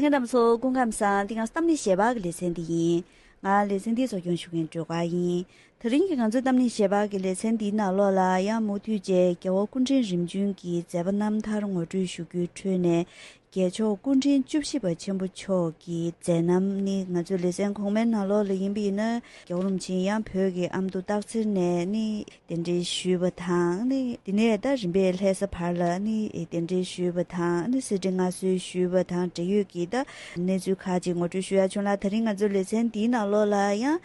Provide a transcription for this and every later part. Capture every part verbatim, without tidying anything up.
ལྷན་རྒྱས་རྣམ་པ་ཚོ་སྐུ་ཁམས་བཟང་། འདི་ང་ཚོ་གཏམ་གླེང་ཞལ་པར་གྱི་ལེ་ཚན་འདི་ཡིན། ང་ལེ་ཚན་འདི་གཙོ་སྐྱོང་ཞུ་མཁན་སྒྲོལ་དཀར་ཡིན། དེ་རིང་གི་ང་ཚོའི་གཏམ་གླེང་ཞལ་པར་གྱི་ལེ་ཚན་འདིའི་ནང་ལོགས་ལ་ཡང་མུ་མཐུད་བྱས་རྒྱལ་བ་སྐུ་ཕྲེང་རིམ་བྱོན་གྱི་མཛད་པ་རྣམ་ཐར་ངོ་སྤྲོད་ཞུ་རྒྱུའི་ཁྲོད་ནས། རྒྱལ་མཆོག་སྐུ་ཕྲེང་བཅུ་བཞི་པ་ཆེན་པོ་མཆོག་གི་མཛད་རྣམ་ནི་ང་ཚོའི་ལེ་ཚན་གོང་མའི་ནང་ལོགས་ལ་ཡིན་པ་ཡིན་ན། རྒྱལ་བ་རིན་པོ་ཆེ་ཡང་བོད་ཀྱི་ཨ་མདོ་སྟག་འཚེར་ནས་ནི་གདན་འདྲེན་ཞུས་པ་དང་ནི། དེ་ནས་ད་རིམ་པས་ལྷ་ས་བར་ལ་ནི་གདན་འདྲེན་ཞུས་པ་དང་ནི། གསེར་ཁྲི་མངའ་གསོལ་ཞུས་པ་དང་འབྲེལ་ཡོད་ཀྱི་ད་གནས་ཚུལ་ཁག་ཅིག་ངོ་སྤྲོད་ཞུ་ཡ་བྱུང་ལ། དེ་རིང་ང་ཚོའི་ལེ་ཚན་འདིའི་ནང་ལོགས་ལ་ཡང་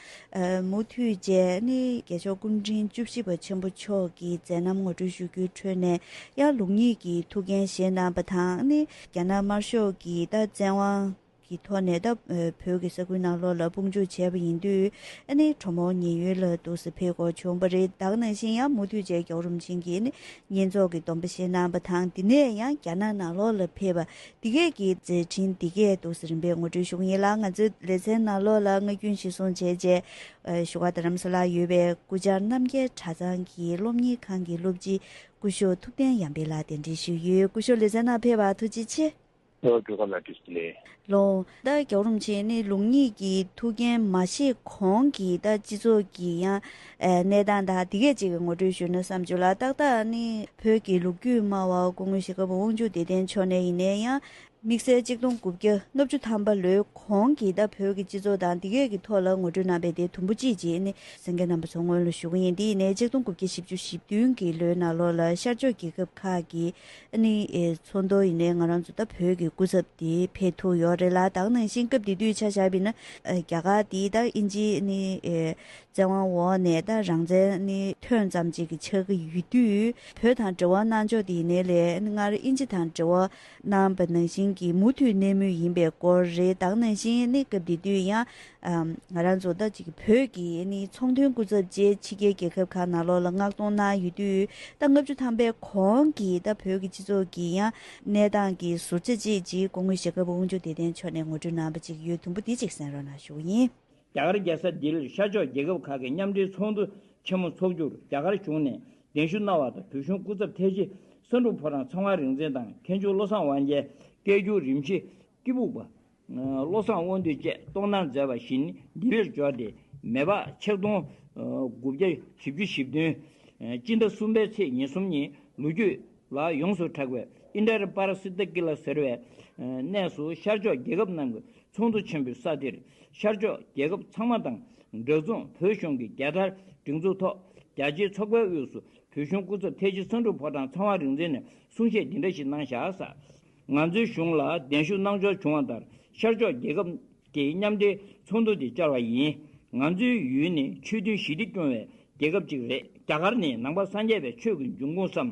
མུ་མཐུད་བྱས་ནི་རྒྱལ་མཆོག་སྐུ་ཕྲེང་བཅུ་བཞི་པ་ཆེན་པོ་མཆོག་གི་མཛད་རྣམ་ངོ་སྤྲོད་ཞུ་རྒྱུའི་ཁྲོད་ནས་ཡང་ལུགས་གཉིས་ཀྱི་ཐུགས་འགན་བཞེས་གནང་པ་དང་ནི། རྒྱ་ནག་དམར་ཤོག་གི་ད་བཙན་དབང་གི་ཐོག་ནས་ད་བོད་ཀྱི་ས་ཁུལ་ནང་ལོགས་ལ་དཔུང་འཇུག་བྱས་པ་ཡིན་དུས། ཨ་ནི་གྲོས་མོལ་ཉེན་གཡོལ་ལ་འདུག་སེ་ཕེབས་དགོས་བྱུང་བ་རེད། ད་ག་ནང་བཞིན་ཡང་མུ་མཐུད་བྱས་རྒྱལ་བ་རིན་པོ་ཆེ་གིས་ནི་བསྙེན་རྫོགས་ཀྱི་སྡོམ་པ་བཞེས་གནང་པ་དང་། དེ་ནས་ཡང་རྒྱ་ནག་ནང་ལོགས་ལ་ཕེབས་པ་འདི་གས་ཀྱི་མཛད་འཕྲིན་འདི་གས་འདུག་སེ་རིམ་པས་ངོ་སྤྲོད་ཞུ་གི་ཡིན་ལ། ང་ཚོའི་ལེ་ཚན་ནང་ལོགས་ལ་སྔ་རྒྱུན་གཞིར་བཟུང་བྱས་རྗེས་བཞུགས་སྒར་རྡ་རམ་ས་ལར་ཡོད་པའི་སྐུ་བཅར་རྣམ་རྒྱལ་གྲྭ་ཚང་གི་སློབ་གཉེར་ཁང་གི་སློབ་སྤྱི་སྐུ་ཞབས་ཐུབ་བསྟན་ཡར་འཕེལ་ལགས་གདན་འདྲེན་ཞུས་ཡོད། སྐུ་ཞབས་ལེ་ཚན་ནང་ཕེབས་པར་ཐུགས་རྗེ་ཆེ། ཨོ། སྒྲོལ་དཀར་ལགས་བཀྲ་ཤིས་བདེ་ལེགས། ལགས། ད་རྒྱལ་བ་རིན་པོ་ཆེ་ནི་ལུགས་གཉིས་ཀྱི་ཐུགས་འགན་མ་བཞེས་གོང་གི་ད་སྤྱི་ཚོགས་ཀྱི་ཡང་ཨེ་གནས་སྟངས་དང་དེ་གས་ཅིག་གི་ངོ་སྤྲོད་ཞུས་ན་བསམ་བྱུང་ལ། ཏག་ཏག་ནི་བོད་ཀྱི་ལོ་རྒྱུས་སྨྲ་བ་སྐུ་ངོ་ཞྭ་སྒབ་དབང་ཕྱུག་བདེ་ལྡན་མཆོག་ནས་ཡིན་ནའི་ཡང་དམིགས་བསལ་གཅིག་སྟོང་དགུ་བརྒྱ་ལྔ་བཅུ་ཐམ་པ་ལོའི་གོང་གི་ད་བོད་ཀྱི་སྤྱི་ཚོགས་དང་དེ་གས་ཀྱི་ཐོག་ལ་ངོ་སྤྲོད་གནང་པའི་དེ་དུམ་བུ་གཅིག་ཅིག་ནི་གསན་མཁན་རྣམ་པ་ཚོ་སྔོན་ལ་ཞུ་གི་ཡིན། དེ་ཡིན་ནའི་གཅིག་སྟོང་དགུ་བརྒྱ་བཞི་བཅུ་ཞེ་བདུན་གྱི་ལོའི་ནང་ལོགས་ལ་ཤར་ཕྱོགས་རྒྱལ་ཁབ་ཁག་གི་ཨ་ནི་ཨེ་ཚོགས་འདུ་ཡིན་ནའི་ང་རང་ཚོ་ད་བོད་ཀྱི་སྐུ་ཚབ་དེ་ཕེབས་ཐུབ་ཡོད་རེད་ལ། ད་ག་ནང་བཞིན་སྐབས་དེ་དུས་ཆ་བཞག་པ་ཡིན་ན་ཨ་རྒྱ་གར་དེ་ད་དབྱིན་ཇི་ཨ་ནི་ཨེ་བཙན་དབང་འོག་ནས་ད་རང་བཙན་ཨ་ནི་ཐོན་ཙམ་ཅིག་གི་ཆགས་ཀྱི་ཡོད་དུས། བོད་དང་འབྲེལ་བ་གནང་ཕྱོགས་དེ་ཡིན་ནའི་ལས་ཨ་ནི་སྔར་དབྱིན་ཇི་དང་འབྲེལ་བ་གནང་པ་ནང་བཞིན་གྱི་མུ་མཐུད་གནས་མུས་ཡིན་པའི་སྐོར་རེད། ད་ག་ནང་བཞིན་ཨ་ནི་སྐབས་དེ་དུས་ཡང་ཨམ། ང་རང་ཚོ་ད་ཅིག་བོད་ཀྱི་ནི་ཚོང་དོན་སྐུ་ཚབ་བཅས་ཕྱི་རྒྱལ་རྒྱལ་ཁབ་ཁག་ནང་ལོགས་ལ་མངགས་གཏོང་གནང་ཡོད་དུས། ད་ལྔ་བཅུ་ཐམ་པའི་གོང་གི་ད་བོད་ཀྱི་སྤྱི་ཚོགས་ཀྱི་ཡང་གནས་སྟངས་ཀྱི་ཟུར་ཆ་ཅིག་ཅིག་སྐུ་ངོ་ཞྭ་སྒབ་དབང་ཕྱུག་བདེ་ལྡན་མཆོག་ནས་ངོ་སྤྲོད་གནང་པ་ཅིག་ཡོད། དུམ་བུ་འདི་ཅིག་གསན་རོགས་གནང་ཞུ་གི་ཡིན། རྒྱ་གར་རྒྱལ་ས་ལྡི་ལིར་ཤར་ཕྱོགས་རྒྱལ་ཁབ་ཁག་གི་མཉམ་འབྲེལ་ཚོགས་འདུ་ཆེན་མོ་འཚོགས་རྒྱུར་རྒྱ་གར་གཞུང་ནས་གདན་ཞུ་གནང་བ་དང་། བོད་གཞུང་སྐུ་ཚབ་ཐེག་ཆེན་ས་འབྲུག་ཕོ་བྲང་ཚེ་དབང་རིག་འཛིན་དང་། མཁན་ཆུང་བློ་བཟང་དབང་རྒྱལ། སྐད་སྒྱུར་རིན་ཆེན་སྐྱིད་སྦུག་པ། བློ་བཟང་དབང་འདུས་བཅས་གཏོང་གནང་མཛད་པ་བཞིན་ལྡི་ལིར་འབྱོར་ཏེ། མེ་ཕག་ཆིག་སྟོང་དགུ་བརྒྱ་བཞི་བཅུ་ཞེ་བདུན། སྤྱི་ཟླ་གསུམ་པའི་ཚེས་ཉེར་གསུམ་ཉིན་ལོ་རྒྱུས་ལ་ཡོངས་སུ་གྲགས་པའི་ཨིན་ཌ་ར་པ་ར་སི་ཏ་ཀི་ལ་ཟེར་བའི་གནས་སུ་ཤར་ཕྱོགས་རྒྱལ་ཁབ་རྣམས་ཀྱི་ཚོགས་འདུ་ཆེན་པོའི་ས་དེར་ཤར་ཕྱོགས་རྒྱལ་ཁབ་ཚང་མ་དང་འབྲེལ་འཛོམས་བོད་གཞུང་གི་རྒྱལ་དར་སྒྲེང་འཛུགས་ཐོག་རྒྱ་ཆེའི་ཚོགས་པའི་དབུས་སུ་བོད་གཞུང་སྐུ་ཚབ་ཐེག་ཆེན་ས་འབྲུག་ཕོ་བྲང་ཚེ་དབང་རིག་འཛིན་ནས་གསུང་བཤད་འདི་འདྲ་ཞིག་གནང་བཞག་ཟེར། ང་ཚོའི་གཞུང་ལ་གདན་ཞུ་གནང་འབྱོར་བྱུང་བ་ལྟར་ཤར་ཕྱོགས་རྒྱལ་ཁབ་ཀྱི་མཉམ་འབྲེལ་ཚོགས་འདུ་འདི་བཅར་བ་ཡིན། ང་ཚོའི་ཡུལ་ནི་ཆོས་མཐུན་ཞི་བདེ་སྐྱོང་བའི་རྒྱལ་ཁབ་ཅིག་རེད། རྒྱ་གར་ནི་ནང་པ་སངས་རྒྱས་པའི་ཆོས་ཀྱི་འབྱུང་ཁུངས་སམ།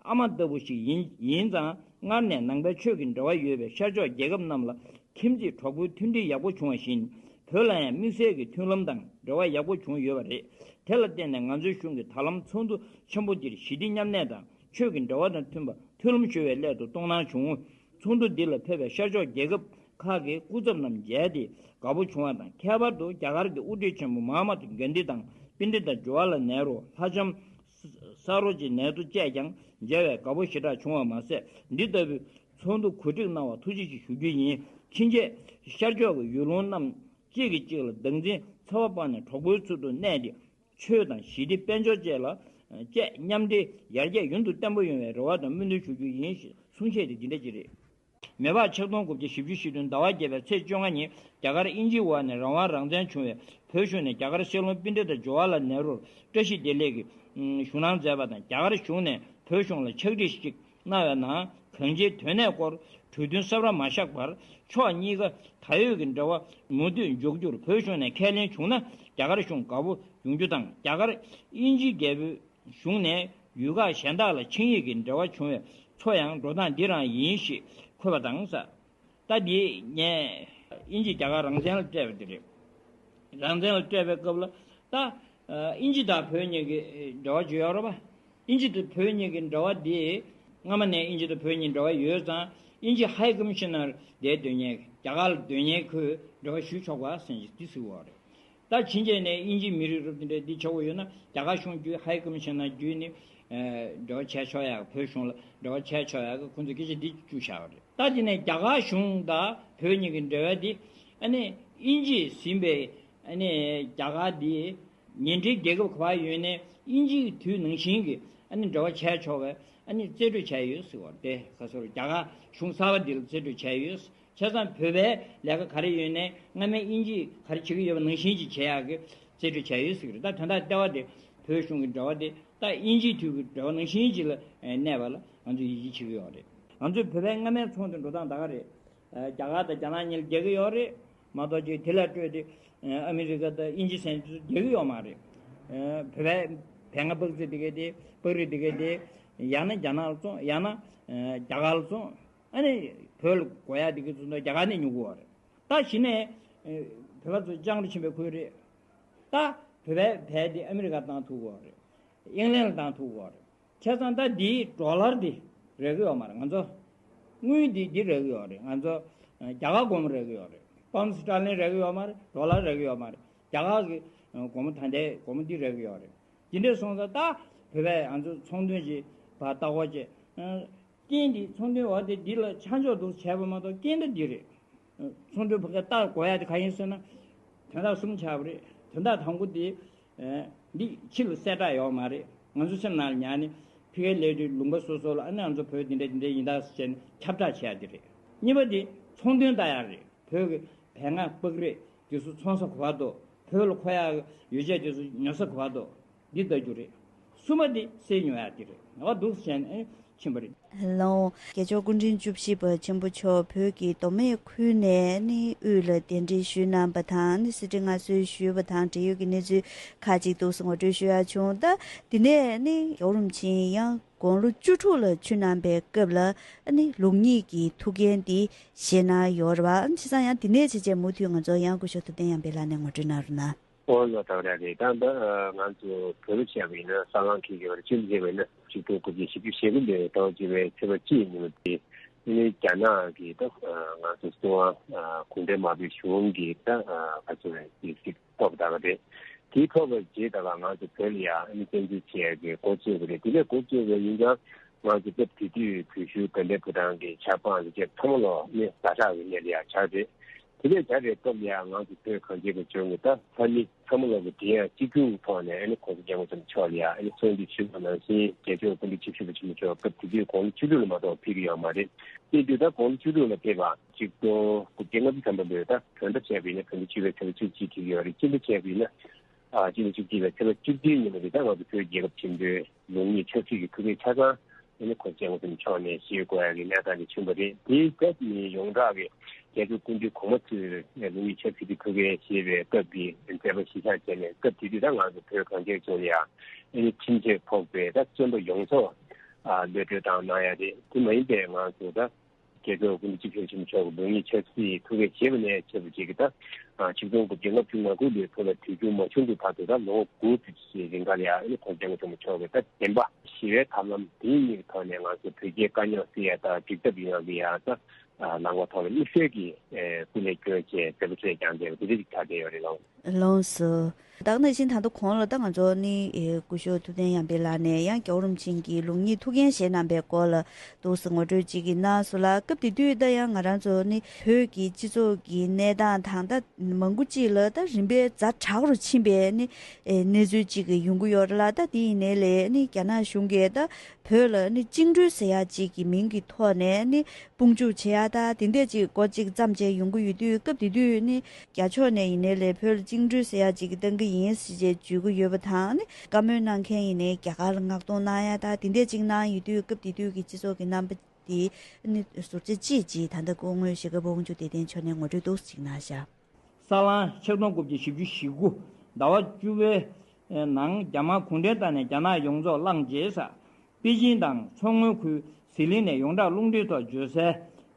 ཨ་མ་ལྟ་བུ་ཞིག་ཡིན། ཡིན་ཙང་སྔར་ནས་ནང་པའི་ཆོས་ཀྱི་འབྲེལ་བ་ཡོད་པའི་ཤར་ཕྱོགས་རྒྱལ་ཁབ་རྣམས་ལ་ཁྱིམ་མཚེས་གྲོགས་པོའི་མཐུན་སྒྲིལ་ཡག་པོ་བྱུང་བ་བཞིན། བོད་ལ་ཡང་དམིགས་བསལ་གྱི་མཐུན་ལམ་དང་འབྲེལ་བ་ཡག་པོ་བྱུང་ཡོད་པ་རེད། དེ་ལ་བརྟེན་ནས་ང་ཚོའི་གཞུང་གིས་ད་ལམ་ཚོགས་འདུ་ཆེན་པོ་འདིར་ཞི་བདེ་མཉམ་གནས་དང་ཆོས་ཀྱི་འབྲེལ་བ་དང་མཐུན་པ་མཐུན་ལམ་ཞུ་བའི་སླད་དུ་གཏོང་གནང་བྱུང་། ཚོགས་འདུ་འདི་ལ་ཕེབས་པའི་ཤར་ཕྱོགས་རྒྱལ་ཁབ་ཁག་གི་སྐུ་ཚབ་རྣམས་མཇལ་ཏེ་དགའ་པོ་བྱུང་བ་དང་། ཁྱད་པར་དུ་རྒྱ་གར་གྱི་དབུ་ཁྲིད་ཆེན་པོ་མ་ཧཱ་མ་ཏ་གྷན་དྷི་དང་པཎྜི་ཏ་ཇ་ཝཱ་ལ་ནེ་རུ། ལྷ་ལྕམ་ས་རོ་ཇི་ནེ་ཏུ་བཅས་ཀྱང་མཇལ་བས་དགའ་པོ་ཞེ་དྲག་བྱུང་བ་མ་ཟད། འདི་ལྟ་བུའི་ཚོགས་འདུ་གོ་སྒྲིག་གནང་བར་ཐུགས་རྗེ་ཆེ་ཞུ་རྒྱུ་ཡིན། ཕྱིན་ཆད་ཤར་ཕྱོགས་ཀྱི་ཡུལ་ལུང་རྣམས་གཅིག་གིས་གཅིག་ལ་སྡང་འཛིན་འཚེ་བ་སྤངས་ནས་གྲོགས་པོའི་ཚུལ་དུ་གནས་ཏེ། ཆོས་དང་ཞི་བདེ་དཔལ་འབྱོར་བཅས་ལ་བཅས་མཉམ་འབྲེལ་ཡར་རྒྱས་ཡུན་དུ་བརྟན་པོ་ཡོང་བའི་རེ་བ་དང་སྨོན་འདུན་ཞུ་རྒྱུ་ཡིན་ཞེས་གསུང་བཤད་དེ་འདི་འདྲ་ཅིག་རེད། མེ་ཕག་ཆིག་སྟོང་དགུ་བརྒྱ་བཞི་བཅུ་ཞེ་བདུན་ཟླ་བ་བརྒྱད་པའི་ཚེས་བཅོ་ལྔ་ཉིན་རྒྱ་གར་དབྱིན་ཇིའི་འོག་ནས་རང་དབང་རང་བཙན་བྱུང་བའི་བོད་གཞུང་ནས་རྒྱ་གར་སྲིད་བློན་པཎྜི་ཏ་ཇ་ཝཱ་ལ་ནེ་རུར་བཀྲ་ཤིས་བདེ་ལེགས་ཀྱི་ཞུ་གནང་མཛད་པ་དང་། རྒྱ་གར་གཞུང་ནས་བོད་གཞུང་ལ་ཕྱག་བྲིས་ཤིག་གནང་བའི་ནང་། གང་ཅིའི་དོན་གནད་སྐོར་གྲོས་མཐུན་གསར་པ་མ་བཞག་བར་ཕྱོགས་གཉིས་ཀ་ད་ཡོད་ཀྱི་འབྲེལ་བ་མུ་མཐུད་འཇོག་རྒྱུར་བོད་གཞུང་ནས་ཁས་ལེན་བྱུང་ན། རྒྱ་གར་གཞུང་དགའ་པོ་ཡོང་རྒྱུ་དང་། རྒྱ་གར་དབྱིན་ཇིའི་རྒྱལ་པོའི་གཞུང་ནས་ཡུལ་ཁག་གཞན་དག་ལ་ཆིངས་ཡིག་གི་འབྲེལ་བ་བྱུང་བའི་ཚོ་ཡང་འགྲོ་སྟངས་འདི་རང་ཡིན་ཞེས་འཁོད་པ་དང་ཟེར། ད་འདི་ངས་དབྱིན་ཇི་རྒྱ་གར་རང་བཙན་ལ་སྤྲད་པ་འདི་རེད། རང་བཙན་ལ་སྤྲད་པའི་སྐབས་ལ་ད་དབྱིན་ཇི་དང་བོད་གཉིས་ཀྱི་འབྲེལ་བ་ཅིག་ཡོད་རེད་པ། དབྱིན་ཇི་དང་བོད་གཉིས་ཀྱི་འབྲེལ་བ་འདི་སྔ་མ་ནས་དབྱིན་ཇི་དང་བོད་གཉིས་འབྲེལ་བ་ཡོད་ཙང་། དབྱིན་ཇི་ཧའི་ཀོ་མི་ཤི་ནར་དེ་སྡོད་མཁན། རྒྱ་གར་ལ་སྡོད་མཁན་ཁོས་འབྲེལ་བ་ཞུ་ཆོག་པ་ཟེར་ནས་འདི་ཟེར་བ་རེད། ད་ཕྱིན་ཆད་ནས་དབྱིན་ཇིའི་མི་རིགས་རུབ་དེ་འདྲ་འདི་ཆགས་ཀྱི་ཡོད་ན། རྒྱ་གར་གཞུང་བརྒྱུད་ཧའི་ཀོ་མི་ཤི་ནར་བརྒྱུད་ནས་འབྲེལ་བ་བྱས་ཆོག་ཡག་བོད་གཞུང་ལ་འབྲེལ་བ་བྱས་ཆོག་ཡག་གི་ཁོང་ཚོས་སྐད་ཆ་འདི་བཅུག་བཞག་པ་རེད། ད་དེ་ནས་རྒྱ་གར་གཞུང་དང་ བོད་གཉིས་ཀྱི་འབྲེལ་བ་འདི་ཨ་ནི་དབྱིན་ཇིས་ཟིན་པའི་ཨ་ནི་རྒྱ་གར་འདི་ཉེ་འབྲེལ་རྒྱལ་ཁབ་ག་པར་ཡོད་ནའི་དབྱིན་ཇིའི་དུས་ནང་བཞིན་གྱི་ཨ་ནི་འབྲེལ་བ་བྱས་ཆོག་པའི་ཨ་ནི་རྩིས་སྤྲོད་བྱས་ཡོད་ཟེར་བ་དེ་ག་ཚོད་རྒྱ་གར་གཞུང་གསར་པ་འདི་ལ་རྩིས་སྤྲོད་བྱས་ཡོད། བྱས་ཙང་བོད་པའི་ལས་ཀ་ག་རེ་ཡོད་ནའི་སྔ་མའི་དབྱིན་ཇིས་ག་རེ་བྱེད་ཀྱི་ཡོད་པ་ནང་བཞིན་ཅིག་བྱེད་ཡག་གི་རྩིས་སྤྲོད་བྱས་ཡོད་ཟེར་གྱི་རེད། ད་དོན་དག་ལྟེ་བ་དེ་བོད་གཞུང་གི་འབྲེལ་བ་དེ་ད་དབྱིན་ཇིའི་དུས་ཀྱི་འབྲེལ་བ་ནང་བཞིན་ཅིག་ལ་གནས་པ་ལ་ང་ཚོས་ཡིད་ཆེས་བྱེད་ཀྱི་ཡོད་རེད། ང་ཚོས་བོད་པའི་སྔ་མའི་ཚོང་དུ་འགྲོ་སྟངས་ད་ག་རེད། རྒྱ་གར་དང་རྒྱ་ནག་གཉིས་ལ་རྒྱག་གི་ཡོད་རེད་མ་གཏོགས་ཅིག་དེ་ལ་སྤྲོད་དེ་ཨ་མི་རི་ཀ་དང་དབྱིན་ཇི་ཟེར་ཚོ་རྒྱག་གི་ཡོད་མ་རེད། བོད་པའི་བལ་ང་པགས་རྩི་དེ་གས་དེ་པགས་རིགས་དེ་གས་དེ་ཡང་ན་རྒྱ་ནག་ལ་བཙོང་ཡང་ན་རྒྱ་གར་ལ་བཙོང་། ཨ་ནི་བོད་ལ་དགོས་ཡག་དེ་གས་ཚོ་ནི་རྒྱ་གར་ནས་ཉོ་གི་ཡོད་རེད། ད་གཞི་ནས་བོད་པ་ཚོ་སྤྱང་གྲུང་ཆེན་པོའི་ཁུལ་རེད། ད་བོད་པའི་བལ་དེ་ཨ་མི་རི་ཀ་བཏང་ཐུབ་ཀྱི་ཡོད་རེད། ཨིང་ལན་ལ་བཏང་ཐུབ་ཀྱི་ཡོད་རེད། བྱས་ཙང་ད་འདིའི་ཌོ་ལར་འདི་རག་གི་ཡོད་མ་རེད། ང་ཚོ་དངུལ་འདི་འདི་རག་གི་ཡོད་རེད། ང་ཚོ་རྒྱ་གར་སྒོར་མོ་རག་གི་ཡོད་རེད། པའུན་སི་ཊར་ལིང་རག་གི་ཡོད་མ་རེད། ཌོ་ལར་རག་གི་ཡོད་མ་རེད། རྒྱ་གར་གྱི་སྒོར་མོ་ད་ལྟའི་སྒོར་མོ་འདི་རག་གི་ཡོད་རེད། འདི་འདྲ་སོང་ཙང་ད་བོད་པས་ང་ཚོ་ཚོང་དོན་གྱི་བར་ལྟ་སྐོར་བྱས། རྐྱེན་འདི་ཚོང་དོན་འོག་དེ་འདི་ལ་ཆ་འཇོག་འདུག་བྱས་པ་མ་གཏོགས་རྐྱེན་ད་འདི་རེད། ཚོང་དོན་བོད་སྐད་ལྟ་དགོས་ཡ་དེ་ག་ཡིན་ཟེར་ན། དོན་དག་གསུམ་ཆགས་པ་རེད། དོན་དག་དང་པོ་དེ། འདི་ཕྱི་ལ་གསལ་བསྒྲགས་ཡོད་མ་རེད། ང་ཚོ་སེམས་ནང་ལ་ཉར་ནས་ཕ་གིའི་ལས་རིགས་ལུང་པ་སོ་སོ་ལ་ཨ་ནི་ང་ཚོ་བོད་འདི་འདྲ་འདི་འདྲ་ཡིན་ད་ཟེར་ནས་ཁྱབ་བསྒྲགས་བྱས་ཡ་དེ་རེད། གཉིས་པ་དེ་ཚོང་དོན་ལྟ་ཡ་རེད། བོད་ཀྱི་བལ་ང་པགས་རིགས་དེ་ཚོ་ཚོང་ས་ག་པར་འདུག་བོད་ལ་མཁོ་ཡ་ཡོ་བྱད་དེ་ཚོ་ཉོ་ས་ག་པར་འདུག་འདི་ལྟ་རྒྱུ་རེད། གསུམ་པ་དེ་སེལ་ཉོ་ཡ་དེ་རེད། འོ་འདུག་བྱས་ནས་ཕྱིན་པ་རེད། ལགས། རྒྱལ་མཆོག་སྐུ་ཕྲེང་བཅུ་བཞི་པ་ཆེན་པོ་མཆོག་བོད་ཀྱི་མདོ་སྨད་ཁུལ་ནས་ནི་དབུས་ལ་གདན་འདྲེན་ཞུས་གནང་བ་དང་ནི་གསེར་ཁྲི་མངའ་གསོལ་ཞུས་པ་དང་འབྲེལ་ཡོད་ཀྱི་གནས་ཚུལ་ཁག་ཅིག་འདུག་སེ་ངོ་སྤྲོད་ཞུ་ཡ་བྱུང་། ད་འདི་ནས་ནི་རྒྱལ་བ་རིན་པོ་ཆེ་ཡང་དགུང་ལོ་བཅུ་དྲུག་ལ་ཆོས་གནང་པའི་སྐབས་ལ་ནི་ལུགས་གཉིས་ཀྱི་ཐུགས་འགན་འདི་བཞེས་གནང་ཡོད་རེད་བ། བྱས་ཙང་ཡང་འདི་ནས་བྱས་རྗེས་མུ་མཐུད་ང་ཚོ་ཡང་སྐུ་ཞབས་ཐུབ་བསྟན་ཡར་འཕེལ་ལགས་ནས་ངོ་སྤྲོད་གནང་རོགས་གནང་། ཨོ་ལགས། ད་ག་རང་རེད། ད་ལྟ་ང་ཚོ་བོད་ལ་བྱས་པ་ཡིན་ན་ས་གླང་ཁེལ་གྱི་བར་ཕྱིན་བྱས་པ་ཡིན་ན་ཆིག་སྟོང་དགུ་བརྒྱ་བཞི་བཅུ་ཞེ་དགུ་ལོའི་ཟླ་བ་བཅུ་པའི་ཚེས་པ་གཅིག་ཉིན་མོ་དེ་ནི་རྒྱ་ནག་གི་ད་ང་ཚོ་སྲིད་དབང་གུང་ཁྲན་དམར་པོའི་གཞུང་གི་ད་ག་ཚོད་རེད་དེ་ཐོབ་ད་ག་རེད། དེ་ཐོབ་པའི་རྗེས་ད་ལ་ང་ཚོ་བོད་ལ་ཡ་ནི་བཙན་འཛུལ་བྱས་ཀྱི་འགོ་བཙུགས་པ་རེད། དེ་ནས་འགོ་བཙུགས་པའི་ཡིན་ཙང་ང་ཚོ་སྐབས་དེ་དུས་བོད་གཞུང་དགའ་ལྡན་ཕོ་བྲང་གི་ཆབ་འབངས་ལ་བཅས་ཚང་མ་ལོག་ནི་ཟ་ཁྲག་གི་གནས་ལ་ཡ་ཆགས་རེད། དེ་ནས་ད་རེས་སྐབས་ལ་ཡང་ང་ཚོ་བོད་གངས་ཅན་གྱི་ལྗོངས་ཀྱི་ད་ལྷ་མི་ཚང་མ་ལོག་གི་དེ་ཡང་གཅིག་གྱུར་ཐོག་ནས་ཨ་ནི་༸གོང་ས་༸སྐྱབས་མགོན་ཆེན་པོ་མཆོག་ལ་ཡང་ཨ་ནི་གསོལ་འདེབས་ཞུས་པ་ནང་བཞིན་རྒྱལ་མཆོག་སྐུ་ཕྲེང་བཅུ་བཞི་པ་ཆེན་པོ་མཆོག་སྐབས་དེ་དུས་དགུང་ལོ་བཅུ་དྲུག་ལ་མ་གཏོགས་ཕེབས་ཀྱི་ཡོད་མ་རེད། དེ་དུས་ད་དགུང་ལོ་བཅུ་དྲུག་ལ་ཕེབས་པ་གཅིག་སྟོང་དགུ་བརྒྱ་ལྔ་བཅུ་ཐམ་པ་ལོའི་ད་བོད་ཟླ་བྱས་པ་ཡིན་ན་བོད་ཟླ་བཅུ་པའི་ཚེས་པ་བཅུ་གཅིག་ཐེག་ཡོད་རེད། སྤྱི་ཟླ་བྱས་པ་ཡིན་ན་ཨ་སྤྱི་ཟླ་བཅུ་གཅིག་པའི་ཚེས་པ་བཅུ་བདུན་ཉིན་མོ་རེད། ད་ང་ཚོ་བོད་རྒྱལ་ཁབ་ཆེན་པོའི་ལུགས་གཉིས་ཆབ་སྲིད་ཀྱི་ཐུགས་འགན་ཆ་ཚང་ཨ་ནི་༸གོང་ས་༸སྐྱབས་མགོན་ཆེན་པོ་མཆོག་ནས་བཞེས་དགོས་ཡ་གི་གནས་སྟངས་དེ་བྱུང་བ་རེད། དེའི་སྐབས་ནི་ཡོངས་གྲགས་ཀྱི་རྒྱལ་ཁབ་སྐུ་མདུན་གོང་མ་ཚོས་ལུགས་གཉིས་ཆབ་སྲིད་ཀྱི་ཐུགས་འགན་བཞེས་པའི་སྐབས་ཀྱི་མཛད་པ་གཞིར་བཞག་བྱས་ནས་སྐབས་དེ་དུས་ད་ང་ཚོ་བོད་གངས་ཅན་ལྗོངས་ལ་ཡ་ཨ་ནི་ཁྲིམས་ཆད་ཕོག་པའི་ད་བཙོན་པ་ཡོངས་རྫོགས་གློད་གྲོལ་བཏང་གནང་ཡ་རེད། དེ་མ་ཡིན་པའི་ང་ཚོ་ད་རྒྱལ་ཁབ་སྐུ་མདུན་སྤྱི་ཁྱབ་ཆེན་པོ་མཆོག་གི་ལུགས་གཉིས་ཆབ་སྲིད་ཐུགས་འགན་བཞེས་པ་ནས་བྱས་པ་ཅིག་གི་ད་ཆིག་སྟོང་དགུ་བརྒྱ་ལྔ་བཅུ་ང་དགུ་ལོའི་བོད་ལ་དུས་འགྱུར་མ་བྱུང་གི་བར་དུ་ད་ལོ་ངོ་དགུ་ཙམ་ཞིག་རིང་ག་ལ་ཡ་ཨ་ནི་༸གོང་ས་༸སྐྱབས་མགོན་ཆེན་པོ་མཆོག་གི་ད་བདེན་པ་ཞི་བའི་ཐབས་ལམ་དེ་གཉིས་ཀྱི་ཐོག་ནས་ང་ཚོ་བོད་རྒྱའི་དཀའ་རྙོག་སེལ་ཡ་ད་འགྲིག་ཐབས་ཡོང་ཡ་གི་ཡ་ད་ལངས་པ་ཐོག་ལ་དམིགས་བསལ་གྱི་སྐུ་ལས་བསྐྱོན་བྱས་མཛད་པ་ཚོས་ཀྱང་མཛད་པ་དེ་འདྲ་ཞིག་ཆགས་བསྡད་ཡོད་རེད་ལགས། ལགས་སོ། ད་ག་ནང་བཞིན་ད་ལྟ་གོང་ལ་ད་ང་ཚོ་ནི་ཨེ་སྐུ་ཞབས་ཐུབ་བསྟན་ཡར་འཕེལ་ལགས་ནས་ཡང་རྒྱལ་བ་རིན་པོ་ཆེ་གི་ལུགས་གཉིས་ཐུགས་འགན་བཞེས་གནང་པའི་སྐོར་ལ་འདུག་སེ་ངོ་སྤྲོད་ཅིག་གནང་སོང་ལ། སྐབས་དེ་དུས་ད་ཡང་ང་རང་ཚོ་ནི་བོད་ཀྱི་སྤྱི་ཚོགས་ཀྱི་གནས་སྟངས་དང་ད་མང་པོ་ཅིག་ལ་ད་རིམ་པས་ཛ་དྲག་རུ་ཕྱིན་པའི་ནི་ཨེ་གནས་ཚུལ་ཅིག་ཡོང་གི་ཡོད་རེད་ལ། ད་དེ་ཡིན་ནའི་ལས་ནི་རྒྱ་ནག་གཞུང་གིས་ད་བོད་ལ་ནི་བཅིངས་འགྲོལ་ཟེར་ཡ་ཅིག་གི་མིང་གི་ཐོག་ནས་ནི་དཔུང་འཇུག་བྱེད་ཡ་ད་དེ་འདྲས་ཅིག་འགོ་གཅིག་བརྩམས་བྱས་ཡོང་གི་ཡོད་དུས། སྐབས་དེ་དུས་ནི་རྒྱ་ཕྱོགས་ནས་ཡིན་ནའི་ལས་བོད་ལ་བཅིངས་འགྲོལ་ཟེར་ཡ་ཅིག་གི་བཏང་གི་ཡིན་ཟེར་བྱས་བརྗོད་ཀྱི་ཡོད་པ་དང་ནི་བཀའ་མོལ་གནང་མཁན་ཡིན་ནའི་རྒྱ་གར་ལ་མངགས་གཏོང་གནང་ཡ་ད་དེ་འདྲས་ཅིག་གནང་ཡོད་དུས། སྐབས་དེ་དུས་ཀྱི་སྤྱི་ཚོགས་ཀྱི་རྣམ་པ་དེ་ནི་ཟུར་ཆ་ཅིག་ཅིག་ད་ལྟ་སྐུ་ངོ་ཞྭ་སྒབ་དབང་ཕྱུག་བདེ་ལྡན་མཆོག་ནས་ངོ་སྤྲོད་འདུག་སེ་ཅིག་གནང་ཤག། ས་གླང་ཆིག་སྟོང་དགུ་བརྒྱ་བཞི་བཅུ་ཞེ་དགུ་ཟླ་བ་བཅུ་པའི་ནང་རྒྱ་དམར་གུང་ཁྲན་ཏང་ནས་རྒྱ་ནག་ཡོངས་རྫོགས་བླངས་རྗེས། པེ་ཅིང་དང་མཚོ་སྔོན་ཁུལ་ཟི་ལིང་ནས་ཡོངས་གྲགས་རླུང་འཕྲིན་ཐོག་བརྗོད་གསལ།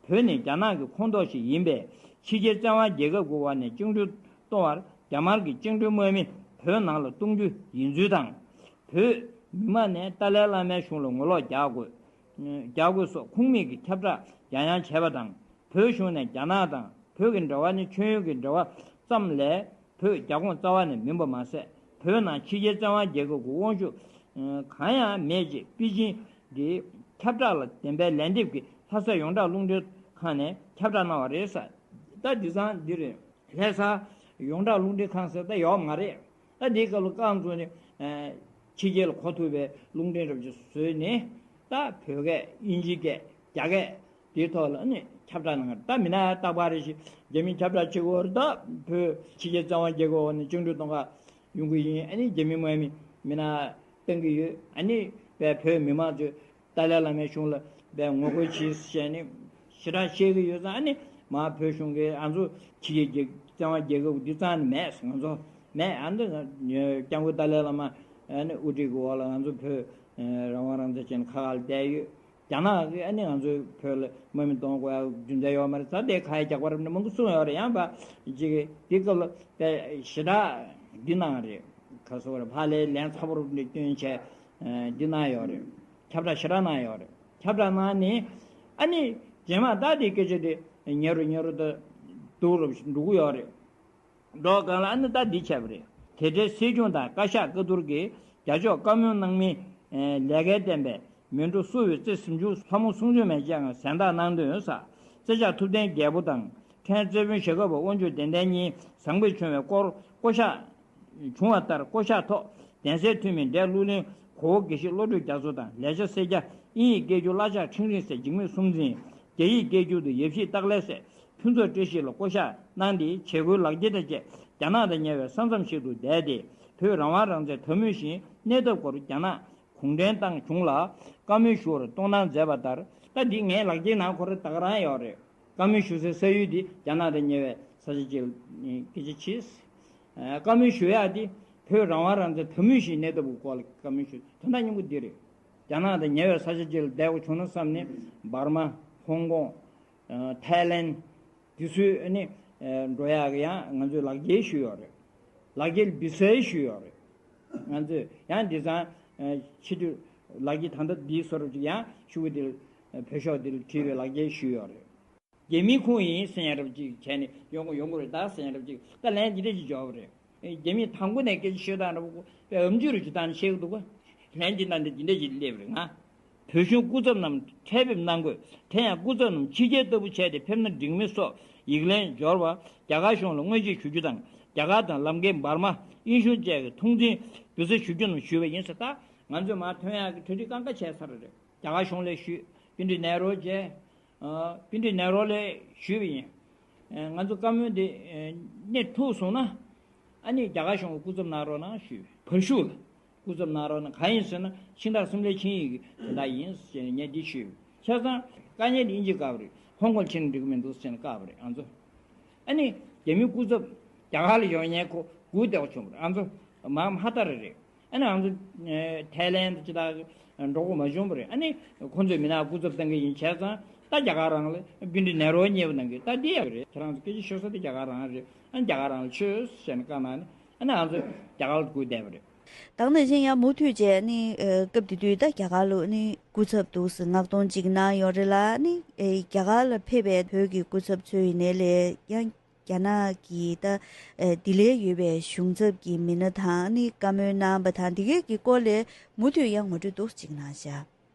བོད་ནི་རྒྱ་ནག་གི་ཁོངས་གཏོགས་ཤིག་ཡིན་པས། ཕྱི་རྒྱལ་བཙན་དབང་རྒྱལ་ཁབ་ཀྱི་འོག་ནས་བཅིངས་འགྲོལ་གཏོང་བར་རྒྱ་དམར་གྱི་བཅིངས་འགྲོལ་དམག་མི་བོད་ནང་ལ་གཏོང་རྒྱུ་ཡིན་ཚུལ་དང་། བོད་མི་མང་ནས་ཏཱ་ལའི་བླ་མའི་གཞུང་ལ་ངོ་ལོག་རྒྱག་དགོས། རྒྱག་དགོས་སོགས་ཁུངས་མེད་ཀྱི་ཁྱབ་བསྒྲགས་ཡང་ཡང་བྱས་པ་དང་། བོད་གཞུང་ནས་རྒྱ་ནག་དང་བོད་ཀྱི་འབྲེལ་བ་ནི་མཆོད་ཡོན་གྱི་འབྲེལ་བ་ཙམ་ལས་བོད་རྒྱ་ཁོངས་རྩ་བ་ནས་མིན་པ་མ་ཟད། བོད་ནང་ཕྱི་རྒྱལ་བཙན་དབང་རྒྱལ་ཁབ་ཀྱི་དབང་ཤུགས་གང་ཡང་མེད་ཅེས་པེ་ཅིང་གི་ཁྱབ་བསྒྲགས་ལ་བདེན་པའི་ལན་འདེབས་ཀྱིས་ལྷ་ས་ཡོངས་གྲགས་རླུང་འཕྲིན་ཁང་ནས་ཁྱབ་བསྒྲགས་གནང་བ་རེད། ད་འདི་ཚང་འདི་རེད། ལྷ་ས་ཡོངས་གྲགས་རླུང་འཕྲིན་ཁང་ཟེར་ད་ཡོད་མ་རེད། ད་འདིའི་སྐབས་ལ་རྐང་བཙུགས་ནས་ཕྱི་རྒྱལ་ལ་གོ་ཐུབ་པའི་རླུང་འཕྲིན་རབ་ཅིག་བཟོས་ནས། ད་བོད་སྐད་དབྱིན་ཇི་སྐད་རྒྱ་སྐད་དེའི་ཐོག་ལ་ནི་ཁྱབ་བསྒྲགས་གནང་གི་རེད། ད་མི་ན་རྟག་པར་རེ་ཞིག་རྒྱ་མིས་ཁྱབ་བསྒྲགས་བྱེད་དགོས་རེད། ད་བོད་ཕྱི་རྒྱལ་བཙན་དབང་རྒྱལ་ཁབ་འོག་ནས་བཅིངས་འགྲོལ་གཏོང་ག་ཡོང་གི་ཡིན། ཨ་ནི་རྒྱ་མི་དམག་མི་མི་ན་གཏོང་གི་ཡོད། ཨ་ནི་བོད་མི་མང་ཚོས་ཏཱ་ལའི་བླ་མའི་གཞུང་ལ་བས་ངོ་རྒོལ་གྱིས་བྱས་ནས་ཞེ་དྲག་བཤད་ཀྱི་ཡོད་ཙང་། ཨ་ནི་མ་བོད་གཞུང་གིས་ཨ་ཚོ་ཕྱི་རྒྱལ་རྒྱལ་བཙན་དབང་རྒྱལ་ཁབ་འདི་རྩ་ནས་མེད། ང་ཚོ་མེད། ཨ་འདི་སྐྱབས་མགོན་ཏཱ་ལའི་བླ་མ་ཨ་ནི་དབུ་ཁྲིད་ཀྱི་འོག་ལ་ང་ཚོ་བོད་རང་དབང་རང་བཙན་ཅན་ཁ་ཁ་ལ་བསྡད་ཡོད། རྒྱ་ནག་གིས་ཨ་ནི་ང་ཚོའི་བོད་ལ་དམག་མི་གཏོང་དགོས་ཡ་རྒྱུ་མཚན་ཡོད་མ་རེད། ཙ་དེ་ཁ་ཡ་རྒྱག་པ་རེད་ནི་མང་པོ་གསུངས་ཡོད་རེད། ཡང་པ་ཅིག་དེ་སྐབས་ལ་དཔེ་ཞེ་དྲག་འདི་གནང་རེད། ག་སོ་རེད། ཕ་ལས་ལན་ཚ་པོ་རུ་འདི་སྟོན་བྱས་འདི་གནང་ཡོད་རེད། ཁྱབ་བསྒྲགས་ཞེ་དྲག་གནང་ཡོད་རེད། ཁྱབ་བསྒྲགས་གནང་ནས་ཨ་ནི་རྗེས་མ་ད་དེ་སྐད་ཆ་དེ་ཉེ་རུ་ཉེ་རུ་དུ་འདུག་རུ་འགྲོ་གི་ཡོད་རེད། འགྲོ་སྒང་ལ་ཨ་ནི་ད་འདི་བྱས་པ་རེད། དེ་འབྲེལ་སྲིད་སྐྱོང་དང་བཀའ་ཤག་བཀའ་བསྡུར་གྱིས་རྒྱ་ཕྱོགས་བཀའ་མོལ་གནང་མིན་ལས་ཀའི་བསྟན་པའི་མི་འགྲོ་བསུ་བའི་རྩེ་ཟིན་ཆུང་ལྷ་མོ་གསུང་ཆོས་མེད་ཅེས་གསན་བརྟག་གནང་དོན་ས། རྩེ་ལྕགས་ཐུབ་བསྟན་རྒྱལ་པོ་དང་ཕྲན་རྩེ་དཔོན་ཞྭ་སྒབ་པ་དབོན་ཆོས་ལྡན་ལྡན་གཉིས་བཟང་པོས་བྱུང་བའི་སྐོར་བསྐོ་བཞག་བྱུང་བ་ལྟར་བསྐོ་བཞག་ཐོག་གདན་སའི་འཐུས་མི་འབྲས་བློ་གླིང་གོ་བོ་དགེ་བཤེས་བློ་གྲོས་རྒྱ་མཚོ་དང་ལས་བྱ་སེར་སྐྱ་དབྱིན་ཡིག་སྐད་སྒྱུར་བླ་ལྕགས་ཁྲིང་རིང་སྲས་འཇིགས་མེད་གསུམ་འཛིན། རྒྱ་ཡིག་སྐད་སྒྱུར་དུ་ཡབ་གཞིས་སྟག་ལྷ་སྲས་ཕུན་ཚོགས་བཀྲ་ཤིས་ལ་བསྐོ་བཞག་གནང་སྟེ་བྱེད་སྒོའི་ལག་འཁྱེར་དང་བཅས་རྒྱ་ནག་དང་ཉེ་བའི་ས་མཚམས་ཤིག་ཏུ་བསྡད་དེ་བོད་རང་དབང་རང་བཙན་དམ་འབུལ་བཞིན་གནས་ཐབས་སྐོར་རྒྱ་ནག་གུང་ཁྲན་ཏང་གཞུང་ལ་བཀའ་མོལ་ཞུ་བར་གཏོང་གནང་མཛད་པ་ལྟར། ད་འདི་ངའི་ལག་འཁྱེར་ནང་ཁོ་རང་ད་ག་རང་ཡོད་རེད། བཀའ་མོལ་ཞུ་སའི་ས་ཡུལ་འདི་རྒྱ་ནག་དང་ཉེ་བའི་ས་ཆ་ཅིག་ལ་སྐད་ཆ་བྱས། བཀའ་མོལ་ཞུ་ཡག་འདི་བོད་རང་དབང་རང་བཙན་དམ་འབུལ་བཞིན་གནས་ཐབས་ཀྱི་སྐོར་ལ་བཀའ་མོལ་ཞུ་དོན་དག་སྙིང་པོ་འདི་རེད། རྒྱ་ནག་དང་ཉེ་བའི་ས་ཆ་ཅིག་ལ་བསྡད་དགོས་བྱུང་ན་བསམ་ནས་འབར་མ། ཧོང་ཀོང་། ཐའི་ལེན། དེ་ཚོའི་ཨ་ནི་འགྲོ་ཡག་གི་ཡང་ང་ཚོས་ལག་འཁྱེར་ཞུས་ཡོད་རེད། ལག་འཁྱེར་བི་ཟའི་ཞུས་ཡོད་རེད། ང་ཚོས་ཡང་དེང་སང་ཕྱི་དུས་ལག་འཁྱེར་ད་ལྟ་འདིའི་བཟོ་འདྲ་ཅིག་ཡང་ཤོག་བུ་འདི་ལ་བོད་ཤོག་འདི་ལ་བྲིས་པའི་ལག་འཁྱེར་ཞུས་ཡོད་རེད། རྒྱ་མི་ཁོང་ཡིན་ཟེར་ཡ་འདྲ་པོ་ཅིག་བྱས་ནས་ཡོང་གི་ཡོང་གི་རེད་ད་ཟེར་ཡ་འདྲ་པོ་ཅིག་ད་ལན་འདི་འདྲ་ཅིག་འབྱོར་བ་རེད། རྒྱ་མིས་དང་པོ་ནས་སྐད་ཆ་ཤོད་སྟངས་འདྲ་པོ་དཔེ་ཨམ་ཅོག་རུ་ཅིག་བཏང་ནས་བཤད་གི་འདུག་ག་ལན་འདི་ན་འདི་འདི་འདྲ་ཅིག་སླེབས་རེད་ང་། བོད་གཞུང་སྐུ་ཚབ་རྣམས་འཕྲལ་ཕེབས་གནང་དགོས། དེ་ཡང་སྐུ་ཚབ་རྣམས་ཕྱི་རྒྱལ་ལྟ་བུ་བྱས་ཏེ་ཕེབས་ན་འགྲིག་མིན་སོགས་ཡིག་ལན་འབྱོར་བ་རྒྱ་གར་གཞུང་ལ་དངོས་གཞིར་ཞུ་རྒྱུ་དང་། རྒྱ་གར་དང་ལམ་འགན་འབར་མ། དབྱིན་གཞུང་བཅས་ཀྱི་ཐུགས་འཛིན་འབུལ་ས་ཞུ་རྒྱུ་རྣམས་ཞུས་པ་ཡིན་ཟེར། ད་ང་ཚོས་མར་ཐོན་ཡག་གི་གྲ་སྒྲིག་གང་ག་བྱས་ཚར་བ་རེད། རྒྱ་གར་གཞུང་ལ་ཞུས། པཎྜི་ཏ་ནེ་རུ་བཅས། ཨ། པཎྜི་ཏ་ནེ་རུ་ལ་ཞུས་པ་ཡིན། ཨ། ང་ཚོ་བཀའ་མོལ་འདི་ཨ་སྙན་ཐུག་སོང་ན། ཨ་ནི་རྒྱ་གར་གཞུང་གི་སྐུ་ཚབ་གནང་རོགས་གནང་ཞུས། བར་ཤུག་ལ་སྐུ་ཚབ་གནང་རོགས་གནང་། གང་ཡིན་ཟེར་ན་ཤིང་སྟག་སེམས་ལས་ཆིངས་ཡིག་གི་དོན་དག་ཡིན་ཟེར་ནས་ངས་འདི་ཞུས། བྱས་ཙང་དཀའ་ངལ་འདི་དབྱིན་ཇི་བཀག་པ་རེད། ཧོང་ཀོང་ཕྱིན་ན་འགྲིག་གི་མི་འདུག་ཟེར་ནས་བཀག་པ་རེད་ང་ཚོ། ཨ་ནི་རྒྱ་མི་སྐུ་ཚབ་རྒྱ་གར་ལ་ཡོང་མཁན་ཁོ་སྒུག་བསྡད་པ་བྱུང་བ་རེད། ང་ཚོ་མ་མ་ལྟ་རེ་རེད། ཨ་ནི་ང་ཚོ་ཨ་ཐའི་ལེན་ཅི་དག་འགྲོ་དགོས་མ་བྱུང་བ་རེད། ཨ་ནི་ཁོང་ཚོས་མི་ནག་སྐུ་ཚབ་བཏང་གི་ཡིན་བྱས་ཙང་ད་རྒྱ་གར་རང་ལ་པཎྜི་ཏ་ནེ་རུ་མཉེས་པོ་གནང་གི་ད་འདི་ཡག་རེད། ཁྱེད་རང་ཚོ་སྐད་ཆ་ཤོད་ས་དེ་རྒྱ་གར་རང་རེད། ཨ་ནི་རྒྱ་གར་རང་ལ་ཆོས་ཟེར་ནས་བཀའ་གནང་ནས་ཨ་ནི་ང་ཚོ་རྒྱ་གར་ལ་སྒུག་བསྡད་པ་རེད། ད་ག་ནང་བཞིན་ཡང་མུ་མཐུད་བྱས་ནི་ཨ་སྐབས་དེ་དུས་ད་རྒྱ་གར་ལ་ནི་སྐུ་ཚབ་འདུག་ཟེར་མངགས་གཏོང་ཅིག་གནང་ཡོད་རེད་ལ། ནི་ཨ་རྒྱ་གར་ལ་ཕེབས་པའི་བོད་ཀྱི་སྐུ་ཚབ་ཚོ་ཡིན་ནའི་ལས་ཡང་རྒྱ་ནག་གི་ད་ཨ་ལྡི་ལིར་ཡོད་པའི་གཞུང་ཚབ་ཀྱི་མི་སྣ་དང་ནི་བཀའ་མོལ་གནང་བ་དང་འདི་གའི་གི་སྐོར་ལས་མུ་མཐུད་ཡང་ངོ་སྤྲོད་འདུག་ཅིག་གནང་བཞག་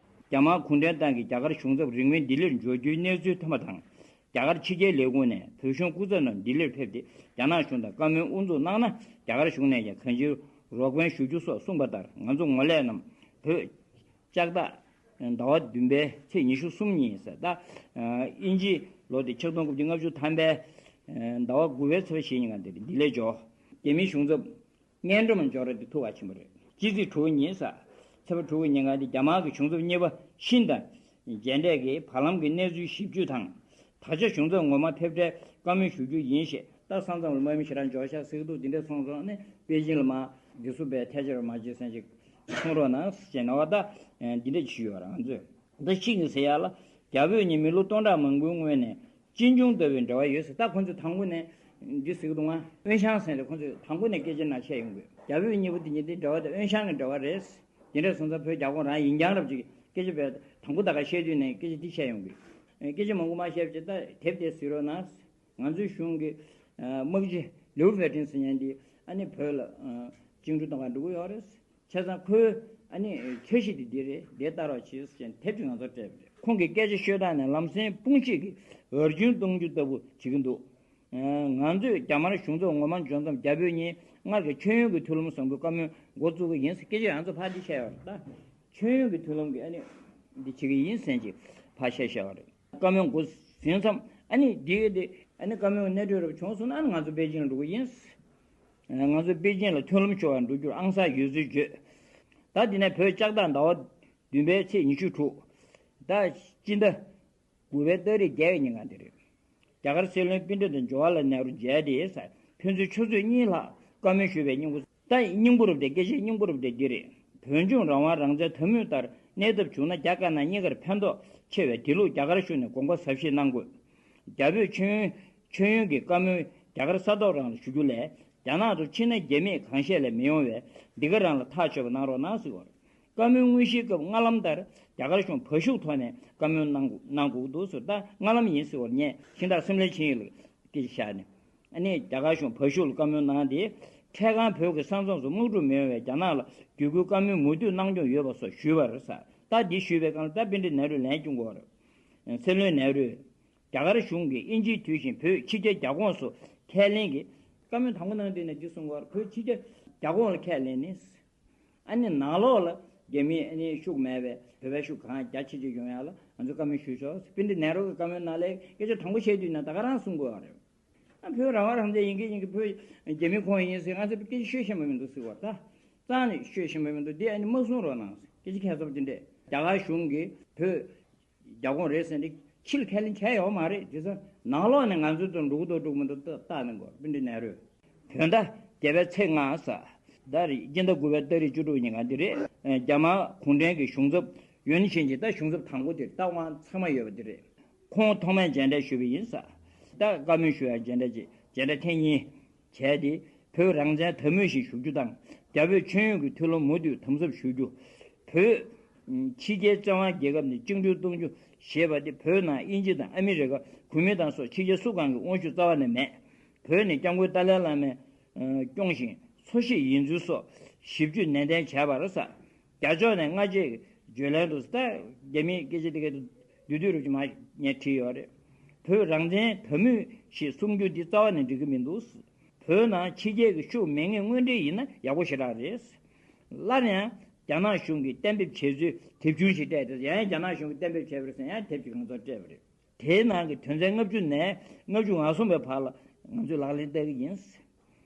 རྒྱ་དམར་གུང་ཁྲན་ཏང་གི་རྒྱ་གར་གཞུང་ཚབ་རིང་མིན་ལྡི་ལིར་འབྱོར་རྒྱུའི་གནས་ཚུལ་ཐོན་པ་དང་། རྒྱ་གར་ཕྱི་རྒྱལ་ལས་ཁུངས་ནས་བོད་གཞུང་སྐུ་ཚབ་རྣམས་ལྡི་ལིར་ཕེབས་ཏེ་རྒྱ་ནག་གཞུང་དང་བཀའ་མོལ་དབུ་འཛུགས་གནང་ན་རྒྱ་གར་གཞུང་ནས་ཀྱང་གང་ཅིར་རོགས་ཕན་ཞུ་རྒྱུ་སོགས་གསུངས་པ་ལྟར་ང་ཚོ་ངོ་ལས་རྣམས་བོད་ལྕགས་སྟག་ཟླ་བ་བདུན་པའི་ཚེས་ཉི་ཤུ་གསུམ་ཉིན་ཟེར་ད་དབྱིན་ཇིའི་ལོ་དེ་ཆིག་སྟོང་དགུ་བརྒྱ་ལྔ་བཅུ་ཐམ་པའི་ཟླ་བ་དགུ་པའི་ཚེས་པ་བཞི་ཉིན་གང་དེ་ལྡི་ལིར་འབྱོར། རྒྱ་མིའི་གཞུང་ཚབ་སྙན་སྒྲོན་འབྱོར་རེད་དེ་ཐུག་པ་ཕྱིན་པ་རེད། སྤྱི་ཚེས་དྲུག་ཉིན་ས། ཚེས་པ་དྲུག་ཉིན་གང་དེ་རྒྱ་དམར་གྱི་གཞུང་ཚབ་གཉིས་པ་ཤིན་དང་མཇལ་འཕྲད་ཀྱིས་བར་ལམ་གྱི་གནས་ཚུལ་ཞིབ་འཇུག་དང་། ད་ཆ་གཞུང་ཚབ་ངོ་མ་ཕེབས་འཕྲལ་བཀའ་མོལ་ཞུ་རྒྱུ་ཡིན་ཞེས་ད་ས་མཚམས་ལ་དམག་མི་ཞེ་དྲག་འབྱོར་ཤག་ཟེར་གྱི་འདུག་འདི་འདྲ་སོང་སོང་ནས་པེ་ཅིང་ལ་མ་འདི་སུ་བས་ཐལ་ཆེར་མ་བྱེད་སེམས་ཤིག་གསུང་རོགས་གནང་ཞེས་ན་བ་ད་འདི་འདྲ་ཞུས་ཡོད་རང་ཚོས། འདི་གཅིག་ནི་ཟེར་ཡག་ལ། རྒྱ་བོད་གཉིས་མི་ལོ་སྟོང་ཕྲག་མང་པོའི་སྔོན་ནས་གཅེན་གཅུང་ལྟ་བུའི་འབྲེལ་བ་ཡོད་ཟེར། ད་ཁོང་ཚོས་དང་པོ་ནས་འདི་ཟེར་གི་འདུག་ང་། དབོན་ཞང་ཟེར་ནས་ཁོང་ཚོས་དང་པོ་ནས་སྐད་ཆ་ནང་བཤད་ཡོང་གི། རྒྱ་བོད་གཉིས་པོ་འདི་གཉིས་འདི་འབྲེལ་བ་དེ་དབོན་ཞང་གི་འབྲེལ་བ་རེད། དེ་འདྲ་སོང་ཙང་བོད་རྒྱ་ཁོངས་རང་ཡིན་རྐྱང་རབ་ཅིག་སྐད་ཆ་བས་དང་པོ་ད་ག་བཤད་དུས་ནས་སྐད་ཆ་འདི་བཤད་ཡོང་གི། སྐད་ཆ་མང་པོ་མ་བཤད་པ་ཅིག་ད་དེབ་དེ་གཟིགས་རོགས་གནང་། ང་ཚོའི་གཞུང་གི་དམག་སྤྱི་ལིའུ་ཧྥེ་ཁྲིན་ཟེར་མཁན་འདི་ཨ་ནི་བོད་ལ་བཅིངས་འགྲོལ་གཏོང་ག་འགྲོ་གི་ཡོད་རེད། བྱས་ཙང་ཁོའི་ཨ་ནི་འཆར་གཞི་དེ་འདི་རེད། འདི་ལྟ་རོགས་བྱེད་ཟེར་ནས་དེབ་ཅིག་ང་ཚོར་སྤྲད་པ་རེད། ཁོང་གི་སྐད་ཆ་ཤོད་སྟངས་ནས་ལམ་སེང་དཔུང་ཤེད་ཀྱིས་འོར་སྐྱོན་གཏོང་རྒྱུ་ལྟ་བུ་བྱེད་ཀྱི་འདུག་ང་ཚོས་རྒྱ་དམར་གཞུང་ཚབ་ངོ་མ་འབྱོར་མཚམས་རྒྱ་བོད་གཉིས་སྔར་གྱི་མཆོད་ཡོན་གྱི་མཐུན་ལམ་བཟང་པོའི་བཀའ་མོལ་འགོ་བཙུགས་ཀྱི་ཡིན་ཟེར། སྐད་ཆ་ང་ཚོ་ཕར་འདི་བཤད་ཡོད་རེད་ད། མཆོད་ཡོན་གྱི་མཐུན་ལམ་གྱི་ཨ་ནི་འདི་བྱེད་ཀྱི་ཡིན་ཟེར་གྱི་ཕར་བཤད་བཤད་པ་རེད། བཀའ་མོལ་འགོ་ཟིན་མཚམས་ཨ་ནི་འདི་གི་འདི་ཨ་ནི་བཀའ་མོལ་གནད་སྒྲོས་རབ་བྱུང་སོང་ན་ཨ་ནི་ང་ཚོ་པེ་ཅིང་ལ་འགྲོ་གི་ཡིན། ང་ཚོ་པེ་ཅིང་ལ་མཐུན་ལམ་ཤོར་བར་འགྲོ་རྒྱུར་ཨང་སར་ཡོད་ཚུལ་བརྗོད། ད་འདི་ནས་བོད་ལྕགས་སྟག་ཟླ་བ་བདུན་པའི་ཚེས་ཉི་ཤུ་དྲུག་ད་སྤྱི་ཟླ་དགུ་པའི་ཏ་རིག་བརྒྱད་ཀྱི་ཉིན་གང་དེ་རེད། རྒྱ་གར་སྲིད་བློན་པཎྜི་ཏ་ཇ་ཝ་ལ་ནེ་རུ་མཇལ་ཏེ་ས་ཕན་ཚུན་ཆུ་ཚོད་གཉིས་ལྷག་བཀའ་མོལ་ཞུས་པའི་སྙིང་པོ། ད་སྙིང་པོ་རུབ་སྟེ་སྐད་ཆའི་སྙིང་པོ་རུབ་སྟེ་འདི་རེད། བོད་ལྗོངས་རང་དབང་རང་བཙན་དམ་འཛིན་ལྟར་གནས་ཐབས་བྱུང་ན་རྒྱ་དཀར་ནག་གཉིས་ཀར་ཕན་ཐོགས་ཆེ་བས་དེ་ལུགས་རྒྱ་གར་གཞུང་ནས་དགོངས་པ་ཟབ་བཞེས་གནང་དགོས། རྒྱ་བོད་མཆོད་ཡོན་མཆོད་ཡོན་གྱི་བཀའ་མོལ་རྒྱ་གར་ས་ཐོག་རང་ལ་ཞུ་རྒྱུ་ལས་རྒྱ་ནག་ཏུ་ཕྱིན་ན་རྒྱ་མིས་གང་བཤད་ལས་མི་ཡོང་བས་འདི་ག་རང་ལ་ཐག་ཆོད་པ་གནང་རོགས་གནང་ཟེར་བ་རེད། བཀའ་མོལ་དངོས་གཞིའི་སྐབས་སྔ་ལམ་ལྟར་རྒྱ་གར་གཞུང་བར་ཞུགས་ཐོག་ནས་བཀའ་མོལ་གནང་དགོས་གནང་དགོས་འདུག་ཟེར། ད་སྔ་ལམ་ཡིན་ཟེར་བར་ངས་ཤིང་སྟག་སེམས་ལྷན་ཆིངས་ཡིག་ལ་སྐད་ཆ་བཞག་ནས་ཨ་ནི་རྒྱ་གར་གཞུང་བར་ཞུགས་ལ་བཀའ་མོལ་གནང་སྟེ་འཕྲལ་ཁང་བོད་ཀྱི་ས་མཚམས་སུ་དམག་འཁྲུག་མི་ཡོང་བའི་རྒྱ་ནག་ལ་བརྒྱུད་སྐུལ་བཀའ་མོལ་མུ་མཐུད་གནང་སྐྱོང་ཡོད་པ་སོགས་ཞུས་པ་རེད་ཟེར། ད་འདི་ཞུས་པའི་སྒང་ལ་ད་པཎྜི་ཏ་ནེ་རུས་ལན་བསྐྱོན་དགོས་པ་རེད། སྲིད་བློན་ནེ་རུས། རྒྱ་གར་གཞུང་གིས་དབྱིན་ཇིའི་དུས་བཞིན་བོད་ཕྱི་རྒྱལ་རྒྱ་ཁོངས་སུ་ཁས་ལེན་གྱི་བཀའ་མོལ་དང་པོ་གནང་དུས་ནས་འདི་གསུང་གི་ཡོད་རེད། བོད་ཕྱི་རྒྱལ་རྒྱ་ཁོངས་ལ་ཁས་ལེན་ནི། ཨ་ནི་ནང་ལོགས་ལ་རྒྱ་མིའི་ཨ་ནི་ཤུགས་མེད་པའི་བོད་པའི་ཤུགས་གང་རྒྱ་ཆེ་ཆེ་ཡོང་ཡ་ལ་ང་ཚོས་བཀའ་མོལ་ཞུས་ཆོག་པཎྜི་ཏ་ནེ་རུ་གི་བཀའ་མོལ་ནང་ལ་སྐད་ཆ་དང་པོ་བཤད་དུས་ནས་ད་ག་རང་གསུང་གི་ཡོད་རེད། ཨ་བོད་རང་དབང་རང་བཙན་ཡིན་གྱི་ཡིན་གྱི་བོད་རྒྱ་མིའི་ཁོངས་ཡིན་ཟེར་ང་ཚོས་སྐད་ཆ་ཤོད་ཤེས་པ་མི་འདུག་ཟེར་བ་ད། རྩ་ནས་ཤོད་ཤེས་པ་མི་འདུག་འདི་ཨ་ནི་མ་གསུང་རོགས་གནང་ཟེར་སྐད་ཆ་ཁྱད་མཚར་པོ་འདི་འདྲས། རྒྱ་གར་གཞུང་གིས་བོད་རྒྱ་ཁོངས་རེད་ཟེར་ནས་ཕྱིར་ཁས་ལེན་བྱས་ཡོད་མ་རེད། དེ་ཚོ་ནང་ལོགས་ནས་ང་ཚོའི་དོན་འགྲུག་དང་འགྲུག་མི་འདུག་ལྟ་ནས་གོ་པཎྜི་ཏ་ནེ་རུ། བོད་ཟླ་བརྒྱད་པའི་ཚེས་ལྔ་གཟའ་ཟླ་རེད། སྤྱི་ཟླ་དགུ་པའི་ཏ་རིག་བཅུ་དྲུག་ཉིན་གང་དེ་རེད། རྒྱ་དམར་གུང་ཁྲན་གྱི་གཞུང་ཚབ་ཡོན་ཆིན་གྱི་ད་གཞུང་ཚབ་དང་པོ་དེ་རེད། ད་དབང་ཚང་མ་ཡོད་པ་དེ་རེད། ཁོང་ཐོག་མའི་མཇལ་འཕྲད་ཞུས་པ་ཡིན་ཟེར། ད་བཀའ་མོལ་ཞུ་ཡ་མཇལ་འཕྲད་ཅིག་མཇལ་འཕྲད་ཐེངས་གཉིས་བྱས་ཏེ་བོད་རང་བཙན་དམ་འཛིན་ཞིག་ཞུ་རྒྱུ་དང་རྒྱ་བོད་མཆོད་ཡོན་གྱི་མཐུན་ལམ་མུ་མཐུད་དམ་ཟབ་ཞུ་རྒྱུ། བོད་ཕྱི་རྒྱལ་བཙན་དབང་རྒྱལ་ཁབ་ནས་བཅིངས་འགྲོལ་གཏོང་རྒྱུ་ཞེས་པ་དེ་བོད་ནང་དབྱིན་ཇི་དང་ཨ་མི་རི་ཀ་བོད་མི་དང་སོགས་ཕྱི་རྒྱལ་སུ་གང་གི་དབང་ཤུགས་རྩ་བ་ནས་མེད། བོད་ནི་སྐྱབས་མགོན་ཏཱ་ལའི་བླ་མས་སྐྱོང་ཞིང་འཚོ་གཞིས་ཡིན་ཚུལ་སོགས་ཞིབ་འཇུག་ནན་ཏན་བྱས་པ་རེད་ཟེར། རྒྱ་ཕྱོགས་ནས་སྔ་རྗེས་ཀྱི་བརྗོད་ལན་དུ་ད་རྒྱ་མིའི་སྐད་ཆ་དེ་གའི་བསྡུས་བསྡུས་རུ་ཅིག་མ་ངས་བྲིས་ཡོད་རེད། བོད་རང་བཙན་དམ་འཛིན་ཞེས་གསུང་རྒྱུ་འདི་རྩ་བ་ནས་འགྲིག་གི་མི་འདུག་བོད་ནང་ཕྱི་རྒྱལ་གྱི་ཤུགས་མེད་མཁན་དངོས་འབྲེལ་ཡིན་ན་ཡག་པོ་ཞེ་དྲག་རེད། སླར་ཡང་རྒྱ་ནག་གཞུང་གིས་གཏན་འབེབས་བྱས་ཚུལ་དེབ་ཆུང་ཞིག་སྤྲད་དེ་ཡང་ཡང་རྒྱ་ནག་གཞུང་གིས་གཏན་འབེབས་བྱས་པ་རེད་ཟེར་ཡང་དེབ་ཅིག་ང་ཚོར་སྤྲད་པ་རེད། དེའི་ནང་གི་དོན་ཚན་ལྔ་བཅུ་ནས་ལྔ་བཅུ་ང་གསུམ་པའི་བར་ལ་ང་ཚོས་ལག་ལེན་བསྟར་གྱི་ཡིན།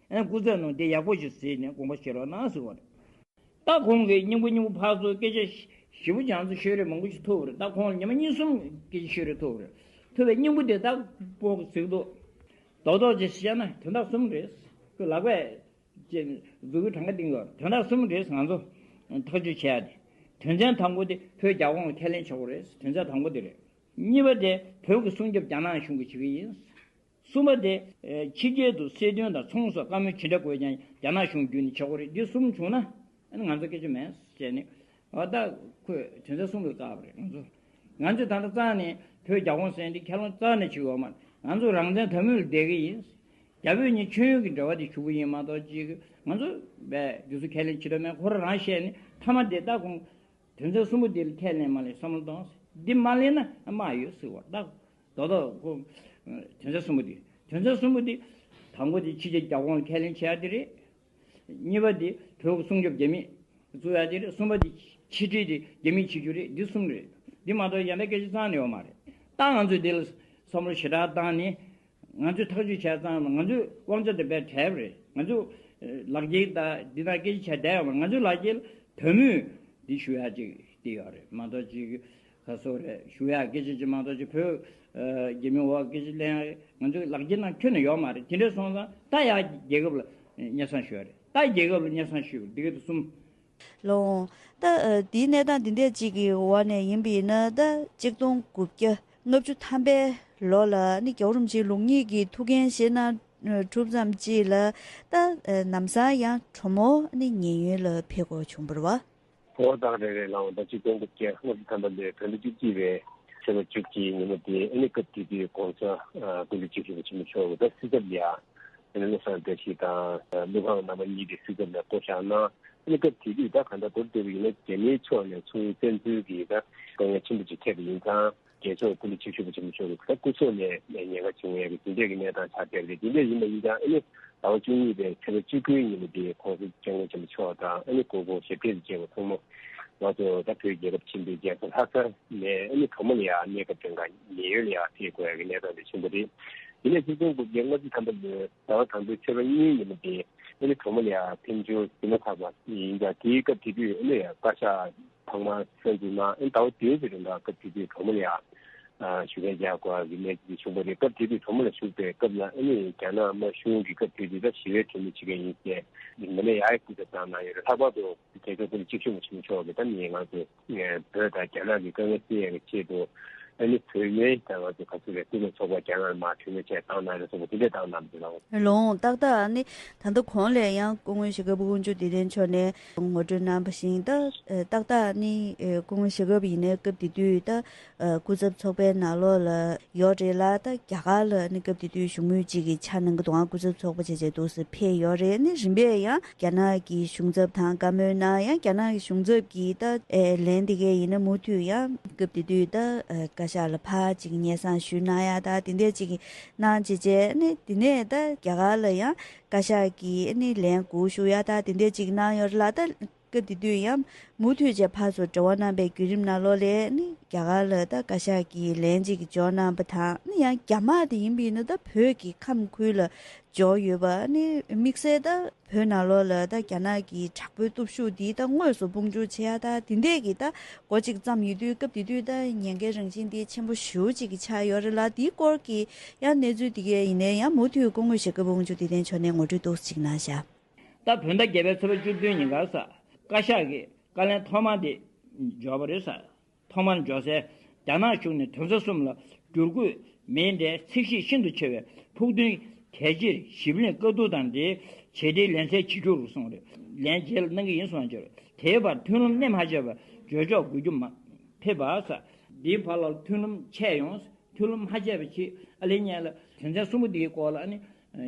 ཨ་ནི་སྐུ་ཚབ་ནང་དེ་ཡག་པོ་ཞིག་གཟིགས་ནས་དགོངས་པ་བཞེས་རོགས་གནང་ཟེར་བ་རེད། ད་ཁོང་གིས་སྙིང་པོ་སྙིང་པོ་ཕར་ཚུར་སྐད་ཆ་ཞིབ་པོ་ཅིག་ང་ཚོ་ཤོད་རེས་མང་པོ་ཞིག་ཐུབ་པ་རེད། ད་ཁོང་ལ་ཉི་མ་གཉིས་གསུམ་སྐད་ཆ་ཤོད་རེས་ཐུབ་པ་རེད། ཐུབ་པའི་སྙིང་པོ་དེ་ད་སྤོ་གི་གཟིགས་འདུག་རྡོག་རྡོག་ཅིག་བཤད་ན་དོན་དག་གསུམ་རེད། ཁོས་ལག་པས་ཅེས་མཛུབ་གུའི་གྲངས་ཀ་བཏིང་ཡོད། དོན་དག་གསུམ་རེད། ང་ཚོ་ཐག་གཅོད་བྱས་ཡ་དེ། དོན་ཚན་དང་པོ་དེ་བོད་རྒྱ་ཁོངས་ལ་ཁས་ལེན་བྱེད་དགོས་རེད། དོན་ཚན་དང་པོ་དེ་རེད། གཉིས་པ་དེ་བོད་ཀྱི་སྲུང་སྐྱོབ་རྒྱ་ནག་གཞུང་གིས་བྱེད་ཀྱི་ཡིན། གསུམ་པ་དེ་ཕྱི་རྒྱལ་དུ་སྲིད་དོན་དང་ཚོང་སོགས་བཀའ་མོལ་ཇི་འདྲ་དགོས་ཀྱང་རྒྱ་ནག་གཞུང་བརྒྱུད་ནས་བྱེད་དགོས་རེད། འདི་གསུམ་བྱུང་ན་ཨ་ནི་ང་ཚོ་སྐད་ཆ་མེད་ཟེར་ནས་ཨ་ད་ཁོས་དོན་ཚན་གསུམ་ལ་བཀག་པ་རེད། ང་ཚོ་ང་ཚོས་ད་ལྟ་རྩ་ནས་བོད་རྒྱ་ཁོངས་ཟེར་འདི་ཁས་ལེན་རྩ་ནས་བྱེད་ཡོད་མ་རེད། ང་ཚོ་རང་བཙན་དམ་འཛིན་ལ་བསྡད་ཀྱི་ཡིན། རྒྱ་བོད་གཉིས་མཆོད་ཡོན་གྱི་འབྲེལ་བ་དེ་ཞུ་གི་ཡིན་མ་གཏོགས་ཅིག་ང་ཚོ་བས་དུས་ཚོད་ཁས་ལེན་བྱེད་ཐུབ་མེད། ཁོ་རང་རང་བཤད་ནས་མཐའ་མ་དེ་ད་ཁོང་དོན་ཚན་གསུམ་པོ་དེ་ལ་ཁས་ལེན་མ་ལེན་བསམ་བློ་གཏོང་། འདི་མ་ལེན་ན་དམག་ཡོད་ཟེར་བ་ད་རྡོག་རྡོག་ཁོ་དོན་ཚན་གསུམ་པོ་དེ་དོན་ཚན་གསུམ་པོ་དེ་དང་པོ་དེ་ཕྱི་རྒྱལ་རྒྱ་ཁོངས་ལ་ཁས་ལེན་བྱས་ཡ་དེ་རེད། གཉིས་པ་དེ་བོད་ཀྱི་སྲུང་སྐྱོབ་རྒྱ་མིས་བཙུགས་ཡ་དེ་རེད། གསུམ་པ་དེ་ཕྱི་འབྲེལ་དེ་རྒྱ་མིས་བྱེད་རྒྱུ་རེད། འདི་གསུམ་རེད། འདི་མ་གཏོགས་གཞན་པའི་སྐད་ཆ་རྩ་ནས་ཡོད་མ་རེད། ད་ང་ཚོས་འདི་ལ་བསམ་བློ་ཞེ་དྲག་བཏང་ནས་ང་ཚོས་ཐག་གཅོད་བྱས་ཙང་ང་ཚོས་དབང་ཆ་དེ་བས་བྲལ་བ་རེད། ང་ཚོས་ལག་འཁྱེར་དང་འདི་དང་སྐད་ཆ་བྱས་བསྡད་ཡོད་མ་རེད། ང་ཚོའི་ལག་འཁྱེར་ལ་དོན་དངོས་འདི་ཞུ་ཡ་ཅིག་དེ་ཡོད་རེད་མ་གཏོགས་ཅིག་ཁ་སོ་རེད་ཞུ་ཡག་སྐད་ཆ་ཅིག་མ་གཏོགས་ཅིག་བོད་རྒྱ་མི་འོག་སྐད་ཆ་གླེང་ཡག་ང་ཚོའི་ལག་འཁྱེར་ནང་ཁྱོན་ནས་ཡོད་མ་རེད། དེ་འདྲ་སོང་ཙང་ད་ཡག་རྒྱལ་ཁབ་ལ་སྙན་སེང་ཞུ་ཡག་རེད། ད་རྒྱལ་ཁབ་ལ་སྙན་སེང་ཞུ་འདི་ག་དུ་གསུམ། ལོང་། ད་འདིའི་གནས་སྟངས་འདི་འདྲ་ཅིག་གི་འོག་ནས་ཡིན་པ་ཡིན་ན་ད་གཅིག་སྟོང་དགུ་བརྒྱ་ལྔ་བཅུ་ཐམ་པའི་ལོ་ལ་ནི་རྒྱལ་བ་རིན་པོ་ཆེའི་ལུགས་གཉིས་ཀྱི་ཐུགས་འགན་བཞེས་གནང་གྲུབ་ཙམ་ཅིག་ལ་ད་ལམ་སང་ཡང་གྲོ་མོ་ནི་ཉེ་ཡུན་ལ་ཕེབས་དགོས་བྱུང་བ་རེད་བ། འོ་ད་རེད་རེད་ལགས། ད་གཅིག་སྟོང་དགུ་བརྒྱ་ལྔ་བཅུ་ཐམ་པ་ལོའི་བོད་ཟླ་བཅུ་གཅིག་པའི་ཚེས་པ་བཅུ་གཅིག་ཉིན་མོ་དེ་ཨ་ནི་སྐབས་དེ་དུས་༸གོང་ས་༸སྐུ་ཚེ་ཆེ་ཞུ་བ་ཆེན་པོ་མཆོག་གིས་ད་སྲིད་ཚབ་ལ་ཨ་ནི་བློ་བཟང་བཀྲ་ཤིས་དང་ཀླུ་ཁང་རྣམ་པ་གཉིས་དེ་སྲིད་ཚབ་ལ་བསྐོ་བཞག་གནང་། ཨ་ནི་སྐབས་དེ་དུས་ད་གང་ལྟར་མདོར་བསྡུས་པ་ཡིན་ན་རྒྱ་མིའི་ཕྱོགས་ནས་ཚུར་བཙན་འཛུལ་གྱི་ད་དཀའ་ངལ་ཆེན་པོ་ཅིག་འཕྲད་པ་ཡིན་ཙང་། རྒྱལ་ཚོགས་སྐུ་ལས་བཅུ་བཞི་པ་ཆེན་པོ་མཆོག་གི་སྐུ་ཚབ་ནས་ཉེན་ཁ་བྱུང་ཡས་ཀྱི་དེ་འདྲས་ཀྱི་གནས་སྟངས་ཆགས་བསྡད་པ་རེད། དེ་འདྲས་ཡིན་པ་ཡིན་ཙང་ཨ་ནི་ཟླ་བ་བཅུ་གཉིས་པའི་ཚེས་པ་བཅུ་དགུའི་ཉིན་མོ་དེ་༸གོང་ས་༸སྐྱབས་མགོན་ཆེན་པོ་མཆོག་དང་ཨ་ནི་སྐུ་ངོ་ཞབས་བརྟན་དང་བཅས་པ་ཚང་མ་ང་ཚོ་ད་བོད་རྒྱལ་ཁབ་ཆེན་པོའི་རྒྱལ་ས་ལྷ་སར་ནས་ཨ་ནི་གྲོ་མོ་ལ་ཡར་གནས་སྐབས་དེ་འགའ་ཉེན་གཡོལ་ལ་ཡར་ཕེབས་དགོས་ཡ་གི་གནས་སྟངས་དེ་བྱུང་བ་རེད། དེ་ནས་ཆིག་སྟོང་དགུ་བརྒྱ་ལྔ་བཅུ་ཐམ་པ་ལོའི་ཟླ་བ་དང་པོའི་ཚེས་པ་གཉིས་ཉིན་མོ་དེ་ཨ་ནི་གྲོ་མོ་ལ་ཡར་འཕེན་ཞོར་ཟིན་མ་ཐག་པ་ཡིན་ཙང་དེའི་སྐབས་དེ་དུས་ཨ་ནི་ཡར་བཀའ་ཤག་ཚང་མ་གསར་འཛུགས་གནང་ཨ་ནི་ཟླ་བ་བདུན་ཙམ་རིང་ལ་སྐབས་དེ་དུས་གྲོ་མོ་ལ་ཡར་བཞུགས་མཁན་རྒྱག་དགོས་ཡ་གི་གནས་ཚུལ་དེ་བྱུང་བ་རེད། སྐབས་དེ་དུས་གྲོ་མོ་ལ་བཞུགས་པའི་སྐབས་ལ་ཨ་ནི་རྒྱ་ནག་དམར་གཞུང་གི་སྐབས་དེ་དུས་ད་ཞི་བའི་གྲོས་མོལ་བྱེད་མཁན་ཡིན་ཟེར་ངོས་ནས་ཡར་སྐུ་ཚབ་བཏང་གནང་ཡོད་རེད། ལྷག་པར་དུ་རྒྱལ་ཚོགས་སྐུ་ཚབ་ཆེན་པོ་མཆོག་གིས་ད་ནི་ང་ཚོ་བོད་དང་རྒྱ་ནག་གི་དཀའ་ངལ་སེལ་ཡག་གི་ཆེད་དུ་ཨ་ནི་བོད་མིའི་ད་ང་ཚོ་ག་ཚོད་རེད་སྐུ་ཚབ་ཚོགས་པ་རྒྱ་ནག་ལ་མར་གྲོས་མོལ་བྱས་བཏང་གནང་རེད་གསུངས་པ་དེ་འདྲས་བཏང་གནང་བ་རེད་ལགས། ལོང་ཏག་ཏག་ནི་ད་ལྟ་གོང་ལ་ཡང་སྐུ་ངོ་ཞྭ་སྒབ་དབང་ཕྱུག་བདེ་ལྡན་མཆོག་ནས་ངོ་སྤྲོད་གནང་བ་བཞིན་ད་ཏག་ཏག་ནི་སྐུ་ངོ་ཞྭ་སྒབ་ཡིན་ནའི་སྐབས་དེ་དུས་ད་སྐུ་ཚབ་ཚོགས་པའི་ནང་ལོགས་ལ་ཡོད་རེད་ལ། ད་རྒྱ་གར་ལ་ནི་སྐབས་དེ་དུས་བཞུགས་མོལ་གཅིག་གི་ཆ་ནང་གི་དུས་སྐུ་ཚབ་ཚོགས་པ་བྱས་བྱས་འདུག་སེ་ཕེབས་ཡོད་རེད། ནི་རིམ་པས་ཡང་རྒྱ་ནག་གི་གཞུང་ཚབ་དང་བཀའ་མོལ་གནང་ཡང་རྒྱ་ནག་གི་གཞུང་ཚབ་ཀྱིས་ད་ཨེ་ལན་དེ་གའི་ཡིན་ན་མུ་མཐུད་ཡང་སྐབས་དེ་དུས་ད་ཨེ་བཀའ་ཤག་ལ་ཕར་ཅིག་སྙན་སེང་ཞུས་གནང་ཡ་ད་དེ་འདྲས་ཅིག་གནང་བྱས་བྱས་ནི་དེ་ནས་ད་རྒྱ་གར་ལ་ཡང་བཀའ་ཤག་གིས་ནི་ལན་སྒུག་ཞུ་ཡ་ད་དེ་འདྲས་ཅིག་གནང་ཡོད་རེད་ལ། ད་སྐབས་དེ་དུས་ཡང་མུ་མཐུད་བྱས་ཕར་ཚུར་འབྲེལ་བ་གནང་པའི་བརྒྱུད་རིམ་ནང་ལོགས་ལ་ནི་རྒྱ་གར་ལ་ད་བཀའ་ཤག་གིས་ལན་ཅིག་འབྱོར་གནང་པ་དང་ནི་ཡང་རྒྱ་དམག་དེ་ཡིན་པ་ཡིན་ན་ད་བོད་ཀྱི་ཁམས་ཁུལ་ལ་འབྱོར་ཡོད་པ་ནི་དམིགས་བསལ་ད་བོད་ནང་ལོགས་ལ་ད་རྒྱ་ནག་གི་དྲག་པོའི་སྟོབས་ཤུགས་འདི་ད་དངོས་སུ་དཔུང་འཇུག་བྱེད་ཡ་ད་དེ་འདྲས་ཀྱི་ད་འགོ་གཅིག་བརྩམས་ཡོད་དུས་སྐབས་དེ་དུས་ད་ཉེན་ཁའི་རང་བཞིན་འདི་ཆེན་པོ་ཞེ་པོ་ཅིག་གི་ཆགས་ཡོད་རེད་ལ། དེའི་སྐོར་གྱི་ཡང་གནས་ཚུལ་དེ་གའི་ཡིན་ནའི་ཡང་མུ་མཐུད་སྐུ་ངོ་ཞྭ་སྒབ་དབང་ཕྱུག་བདེ་ལྡན་མཆོག་ནས་ངོ་སྤྲོད་ཏོག་ཙམ་ཅིག་གནང་བཞག་ད་བོད་ཟླ་བརྒྱད་པའི་ཚེས་པ་བཅུ་བདུན་ཉིན་ཀར་ས་བཀའ་ཤག་གིས་བཀའ་ལན་ཐོག་མ་དེ་འབྱོར་བ་རེད་ས། ཐོག་མར་འབྱོར་སའི་རྒྱ་ནག་གཞུང་ནས་དོན་ཚན་གསུམ་ལ་བསྒྱུར་བཀོད་མིན་པའི་ཚིག་གཞི་ཤིན་ཏུ་ཆེ་བའི་ཕུགས་འདུན་གལ་ཆེར་ཞིབ་གླེང་བཀའ་བསྡུར་དང་འབྲེལ་ཇེ་བདེའི་ལན་གསལ་བྱེད་རྒྱུར་གསུངས་རེད། ལན་རྗེས་ལ་གནང་གི་ཡིན་གསུངས་ཀྱི་རེད། དེའི་བར་མཐུན་ལམ་སྣེ་མ་ཆད་པར་འཇོག་ཆོག་དགོས་རྒྱུ་མ་ཕེབས་པ་ས། འདིའི་བར་ལ་མཐུན་ལམ་ཆད་ཡོང་། མཐུན་ལམ་མ་ཆད་པ་ཅིག་ཨ་ལེ་ཉན་ལ་དོན་ཚན་གསུམ་པོ་འདིའི་སྐོར་ལ་ཨ་ནི་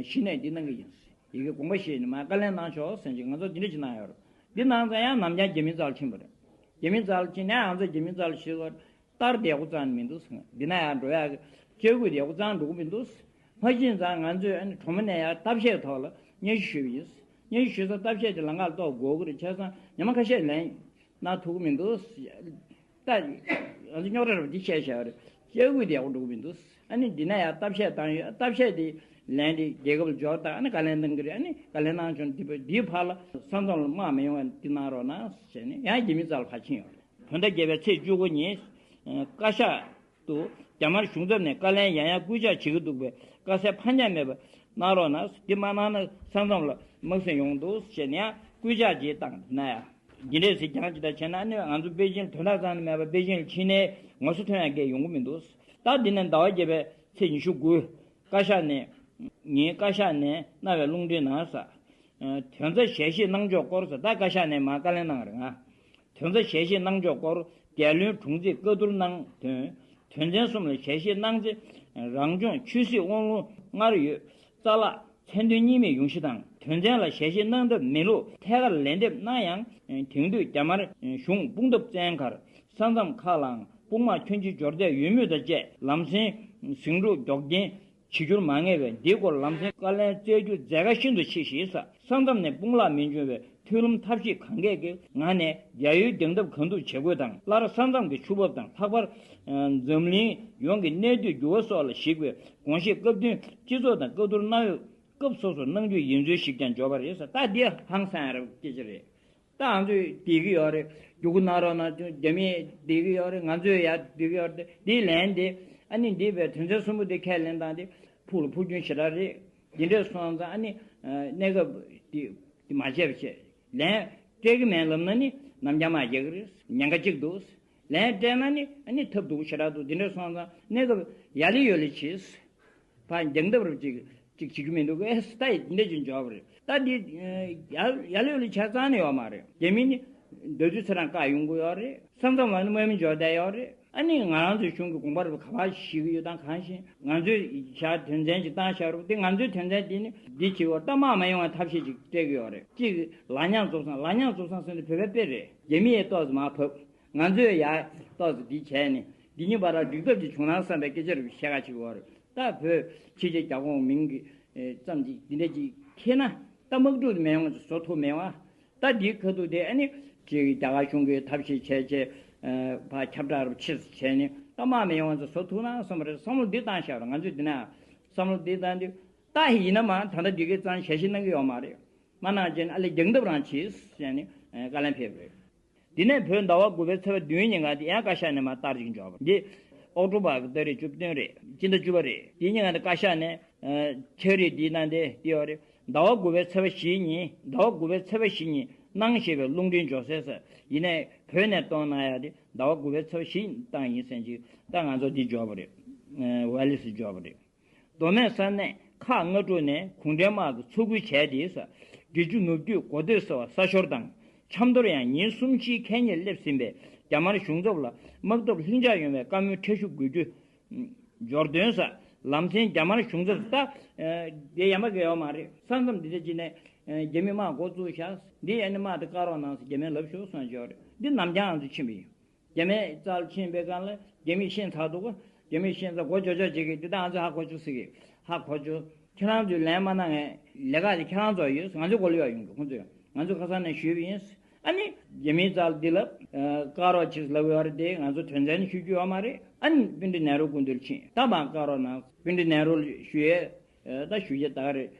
གཞི་ནས་འདི་གནང་གི་ཡིན། ཡི་གེ་དགོངས་པ་བཞེས་ནས་མར་བཀའ་ལན་གནང་ཆོག་ཟེར་གྱི་ང་ཚོ་འདི་འདྲ་ཅིག་གནང་ཡོད་རེད། འདི་གནང་ཙང་ཡང་ནམ་རྒྱང་རྒྱ་མིའི་རྩ་ལ་ཕྱིན་པ་རེད། རྒྱ་མིའི་རྩ་ལ་ཕྱིན་ནས་ང་ཚོ་རྒྱ་མིའི་རྩ་ལ་ཕྱིན་སྐོར་ལྟར་བདེ་པོ་ཙང་མི་འདུག་འདི་ན་ཡང་འགྲོ་ཡག་གི་ལྕགས་སྐུད་བདེ་པོ་ཙང་འགྲོ་གི་མི་འདུག་ཕར་ཕྱིན་ཙང་ང་ཚོས་ཨ་ནི་གྲོ་མོ་ནས་ཡར་ལྟ་བཤལ་ཐོག་ལ་སྙན་ཞུ་ཞུས་པ་ཡིན། སྙན་ཞུ་ཞུས་ཙང་ལྟ་བཤལ་དེ་ལམ་ཁ་ལ་གཏོགས་དགོས་ཀྱི་རེད། བྱས་ཙང་ཉི་མ་ཁ་ཤས་ལན་གནང་ཐུབ་ཀྱི་མི་འདུག་ད་ང་ཚོ་རྙོག་དྲ་རབ་འདི་བཤད་བཞག་རེད། ལྕགས་སྐུད་བདེ་པོ་འགྲོ་གི་མི་འདུག་ཨ་ནི་འདི་ན་ཡང་ལྟ་བཤལ་བཏང་ཡོད། ལྟ་བཤལ་དེ་ལན་དེ་རྒྱལ་ཁབ་ལ་འབྱོར་དང་ཨ་ནི་བཀའ་ལན་གནང་གི་རེད། ཨ་ནི་བཀའ་ལན་གནང་བྱུང་འདི་བར་འདིའི་བར་ལ་ས་མཚམས་ལ་དམག་མི་ཡོང་བ་འདི་གནང་རོགས་གནང་ཟེར་ནས་ཡང་རྒྱ་མིའི་རྩ་ལ་ཕར་ཕྱིན་ཡོད་རེད། བོད་ཟླ་བརྒྱད་པའི་ཚེས་བཅུ་དགུ་ཉིན་བཀའ་ཤག་ཏུ་རྒྱ་དམར་གཞུང་ཚབ་ནས་བཀའ་ལན་ཡང་ཡང་སྐུལ་ལྕག་བྱེད་ཀྱི་འདུག་པས་དཀའ་སེལ་ཕར་འགྱངས་མེད་པ་གནང་རོགས་གནང་། འདི་མ་གནང་ན་ས་མཚམས་ལ་དམག་སེམས་ཡོང་འདུག་ཟེར་ནས་ཡང་སྐུལ་ལྕག་ཅིག་བཏང་ན་ཡང་། འདི་འདྲས་ཟེར་རྐྱང་ཅིག་ད་བྱས་ན་ཨ་ནི་ང་ཚོ་པེ་ཅིང་དོན་དག་རྩ་ནས་མེད་པ་པེ་ཅིང་ལ་ཕྱིན་ནས་ངོ་སོ་ཐོན་ཡག་གི་ཡོང་གི་མི་འདུག་ད་འདི་ནས་ཟླ་བ་བརྒྱད་པའི་ཚེས་ཉི་ཤུ་དགུ་བཀའ་ཤག་ནས་ཉིན་བཀའ་ཤག་ནས་གནང་བའི་རླུང་འཕྲིན་ནང་ས། དོན་ཚན་ཞལ་བཞེས་གནང་ཕྱོགས་སྐོར་ས་ད་བཀའ་ཤག་ནས་མར་བཀའ་ལན་གནང་རེད་ང་། དོན་ཚན་ཞལ་བཞེས་གནང་ཕྱོགས་སྐོར་རྒྱལ་བློན་དྲུང་ཆེས་བཀའ་བསྡུར་གནང་དོན། དོན་ཚན་གསུམ་ལ་ཞལ་བཞེས་གནང་ཚེ་རང་སྐྱོང་ཆོས་སྲིད་དབང་ལུང་སྔར་ཡོད་རྩ་བརླག་མཚན་དོན་གཉིས་མེད་ཡོང་གཞི་དང་དོན་ཚན་ལ་ཞལ་བཞེས་གནང་ཐབས་མེད་ལུགས་ཐད་ཀར་ལན་འདེབས་གནང་ཡང་དེང་དུས་རྒྱ་དམར་གཞུང་དཔུང་སྟོབས་བཙན་ཁར་ས་མཚམས་ཁག་ལའང་དཔུང་དམག་ཁྱོན་ཆེ་འབྱོར་ཚད་ཡོད་མུས་དང་བཅས་ལམ་སེང་ཟིང་འཁྲུག་མགྱོགས་རྐྱེན་བྱེད་རྒྱུར་མ་ངེས་པས་འདིའི་སྐོར་ལམ་སེང་བཀའ་ལན་སྩལ་རྒྱུ་མཛད་དཀའ་ཤིན་ཏུ་ཆེ་ཞེས་ས་མཚམས་ནས་དཔུང་ལག་མི་འབྱུང་བའི་མཐུན་ལམ་ཐབས་ཤེས་གང་གས་ཀྱི་ངང་ནས་རྒྱ་ཡུལ་སྡིངས་ཐབས་གང་ཐུབ་བྱེད་དགོས་དང་སླར་ས་མཚམས་ཀྱི་ཆུ་འབབ་དང་ལྷག་པར་འཛམ་གླིང་ཡོངས་ཀྱི་གནས་སྡུད་འགྱུར་བ་སོགས་ལ་གཞིགས་པའི་དགོངས་བཞེས་སྐབས་བསྟུན་སྤྱི་ཚོགས་དང་བཀའ་བསྡུར་གནང་འོས་སྐབས་སོ་སོར་གནང་རྒྱུ་ཡིན་ཚུལ་ཞིག་ཀྱང་འབྱོར་བ་རེད་ས། ད་འདི་ཧང་སང་རབ་སྐད་ཆ་རེད། ད་ང་ཚོས་བསྡད་ཀྱི་ཡོད་རེད། རྒྱུག་ཁུག་གནང་རོགས་གནང་རྒྱ་མིས་བསྡད་ཀྱི་ཡོད་རེད། ང་ཚོས་ཡར་བསྡད་ཀྱི་ཡོད་རེད། འདིའི་ལན་དེ་ཨ་ནི་འདི་བས་དོན་ཚན་གསུམ་པོ་དེ་ཁས་ལེན་སྟངས་དེ་ཕུགས་ལ་ཕུགས་རྒྱུན་ཞེ་དྲག་རེད། འདི་འདྲས་སོང་ཙང་ཨ་ནི་གནས་སྐབས་དེ་དེ་མ་བྱས་པ་བྱས་ལན་སྤྲད་ཀྱི་མེད་ལབ་ན་ནི་ནམ་རྒྱང་མ་རྒྱག་གི་རེད། ཉེན་ཁ་གཅིག་འདུག་ལན་སྤྲད་ན་ནི་ཨ་ནི་ཐབས་སྡུག་ཞེ་དྲག་འདུག་འདི་འདྲས་སོང་ཙང་གནས་སྐབས་ཡ་ལི་ཡོ་ལི་བྱེད། ཕར་འགྱངས་ཐབས་རུ་ཅིག་ཅིག་བྱེད་རྒྱུ་མི་འདུག་གས་ད་ཡིན་འདྲ་ཅིག་འཇོག་པ་རེད། ད་འདི་ཡ་ཡ་ལི་ཡོ་ལི་ཆ་ཚང་ནས་ཡོད་མ་རེད། རྒྱ་མི་ནི་འདོད་དུས་ཚེ་རང་བཀག་ཡོང་གི་ཡོད་རེད། ས་མཚམས་ལ་ནི་དམག་མི་འཇོག་བསྡད་ཡོད་རེད། ཨ་ནི་ང་རང་ཚོའི་གཞུང་གི་དགོངས་པ་རུ་ག་པར་ཞིག་ཡོད་དང་གང་ཞིག་ང་ཚོས་བཞག་དོན་ཚན་ཅིག་བཏང་བཞག་རུ་དེ་ང་ཚོའི་དོན་ཚན་དེ་ནི་འདི་བྱེད་དགོས་ད་དམག་མ་ཡོང་བའི་ཐབས་ཤེས་ཅིག་སྤྲད་ཀྱི་ཡོད་རེད། གཅིག་ལག་ཉག་རྫོགས་སང་ལག་ཉག་རྫོགས་སང་ཟེར་ནས་བོད་པའི་དཔེ་རེད། རྒྱ་མི་ཡས་ཏོག་ཙམ་མར་བབས། ང་ཚོས་ཡ་ཏོག་ཙམ་འདི་བྱས་ནས་ འདི་གཉིས་བར་ལ་འགྲིག་ཐབས་ཅིག་བྱུང་ན་བསམ་པའི་སྐད་ཆ་རེ་བཤད་ག་ཅིག་ཡོད་རེད། ད་བོད་ཕྱི་རྒྱལ་རྒྱ་ཁོངས་མིང་གི་ཨེ་ཙམ་ཅིག་འདི་འདྲ་ཅིག་ཁྱེར་ན། ད་དམག་འཁྲུག་མེད་ཡོང་བཟོ་ཐུབ་མེད་བ། ད་འདིའི་ཁ་ཐུག་དེ་ཨ་ནི་ཅིག་རྒྱ་གར་གཞུང་གིས་ཐབས་ཤེས་བྱས་བྱས་ཨ་ཕར་ཁྱབ་བསྒྲགས་རུ་ཕྱིས་བྱས་ནས་ད་དམག་མེད་ཡོང་བཟོ་ཐུབ་ན་བསམ་པ་རེད། བསམ་བློ་འདི་བཏང་བཞག་རེད། ང་ཚོས་འདི་ན་བསམ་བློ་འདི་བཏང་དུས་ད་ཡིན་ན་མ་ད་ལྟ་འདི་གའི་གཙང་ཞལ་བཞེས་གནང་གི་ཡོད་མ་རེད། མ་གནང་བྱས་ནས་ཨ་ལས་རྒྱག་ཐབས་རང་བྱེད་ཟེར་ནས་བཀའ་ལན་ཕེབས་རེད། འདི་ནས་བོད་ཟླ་བ་དགུ་པའི་ཚེས་པ་བདུན་ཉིན་ག་དེ་ཡང་བཀའ་ཤག་ནས་མར་ལྟར་ཅིག་འབྱོར་བ་འདི་ཨོག་ཊོ་བར་གྱི་ཏ་རིག་བཅུ་བདུན་རེད། སྤྱི་ཟླ་བཅུ་པ་རེད། དེ་ཉིན་ག་དེ་བཀའ་ཤག་ནས་ཕྱག་བྲིས་འདིའི་ནང་དེ་དེ་ཡོད་རེད། ཟླ་བ་དགུ་པའི་ཚེས་པ་བཞི་ཉིན་ཟླ་བ་དགུ་པའི་ཚེས་པ་བཞི་ཉིན་གནང་ཞེས་པའི་རླུང་འཕྲིན་འབྱོར་གསལ་ཟེར། ཡིན་ནའི་བོད་ནས་གཏོང་གནང་ཡ་དེ་ཟླ་བ་དགུ་པའི་ཚེས་པ་བཞི་ཉིན་བཏང་ཡིན་ཟེར་ཅིག་ད་ང་ཚོ་འདི་འབྱོར་བ་རེད། ཝ་ལི་སི་འབྱོར་བ་རེད། མདོ་སྨད་ས་གནས་ཁག་ལྔ་དྲུག་ནས་གུང་ཁྲན་དམག་གིས་འཚོ་རྒོལ་བྱས་ཏེ། བརྒྱད་ཅུ་ནུབ་རྒྱུད་གོ་སྟོད་ཟེར་བ་གསར་ཤོར་དང་། ཆབ་མདོར་ཡང་ཉིན་གསུམ་བཞིའི་ཁེ་ཉེར་སླེབས་ཟིན་པའི་རྒྱ་དམར་གཞུང་ཚབ་ལ་དམག་སྟོབས་ལྷིང་འཇགས་ཡོང་བའི་བཀའ་མོལ་ཁྲེལ་ཞུ་དགོས་རྒྱུ་འབྱོར་དོན་ཟེར། ལམ་སེང་རྒྱ་དམར་གཞུང་ཚབ་ད་དེ་ཡ་མ་གི་ཡོད་མ་རེད། ས་མཚམས་འདི་འདྲ་ཅིག་ནས་རྒྱ་མི་དམག་འགོ་བཙུགས་ཤག་འདི་ཡ་ནི་དམག་དེ་བཀག་རོགས་གནང་ཟེར་རྒྱ་མིས་ལབ་ཤོག་གསུངས་བྱས་ཡོད་རེད། འདི་ནམ་རྒྱང་ང་ཚོ་ཕྱིན་པ་ཡིན། རྒྱ་མིའི་རྩར་ཕྱིན་པའི་སྒང་ལ་རྒྱ་མིས་ཤེས་ཚར་འདུག་རྒྱ་མིས་ཤེས་ཚར་མགོ་འཇོག་འཇོག་བྱེད་ཀྱི་འདི་ད་ང་ཚོས་ཧ་གོ་བཅུག་ཟེར་གི། ཧ་གོ་བཅུག་ཁྱེད་རང་ཚོས་ལན་མ་གནང་ངས་ལས་ཀ་དེ་ཁྱེད་རང་ཚོ་ཡོད། ང་ཚོའི་མགོ་ལ་ཡོང་གི། ཁོང་ཚོས་ང་ཚོ་ཁ་སང་ནས་ཞུས་པ་ཡིན། ཨ་ནི་རྒྱ་མིའི་རྩར་འདི་ལ་བཀག་རོགས་བྱེད་ལབ་ཡོད་རེད་དེ། ང་ཚོ་དོན་ཚན་ཞུ་རྒྱུ་ཡོད་མ་རེད། ཨ་ནི་སྤུན་ཀྲུག་ནེ་རུ་སྐུ་མདུན་ཕྱིན་ད་མར་བཀག་རོགས་གནང་། སྤུན་ཀྲུག་ནེ་རུ་ཞུ་ཡས་ད་ཞུ་རྒྱུ་ད་ག་རེད།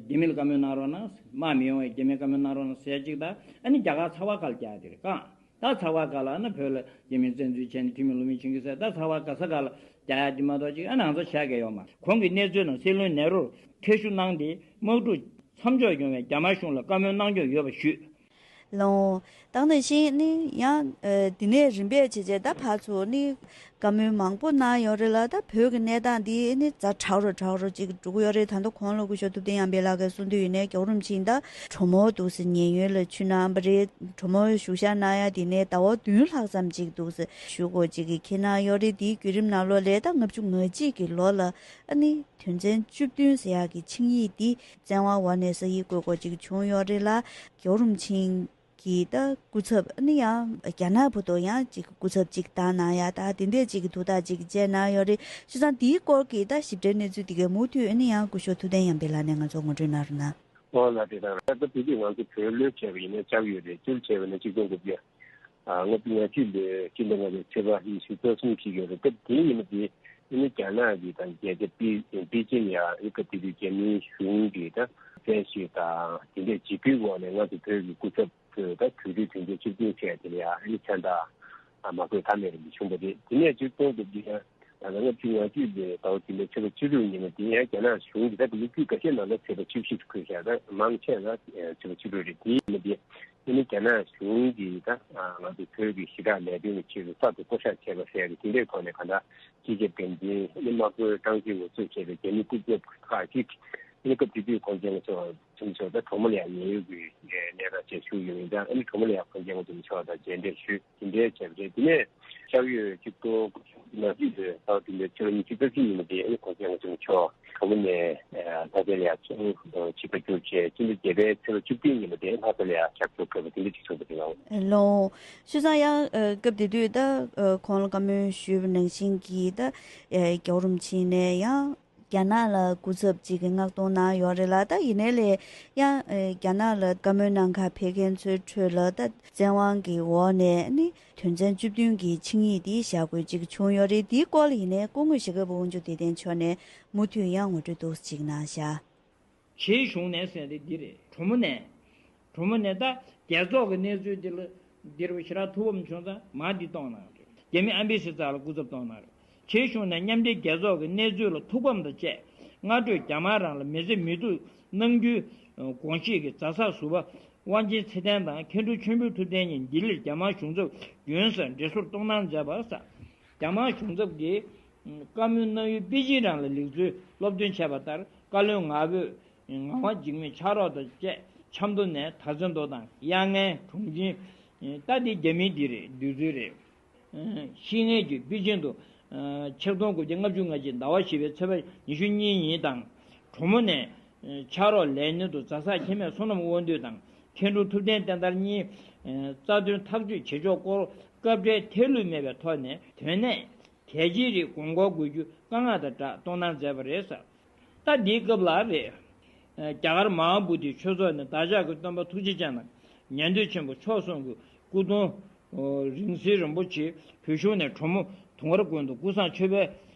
རྒྱ་མི་ལ་བཀའ་མོལ་གནང་རོགས་གནང་། དམག་མི་ཡོང་བའི་རྒྱ་མིར་བཀའ་མོལ་གནང་རོགས་གནང་ཟེར་གཅིག་དང་། ཨ་ནི་རྒྱ་གར་ཚ་བ་ག་ལ་རྒྱག་དེ་རེད་གང་། ད་ཚ་བ་ག་ལ་ཨ་ནི་བོད་ལ་རྒྱ་མིས་བཙན་འཛུལ་བྱས་ནས་ཐུན་མིན་ལུགས་མི་བྱུང་གི་ཟེར། ད་ཚ་བ་ག་ས་ག་ལ་རྒྱག་ཡ་དེ་མ་གཏོགས་ཅིག་ཨ་ནང་ཚོ་བྱ་གི་ཡོད་མ། གོང་གི་གནས་ཚུལ་ནང་སྲིད་བློན་ནེ་རུར་ཁྲེལ་ཞུ་གནང་སྟེ་དམག་འཁྲུག་མཚམས་འཇོག་ཡོང་བའི་རྒྱ་དམར་གཞུང་ལ་བཀའ་མོལ་གནང་སྐྱོང་ཡོད་པ་ཞུས། ལོང་། ད་ནང་བཞིན་ནི་ཡང་འདི་ནས་རིམ་པས་བྱས་བྱས་ད་ཕར་ཚུར་ནི་བཀའ་མོལ་མང་པོ་གནང་ཡོད་རེད་ལ། ད་བོད་ཀྱི་གནས་སྟངས་འདི་ནི་ཛ་དྲག་རུ་དྲག་རུ་ཅིག་འགྲོ་གི་ཡོད་རེད། ད་ལྟ་གོང་ལ་སྐུ་ཞབས་ཐུབ་བསྟན་དབྱངས་སྤེན་ལགས་ཀྱིས་གསུངས་དུས་ཡིན་ནའི་རྒྱལ་བ་རིན་པོ་ཆེ་ད་གྲོ་མོ་འདུག་ཟེར། མཉན་ཡོད་ལ་ཆུ་གནང་བ་རེད། གྲོ་མོ་བཞུགས་ཤག་གནང་ཡ་དེ་ནས་ཟླ་བ་བདུན་ལྷག་ཙམ་ཅིག་འདུག་ཟེར་ཞུ་དགོས་ཅིག་གི་ཁྱེར་གནང་ཡོད་རེད། དེའི་བརྒྱུད་རིམ་ནང་ལོགས་ལ་ད་ལྔ་བཅུ་ང་གཅིག་གི་ལོ་ལ་ཨ་ནི་དོན་ཚན་བཅུ་བདུན་ཟེར་ཡག་གི་ཆིངས་ཡིག་འདི་བཙན་དབང་འོག་ནས་ས་ཡིག་བཀོད་དགོས་ཅིག་བྱུང་ཡོད་རེད་ལ། རྒྱལ་བ་རིན་པོ་ཆེ་གི་ད་སྐུ་ཚབ་ཨ་ནི་ཡང་རྒྱ་ནག་བར་དུ་ཡང་ཅིག་སྐུ་ཚབ་ཅིག་བཏང་གནང་ཡ་ད་དེ་འདྲས་ཅིག་གི་དུས་ཐག་ཅིག་བཅད་གནང་ཡོད་རེད། བྱས་ཙང་དེའི་སྐོར་གྱི་ད་ཞིབ་ཕྲའི་གནས་ཚུལ་དེ་གའི་མུ་མཐུད་ཨ་ནི་ཡང་སྐུ་ཞབས་ཐུབ་བསྟན་དབྱངས་སྤེན་ལགས་ནས་ང་ཚོ་ངོ་སྤྲོད་གནང་རོགས་གནང་། ཨོ་ལགས། དེ་དང་ད་ལྟ་དེ་དུས་ང་ཚོ་བོད་ལོ་བྱས་པ་ཡིན་ན་ལྕགས་ཡོས་རེད། སྤྱི་ལོ་བྱས་པ་ཡིན་ན་ཆིག་སྟོང་དགུ་བརྒྱ་ལྔ་བཅུ་ང་གཅིག་ལོའི་སྤྱི་ཟླ་ལྔ་པའི་ཚེས་པ་ཉི་ཤུ་རྩ་གསུམ་ཞིག་ཡོད་རེད། སྐབས་དེ་ཡིན་ན་དེ་ཨ་ནི་རྒྱ་ནག་གི་དང་རྒྱལ་ས་པེ་པེ་ཅིན་ཡ་ཨ་ནི་སྐབས་དེ་དུས་རྒྱ་མིའི་གཞུང་གི་ད་བཙན་ཤེད་དང་དེ་འདྲའི་འཇིགས་སྐུལ་འོག་ནས་ང་ཚོ་བོད་ཀྱི་སྐུ་ཚབ་ཚོས་ད་གྲོས་མཐུན་དོན་ཚན་བཅུ་བདུན་བྱས་དེ་ལ་ཡང་ཨ་ནི་མཚན་རྟགས་མ་བཀོད་ཐབས་མེད་རེད་བྱུང་བ་རེད། དེ་ནས་ཆིག་སྟོང་དགུ་བརྒྱ་ལྔ་བཅུ་ང་གཅིག་ལོའི་ཟླ་བ་བདུན་པའི་ཚེས་པ་བཅུ་དྲུག་ཉིན་མོ་དེ་ཡང་རྒྱ་ནག་གཞུང་གིས་ད་ལོ་རྒྱུས་འགའ་ཤས་ནང་ལ་ཚེས་པ་བཅུ་བཞི་རུ་བཀོད་བཞག་ད་མང་ཆེ་ལ་ཚེས་པ་བཅུ་དྲུག་རེད། དེ་ཡིན་ན་དེ་ཨ་ནི་རྒྱ་ནག་གཞུང་གིས་ད་ང་ཚོ་བོད་ཀྱི་ཞི་དྲག་ལས་དོན་གྱི་ཆེད་དུ་གསར་དུ་བསྐོ་བཞག་བྱས་པ་ཟེར་ཡ་རེད། དེ་འདྲའི་ཐོག་ནས་གང་ལྟར་སྤྱི་ཁྱབ་འགན་འཛིན་ཨ་ནི་དམག་དཔོན་ཀྲང་ཅིན་ཝུ་གཙོས་བྱས་པའི་རྒྱ་མི་སྐུ་ཚབ་ཁག་ཅིག་ཨ་ནི་སྐབས་དེ་དུས་གོང་ཆེན་ཚོ་ཚུན་ཆད་ད་གྲོ་མོ་ལ་ཡང་ཉེན་གཡོལ་གྱི་གནས་སྟངས་བཅས་བཞུགས་ཡོད་མིན་ཙང་། ཨ་ནི་གྲོ་མོ་ལ་ཡང་གོང་ཆེན་ཚོ་མཆོག་དང་མཇལ་འཕྲད་ཞུས་དེ་འདྲའི་བྱས་པ་རེད། དེ་ནས་ལྕགས་ཡོས་གཅིག་སྟོང་དགུ་བརྒྱ་ལྔ་བཅུ་ལོའི་ཟླ་བ་བདུན་པའི་ཚེས་པ་ཉི་ཤུ་རྩ་གཅིག་ཉིན་མོ་དེ་ཨ་ནི་གོང་ཆེན་ཚོ་མཆོག་གྲོ་མོ་ནས་ལྷ་སའི་ལ་ཡང་ཚུར་ཆིབས་པ་བསྒྱུར་བྱས། སྤྱི་ཟླ་བརྒྱད་པའི་ཚེས་པ་བཅུ་བདུན་ཉིན་མོ་དེ་ལྷ་སའི་ལ་ཡང་ཕྱག་ཕྱོགས་ཕེབས་པ་དེ་འདྲ་ཅིག་བྱུང་བ་རེད། ལགས་འོང་། བྱས་ཙང་ཡང་སྐབས་དེ་དུས་ད་ཁོང་ལ་བཀའ་མོལ་ཞུས་པ་ནང་བཞིན་གྱི་ད་རྒྱལ་བ་རིན་པོ་ཆེ་ནས་ཡང་རྒྱ་ནག་ལ་སྐུ་ཚབ་ཅིག་གི་མངགས་གཏོང་གནང་ཡོད་རེད་ལ། ད་ཡིན་ནའི་ལས་ཡང་རྒྱ་ནག་ལ་བཀའ་མོལ་གནང་ག་ཕེབས་མཁན་ཚོའི་ཁྲོད་ལ་ད་བཙན་དབང་གི་འོག་ནས་ནི་དོན་ཚན་བཅུ་བདུན་གྱི་ཆིངས་ཡིག་འདི་བཞག་དགོས་ཅིག་བྱུང་ཡོད་རེད། འདིའི་སྐོར་ལ་ཡིན་ནའི་སྐུ་ངོ་ཞྭ་སྒབ་པ་དབང་ཕྱུག་བདེ་ལྡན་མཆོག་ནས་མུ་མཐུད་ཡང་ངོ་སྤྲོད་ཏོག་ཙམ་ཅིག་གནང་བཞག་བྱེས་གཞུང་ནས་ཟེར་དེ་འདི་རེད། གྲོ་མོ་ནས། གྲོ་མོ་ནས་ད་རྒྱལ་ཚོགས་ཀྱི་གནས་ཚུལ་འདི་ལ་འདིར་བ་ཞེ་དྲག་ཐུགས་ཕམ་བྱུང་ཙང་མ་འདི་གཏོང་གནང་རེད། རྒྱ་མི་ཨམ་བྷི་སི་རྩ་ལ་སྐུ་ཚབ་གཏོང་གནང་རེད། བྱེས་གཞུང་ནས་མཉམ་འབྲེལ་རྒྱལ་ཚོགས་ཀྱི་གནས་ཚུལ་ལ་ཐུགས་ཕམ་དང་བཅས་སྔ་དྲོད་རྒྱ་དམར་རང་ལ་མི་བརྩི་མི་ཐུབ་གནང་རྒྱུའི་དགོངས་བཞེས་ཀྱིས་ཛ་སག་ཟུར་པ་དབང་ཆེན་ཚེ་བརྟན་དང་མཁན་དྲུང་ཆོས་འཕེལ་ཐུབ་བསྟན་གཉིས་ལྡི་ལིར་རྒྱ་དམར་གཞུང་ཚབ་མགྲོན་ཟེར་འབྲེལ་ཟུར་གཏོང་གནང་མཛད་པ་ཟེར། རྒྱ་དམར་གཞུང་ཚབ་ཀྱིས་བཀའ་མོལ་གནང་ཡུལ་པེ་ཅིན་རང་ལ་ལེགས་ཚུལ་སློབ་སྟོན་བྱས་པ་ལྟར། བཀའ་བློན་ངག་དབང་ངག་དབང་འཇིགས་མེད་ཕྱག་རོགས་དང་བཅས་ཆབ་མདོ་ནས་དར་ཚོན་མདོ་དང་གཡང་ངན་གྲོང་ཆེན། ད་འདི་རྒྱ་མིའི་འདི་རེད། འདི་ཚོའི་རེད། ཤེས་ངེས་ཀྱི་པེ་ཅིན་དུ་ཆིག་སྟོང་དགུ་བརྒྱ་ལྔ་བཅུ་ང་གཅིག་ཟླ་བ་བཞི་པའི་ཚེས་པ་ཉི་ཤུ་གཉིས་ཉིན་དང་། གྲོ་མོ་ནས་ཕྱག་རོགས་ལས་སྣེ་དུ་ཛ་སག་ཁེ་མེད་བསོད་ནམས་དབང་འདུས་དང་། མཁན་དྲུང་ཐུབ་བསྟན་བསྟན་དར་གཉིས། ཨ། རྩ་དོན་ཐག་གཅོད་བྱེད་ཕྱོགས་སྐོར་སྐབས་འཕྲལ་ཐལ་ལུས་མེད་པའི་ཐོག་ནས་དོན་གནད་གལ་ཆེའི་རིགས་དགོངས་སྐོར་དགོས་རྒྱུ་བཀའ་མངགས་དང་སྦྲགས་གཏོང་གནང་མཛད་པ་རེད་ཟེར། ད་འདིའི་སྐབས་ལ་རེད། རྒྱ་གར་མ་ཧཱ་བོ་དྷིའི་ཆོས་ཚོགས་ནས་བདག་ཅག་གི་སྟོན་པ་ཐུགས་རྗེ་ཅན་དང་ཉན་ཐོས་ཆེན་པོ་མཆོག་གསུམ་གྱི་སྐུ་གདུང་རིང་བསྲེལ་རིན་པོ་ཆེ་བོད་གཞུང་ནས་གྲོ་མོ་དུང་དཀར་དགོན་དུ་ཀུན་བཟང་མཆོད་པའི་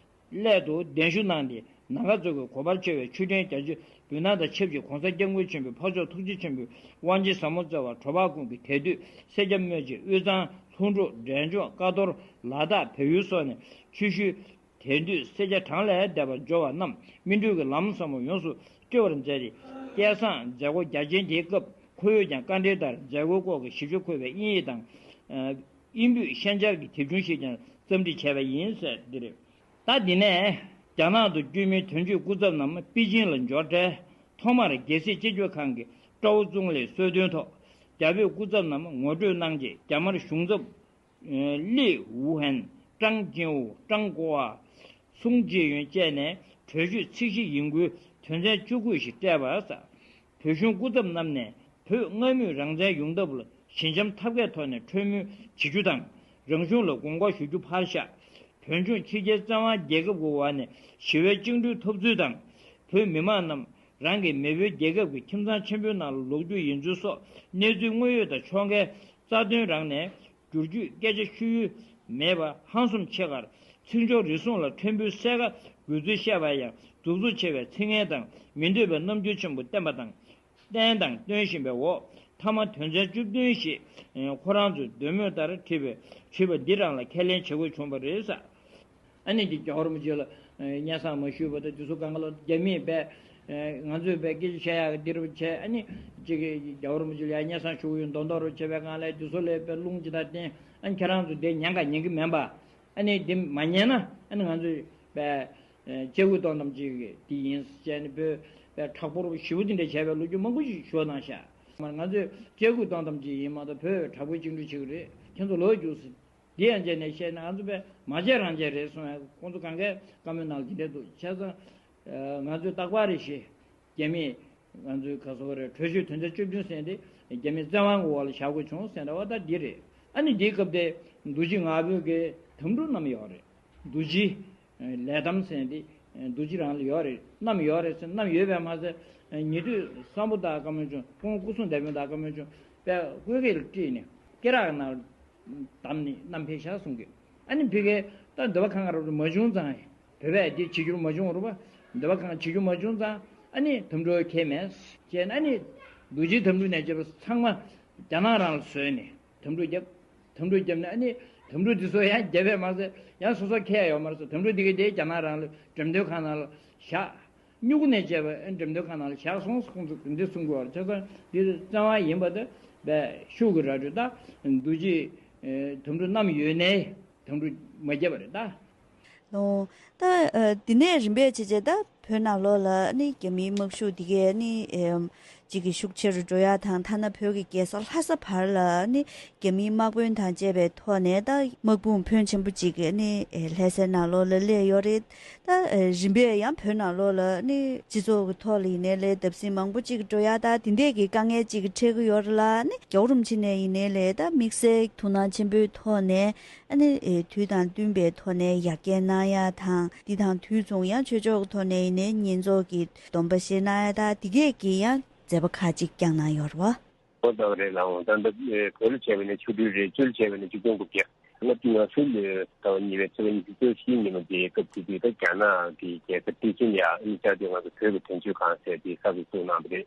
སླད་དུ་གདན་ཞུ་གནང་སྟེ། ནམ་མཁའ་མཛོད་ཀྱི་གོ་འཕང་ཆེ་བའི་ཆོས་ཕྲན་རྒྱ་ཆེ་འབུལ་གནང་དང་ཆབས་ཅིག་༸གོང་ས་༸སྐྱབས་མགོན་ཆེན་པོའི་འཕགས་མཆོག་ཐུགས་རྗེ་ཆེན་པོའི་དབང་ཆེན་ཟབ་མོ་སྩོལ་བར་གྲོ་འབག་ཀུན་གྱི་དད་འདུས་སེར་སྐྱ་སྨོས་ཅི་དབུས་གཙང་ལྷུན་གྲུབ་འབྲས་ལྗོངས་ཀ་རྡོར་ལ་དྭགས་བལ་ཡུལ་སོགས་ནས་ཆོས་ཞུས། དད་འདུས་སེར་སྐྱ་གྲངས་ལས་འདས་པ་འབྱོར་བ་རྣམས་སྨིན་གྲོལ་གྱི་ལམ་ཟབ་མོ་ཡོངས་སུ་སྤྲོད་པར་མཛད་དེ། སྐལ་བཟང་མཛད་སྒོ་རྒྱ་ཆེན་དེའི་སྐབས་ཁོ་བོས་ཀྱང་བཀའ་འགྲེལ་ལྟར་མཛད་སྒོའི་སྐོར་གྱི་ཞིབ་ཆ་འཁོད་པའི་དབྱིན་ཡིག་དང་། ཨ། དབྱིན་བོད་ཤན་སྦྱར་གྱི་དེབ་ཆུང་ཞིག་ཀྱང་རྩོམ་སྒྲིག་བྱས་པ་ཡིན་ཟེར་འདི་རེད། ད་འདི་ནས་རྒྱ་ནག་ཏུ་བསྐྱོད་མིའི་དོན་གཅོད་སྐུ་ཚབ་རྣམས་པེ་ཅིང་ལ་འབྱོར་འཕྲལ་ཐོག་མར་རྒྱལ་སྲིད་སྤྱི་ཁྱབ་ཁང་གི་ཀྲའོ་ཙུང་ལིས་གསོལ་སྟོན་ཐོག་རྒྱ་བོད་སྐུ་ཚབ་རྣམས་ངོ་སྤྲོད་གནང་རྗེས་རྒྱ་དམར་གཞུང་ཚབ་ལི་ཝུ་ཧན། ཀྲང་ཅིན་ཝུ། ཀྲང་ཀོ་ཝ། སུང་ཅི་ཡོན་བཅས་ནས་གྲོས་ཆོད་ཚིག་བཞི་ཡིན་ཁུལ་དོན་ཚན་བཅུ་དགུ་ཞིག་སྤྲད་པ་ཟེར། བོད་གཞུང་སྐུ་ཚབ་རྣམས་ནས་བོད་སྔ་མོས་རང་བཙན་ཡོང་ཐབས་ལ་ཞི་འཇམ་ཐབས་མཁས་ཐོག་ནས་གྲོས་མོལ་བྱེད་རྒྱུ་དང་། རང་གཞུང་ལ་དགོངས་སྐོར་ཞུ་རྒྱུ་ཕར་བཞག་བོད་ལྗོངས་ཕྱི་རྒྱལ་བཙན་དབང་རྒྱལ་ཁབ་ཀྱི་འོག་ནས་ཞི་བའི་བཅིངས་འགྲོལ་ཐོབ་ཚུལ་དང་། བོད་མི་མང་རྣམས་རང་གི་མེས་པོའི་རྒྱལ་ཁབ་ཀྱི་ཁྱིམ་ཚང་ཆེན་པོའི་ནང་ལ་ལོག་རྒྱུ་ཡིན་ཚུལ་སོགས་གནས་ཚུལ་དངོས་ཡོད་དང་ཕྱོགས་འགལ་རྩ་དོན་རང་ནས་བསྒྱུར་བཅོས་སྐད་ཆ་ཤོད་ཡུལ་མེད་པ་ཧང་སངས་ཆེ་ཁར། ཚིག་སྦྱོར་རེ་ཟུང་ལ་ཕྲན་བུ་གསལ་ཁ་དགོས་ཚུལ་བཤད་པ་ཡང་གདུག་རྩུབ་ཆེ་བའི་ཚིག་ངན་དང་མི་འདོད་པའི་རྣམ་འགྱུར་ཆེན་པོ་བསྟན་པ་དང་། བསྟན་དང་སྟོན་བཞིན་པའི་འོག་མཐའ་མ་དོན་ཚན་བཅུ་བདུན་ཞེས་ཁོ་རང་ཚོའི་འདོད་མོས་ལྟར་བྲིས་པའི་བྲིས་པ་འདི་རང་ལ་ཁས་ལེན་བྱེད་དགོས་བྱུང་བ་རེད་ཟེར། ཨ་ནི་ཀྱི་རྒྱལ་བ་རིན་པོ་ཆེ་ལ་སྙན་སེང་མ་ཞུས་པ་དང་དེ་ཚོ་གང་ག་ལ་རྒྱ་མིས་པས་ང་ཚོས་པས་སྐད་ཆ་བཤད་ཡག་འདི་རུ་བྱས། ཨ་ནི་ཅིག་རྒྱལ་བ་རིན་པོ་ཆེ་ལ་ཡང་སྙན་སེང་ཞུ་གི་ཡོད་མདོག་མདོག་རུ་བྱས་པའི་སྒང་ལ་དེ་ཚོ་ལས་པས་རླུང་ཅི་དང་བསྟན། ཨ་ནི་ཁྱེད་རང་ཚོ་དེ་ཉན་ག་ཉན་གི་མིན་པ། ཨ་ནི་དེ་མ་ཉན་ན་ཨ་ནི་ང་ཚོས་པས་སྐྱེ་དགུའི་སྟོང་གཏམ་ཅིག་དེ་ཡིན་ཟེར་ནས་བོད་པས་དྲག་པོ་རུ་ཞེ་པོ་དེ་འདྲ་བྱས་པའི་ལོ་རྒྱུས་མང་པོ་ཞིག་ཞུ་གནང་ཤག་ང་ཚོས་སྐྱེ་དགུའི་སྟོང་གཏམ་ཅིག་ཡིན་མ་གཏོགས་བོད་དྲག་པོའི་བཅིངས་འགྲོལ་བྱེད་གི་རེད། ཁྱེད་ཚོ་ལོས་རྒྱུགས་ཟེར། འདི་ཡང་བྱས་ནས་བཤད་ན་ང་ཚོ་པས་མ་བྱས་རང་བྱས་རེད་གསུང་ཡ། ཁོང་ཚོ་གང་གའི་བཀའ་མོལ་ནང་ལ་འདི་འདྲས་འདུག་བྱས་ཙང་། ང་ཚོས་རྟག་པར་རེ་ཞིག་རྒྱ་མིས་ང་ཚོའི་ག་སོགས་རེད། གྲོས་ཆོད་དོན་ཚན་བཅུ་བདུན་ཟེར་འདི་རྒྱ་མིའི་བཙན་དབང་གི་འོག་ལ་བཞག་དགོས་བྱུང་ཟེར་འདྲ་བ་ད་འདི་རེད། ཨ་ནི་འདིའི་སྐབས་དེ་རྡོ་རྗེ་ང་ཕོད་ཀྱི་དམ་ཕྲུག་རྣམས་ཡོད་རེད། རྡོ་རྗེ་ལས་དམ་ཟེར་འདི་རྡོ་རྗེ་རང་ལ་ཡོད་རེད། རྣམས་ཡོད་རེད་ཟེར། རྣམས་ཡོད་པས་མ་ཟད་ཉེ་དུས་སམ་བྷོ་ཊ་བཀའ་མོལ་བྱུང་། ཁོང་སྐུ་སྲུང་བདེ་དཔོན་དང་བཀའ་མོལ་བྱུང་། པས་བཀོད་ཁས་ལ་དཀྲིས་ནས་སྐེ་རགས་ནང་བསྡམས་ནས་བསྣམས་ཕེབས་ཤག་གསུང་གི། ཨ་ནི་ཕ་གིར་ད་འདོད་པ་ཁེངས་རབ་ཏུ་མ་བྱུང་ཙང་། བོད་པས་འདི་བྱེད་རྒྱུར་མ་བྱུང་བ་རེད་པ། འདོད་པ་ཁེངས་བྱེད་རྒྱུ་མ་བྱུང་ཙང་། ཨ་ནི་དམ་ཕྲུག་ཁས་མེད་བྱས་ན། ཨ་ནི་རྡོ་རྗེ་དམ་ཕྲུག་ནས་བྱས་པ་ཚང་མ་རྒྱ་ནག་རང་ལ་བཟོས་ནས་དམ་ཕྲུག་བརྒྱབ། དམ་ཕྲུག་བརྒྱབ་ནས་ཨ་ནི་དམ་ཕྲུག་འདི་ཚོ་ཡང་བརྒྱབ་པས་མ་ཟད་ཡང་སོ་སོ་ཁས་ཡོད་མ་རེད་ཟེར། དམ་ཕྲུག་འདི་གས་དེ་རྒྱ་ནག་རང་ལ་འགྲེམས་སྟོན་ཁང་ནང་ལ་བཞག་སྨྱུ་གུ་ནས་བྱས་པ་འགྲེམས་སྟོན་ཁང་ནང་ལ་བཞག་སོང་ཟེར་ཁོང་ཚོ་འདི་གསུང་གི་ཡོད་རེད། བྱས་ཙང་འདི་བཙན་དབང་ཡིན་པ་དེ་བས་ཤུགས་ཀྱིས་ར་སྤྲོད། ད་རྡོ་རྗེ་དམ་ཕྲུག་བསྣམས་ཡོད་ནའི་དམ་ཕྲུག་མ་བརྒྱབ་པ་རེད་ད། ལོ། ད་ཨ་འདི་ནས་རིམ་པས་བྱས་བྱས་ད་བོད་ནང་ལོགས་ལ་ནི་རྒྱ་མིའི་དམག་ཤུགས་འདི་གས་ནི་ཨེམ་ཅིག་གི་ཤུགས་ཆེ་རུ་འགྲོ་ཡ་དང་། ཐ་ན་བོད་ཀྱི་རྒྱལ་ས་ལྷ་ས་བར་ལ་ནི་རྒྱ་མིའི་དམག་དཔོན་དང་བཅས་པའི་ཐོག་ནས་ད་དམག་དཔུང་ཕོན་ཆེན་པོ་ཅིག་གི་ནི་ཨེ་ལྷ་སའི་ནང་ལོགས་ལ་སླེབས་ཡོད་རེད། ད་ཨེ་རིམ་པས་ཡང་བོད་ནང་ལོགས་ལ་ནི་སྤྱི་ཚོགས་ཀྱི་ཐོག་ལ་ཡིན་ནའི་ལས་བརྡབ་གསིག་མང་པོ་ཅིག་འགྲོ་ཡ་ད་འདི་འདྲས་ཀྱི་དཀའ་ངལ་ཅིག་འཕྲད་ཀྱི་ཡོད་རེད་ལ། ནི་རྒྱལ་བ་རིན་པོ་ཆེ་ནས་ཡིན་ནའི་ལས་ད་དམིགས་བསལ་ཐུགས་སྣང་ཆེན་པོའི་ཐོག་ནས། ཨ་ནི་ཨེ་དུས་དང་བསྟུན་པའི་ཐོག་ནས་ཡར་རྒྱས་གནང་ཡ་དང་། འདི་དང་དུས་མཚུངས་ཡང་ཆོས་ཕྱོགས་ཀྱི་ཐོག་ནས་ཡིན་ནའི་བསྙེན་རྫོགས་ཀྱི་སྡོམ་པ་བཞེས་གནང་ཡ་དང་། འདི་གས་ཀྱི་ཡང་མཛད་པ་ཁག་ཅིག་བསྐྱངས་གནང་ཡོད་རེད་བ། ཨོ་ད་རེད་ལགས། འོ་ད་ལྟ་བོད་ལ་བྱས་པ་ཡིན་ན་ཆིག་སྒྲིལ་རེད། བཙན་བྱས་པ་ཡིན་ན་ཆིག་སྟོང་དགུ་བརྒྱ་ལྔ་བཅུ་ང་གསུམ་ལོའི་ཟླ་བ་གཉིས་པའི་ཚེས་པ་ཉི་ཤུ་རྩ་བཞིའི་ཉིན་མོ་དེའི་སྐབས་དེ་དུས་ད་རྒྱ་ནག་གི་རྒྱལ་ས་པེ་ཅིན་ལ་ཨ་ནི་བཅའ་སྡོད་ང་ཚོ་བོད་ཀྱི་དོན་གཅོད་ཁང་ཟེར་དེ་གསར་དུ་བཙུགས་གནང་བ་རེད།